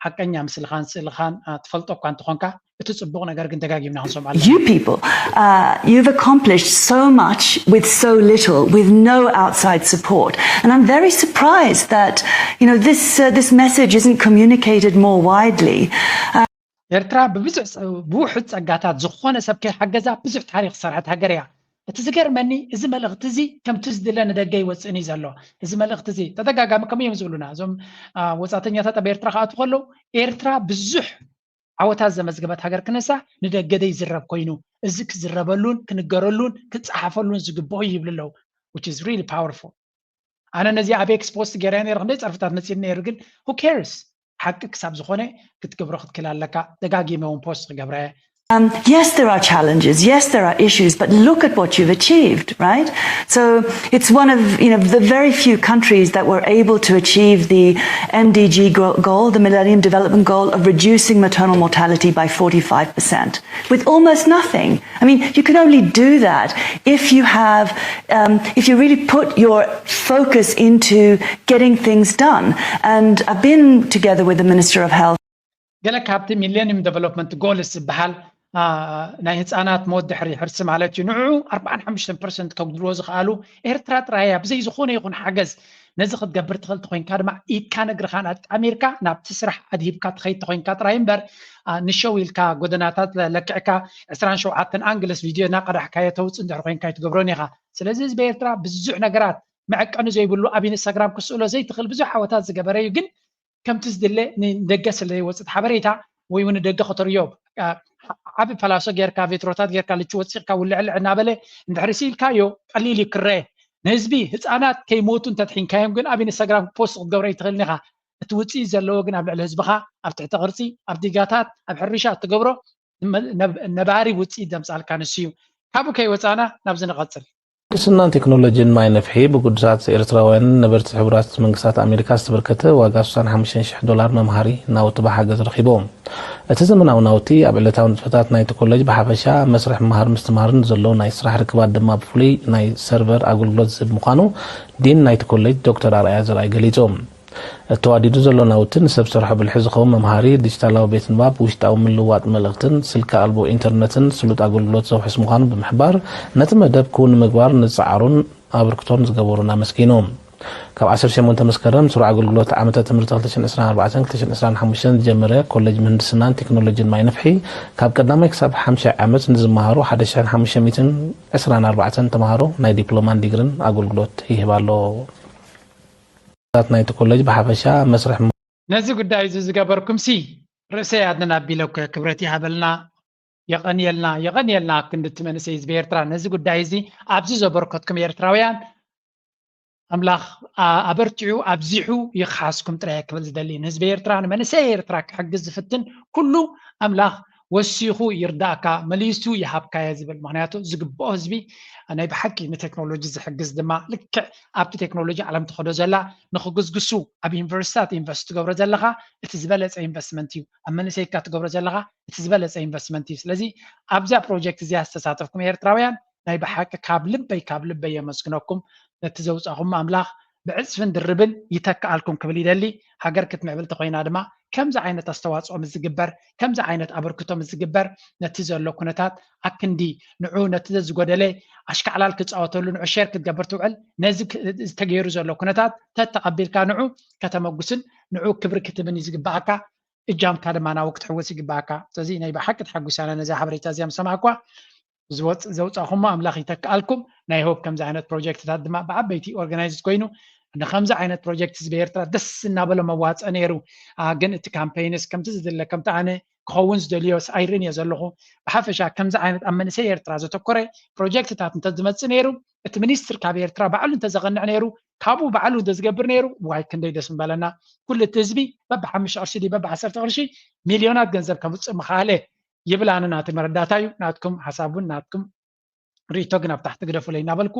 ሓቀኛ ምስልኻን ስእልኻን ትፈልጦ እኳ እንተኾንካ፣ እቲ ፅቡቕ ነገር ግን ደጋጊምና ክንሰምዖ ኣለና። You people, uh, you've accomplished so much with so little, with no outside support. And I'm very surprised that, you know, this, uh, this message isn't communicated more widely. Uh, ኤርትራ ብብዙሕ ብውሑድ ጸጋታት ዝኾነ ሰብ ከይሓገዛ ብዙሕ ታሪኽ ዝሰርሐት ሃገር እያ። እቲ ዝገርመኒ፣ እዚ መልእኽቲ እዚ ከምቲ ዝድለ ንደገ ይወፅእን እዩ ዘሎ። እዚ መልእኽቲ እዚ ተደጋጋሚ ከምኡ እዮም ዝብሉና እዞም ወፃእተኛታት ኣብ ኤርትራ ክኣትዉ ከለዉ፣ ኤርትራ ብዙሕ ዓወታት ዘመዝገበት ሃገር ክነሳ ንደገ ዘይዝረብ ኮይኑ፣ እዚ ክዝረበሉን ክንገረሉን ክፀሓፈሉን ዝግብኦ ይብሉ ኣለዉ። Which is really powerful. ኣነ ነዚ ኣብ ኤክስ ፖስት ገይረ ነይረ፣ ክንደይ ፀርፍታት መፂኒ ነይሩ፣ ግን who cares? ሓቂ ክሳብ ዝኾነ ክትገብሮ ክትክእል ኣለካ። ደጋጊመ እውን ፖስት ክገብረ Um, yes, there are challenges. Yes, there are issues, but look at what you've achieved, right? So it's one of, you know, the very few countries that were able to achieve the M D G goal, the Millennium Development Goal of reducing maternal mortality by forty-five percent with almost nothing. I mean, you can only do that if you have, um, if you really put your focus into getting things done. And I've been together with the Minister of Health. ገለ ካብቲ ሚሌኒየም ዴቨሎፕመንት ጎልስ ዝበሃል ናይ ህፃናት ሞት ድሕሪ ሕርሲ ማለት እዩ። ንዕኡ ኣርባዓን ሓሙሽተን ፐርሰንት ከጉድልዎ ዝኽኣሉ ኤርትራ ጥራይ እያ። ብዘይ ዝኾነ ይኹን ሓገዝ ነዚ ክትገብር ትኽእል ተኾይንካ ድማ ኢድካን እግርኻን ኣጣሚርካ ናብቲ ስራሕ ኣድሂብካ ትኸይድ ተኾይንካ ጥራይ እምበር፣ ንሸው ኢልካ ጎደናታት ለክዕካ ዕስራን ሸውዓተን ኣንግልስ ቪድዮ እናቀዳሕካዮ ተውፅእ እንድሕር ኮይንካ ኣይትገብሮን ኢኻ። ስለዚ ህዝቢ ኤርትራ ብዙሕ ነገራት መዐቀኒ ዘይብሉ ኣብ ኢንስታግራም ክስእሎ ዘይትኽእል ብዙሕ ዓወታት ዝገበረ እዩ። ግን ከምቲ ዝድለ ንደገ ስለ ዘይወፅእ ሓበሬታ ወይ እውን ንደገ ከተርእዮ ዓቢ ፓላሶ ጌርካ ቬትሮታት ጌርካ ልቺ ወፂቕካ ውልዕልዕ እናበለ እንድሕሪ ስኢልካዮ ቀሊል እዩ ክረአ። ንህዝቢ ህፃናት ከይሞቱ እንተድሒንካዮም ግን ኣብ ኢንስታግራም ፖስት ክትገብሮ ኣይትኽእልን ኢኻ። እቲ ውፅኢት ዘለዎ ግን ኣብ ልዕሊ ህዝብኻ ኣብ ትሕቲ ቅርፂ ኣብ ዲጋታት ኣብ ሕርሻ እትገብሮ ነባሪ ውፅኢት ዘምፃልካ ንሱ እዩ። ካብኡ ከይወፃና ናብዚ ንቐፅል። ምህንድስናን ቴክኖሎጂን ማይ ነፍሒ ብግዱሳት ኤርትራውያንን ነበርቲ ሕቡራት መንግስታት ኣሜሪካ ዝተበርከተ ዋጋ ስሳን ሓሙሽተን ሽሕ ዶላር መምሃሪ ናውቲ ብሓገዝ ረኺቦም። እቲ ዘመናዊ ናውቲ ኣብ ዕለታዊ ንጥፈታት ናይቲ ኮሌጅ ብሓፈሻ መስርሕ ምምሃር ምስትምሃርን ንዘለዉ ናይ ስራሕ ርክባት ድማ ብፍሉይ ናይ ሰርቨር ኣገልግሎት ዝህብ ምዃኑ ዲን ናይቲ ኮሌጅ ዶክተር ኣርኣያ ዘርኣይ ገሊጹ። እቲ ተዋዲዱ ዘሎ ናውቲ ንሰብ ሰርሖ ብልሒ ዝኸውን መምሃሪ፣ ዲጂታላዊ ቤት ንባብ፣ ውሽጣዊ ምልውዋጥ መልእኽትን ስልኪ ኣልቦ ኢንተርነትን ስሉጥ ኣገልግሎት ዘውሕስ ምዃኑ ብምሕባር፣ ነቲ መደብ ክውን ንምግባር ንዝጸዓሩን ኣበርክቶ ንዝገበሩን ኣመስጊኑ። ካብ ዓሰርተ ሸሞንተ መስከረም ስሩዕ ኣገልግሎት ዓመተ ትምህርቲ ክልተ ሽሕን ዕስራን ኣርባዕተን ክልተ ሽሕን ዕስራን ሓሙሽተን ዝጀመረ ኮሌጅ ምህንድስናን ቴክኖሎጂን ማይ ነፍሒ፣ ካብ ቀዳማይ ክሳብ ሓምሻይ ዓመት ንዝመሃሩ ሓደ ሽሕን ሓሙሽተ ሚእትን ዕስራን ኣርባዕተን ተምሃሮ ናይ ዲፕሎማን ዲግሪን ኣገልግሎት ይህብ ኣሎ። ታት ናይቲ ኮሌጅ ብሓፈሻ መስርሕ ነዚ ጉዳይ እዚ ዝገበርኩም ሲ ርእሰይ ኣድንን ኣቢለ እኮ ክብረት ይሃበልና። የቐንየልና፣ የቐንየልና ክንዲ እቲ መንእሰይ ህዝቢ ኤርትራ ነዚ ጉዳይ እዚ ኣብዚ ዘበርከትኩም ኤርትራውያን ኣምላኽ ኣበርቲዑ ኣብዚሑ ይኽሓስኩም ጥራይ ክብል ዝደሊ ንህዝቢ ኤርትራ ንመንእሰይ ኤርትራ ክሕግዝ ዝፍትን ኩሉ ኣምላኽ ወሲኹ ይርዳእካ መሊሱ ይሃብካዮ ዝብል ምክንያቱ ዝግብኦ ህዝቢ ናይ ብሓቂ ንቴክኖሎጂ ዝሕግዝ ድማ ልክዕ ኣብቲ ቴክኖሎጂ ዓለም ትኸዶ ዘላ ንክግዝግሱ ኣብ ዩኒቨርሲታት ኢንቨስት ትገብሮ ዘለኻ እቲ ዝበለፀ ኢንቨስትመንት እዩ ኣብ መንእሰይካ ትገብሮ ዘለኻ እቲ ዝበለፀ ኢንቨስትመንት እዩ ስለዚ ኣብዚኣ ፕሮጀክት እዚኣ ዝተሳተፍኩም ኤርትራውያን ናይ ብሓቂ ካብ ልበይ ካብ ልበይ የመስግነኩም ነቲ ዘውፃኹም ኣምላኽ ብዕፅፍን ድርብን ይተክኣልኩም ክብል ይደሊ ሃገር ክትምዕብል ተኮይና ድማ ከምዚ ዓይነት ኣስተዋፅኦ ምስ ዝግበር ከምዚ ዓይነት ኣበርክቶ ምስ ዝግበር ነቲ ዘሎ ኩነታት ኣክንዲ ንዑ ነቲ ዘዝጎደለ ኣሽካዕላል ክፃወተሉ ንዑ ሼር ክትገብር ትውዕል ነዚ ተገይሩ ዘሎ ኩነታት ተተቐቢልካ ንዑ ከተመጉስን ንዑ ክብሪ ክትብን እዩ ዝግባኣካ እጃምካ ድማ ናብኡ ክትሕውስ ይግባኣካ ስለዚ ናይ ብሓቂ ተሓጒሳነ ነዚ ሓበሬታ እዚኣ ምስ ሰማዕኳ ዘውፃኹሞ ኣምላኽ ይተክኣልኩም ናይ ሆፕ ከምዚ ዓይነት ፕሮጀክትታት ድማ ብዓበይቲ ኦርጋናይዝድ ኮይኑ ንከምዚ ዓይነት ፕሮጀክት ህዝቢ ኤርትራ ደስ እናበሎ መዋፀ ነይሩ ግን እቲ ካምፔይንስ ከምቲ ዝድለ ከምቲ ኣነ ክኸውን ዝደልዮ ኣይርእን እየ ዘለኹ ብሓፈሻ ከምዚ ዓይነት ኣብ መንእሰይ ኤርትራ ዘተኮረ ፕሮጀክትታት እንተዝመፅእ ነይሩ እቲ ሚኒስትር ካብ ኤርትራ ባዕሉ እንተዘቐንዕ ነይሩ ካብኡ ባዕሉ እንተዝገብር ነይሩ ዋይ ክንደይ ደስ ምበለና ኩሉ እቲ ህዝቢ በብሓሙሽተ ቅርሺ ድዩ በብዓሰርተ ቅርሺ ሚልዮናት ገንዘብ ከምፅእ ምኽኣለ ይብል ኣነ ናተይ መረዳእታ እዩ ናትኩም ሓሳብ እውን ናትኩም ርእቶ ግን ኣብ ታሕቲ ግደፉለይ እናበልኩ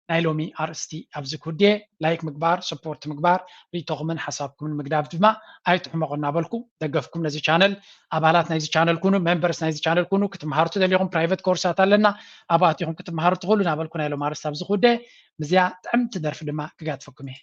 ናይ ሎሚ ኣርእስቲ ኣብዚ ክውድየ ላይክ ምግባር ሰፖርት ምግባር ርእቶኹምን ሓሳብኩምን ምግዳፍ ድማ ኣይትሕመቑ እናበልኩ ደገፍኩም ነዚ ቻነል ኣባላት ናይዚ ቻነል ኩኑ ሜምበርስ ናይዚ ቻነል ኩኑ ክትመሃሩ ትደሊኹም ፕራይቨት ኮርሳት ኣለና ኣብኣት ኢኹም ክትመሃሩ ትኽእሉ እናበልኩ ናይ ሎም ኣርእስቲ ኣብዚ ክውድየ ምስዚኣ ጥዕምቲ ደርፊ ድማ ክጋጥፈኩም እየ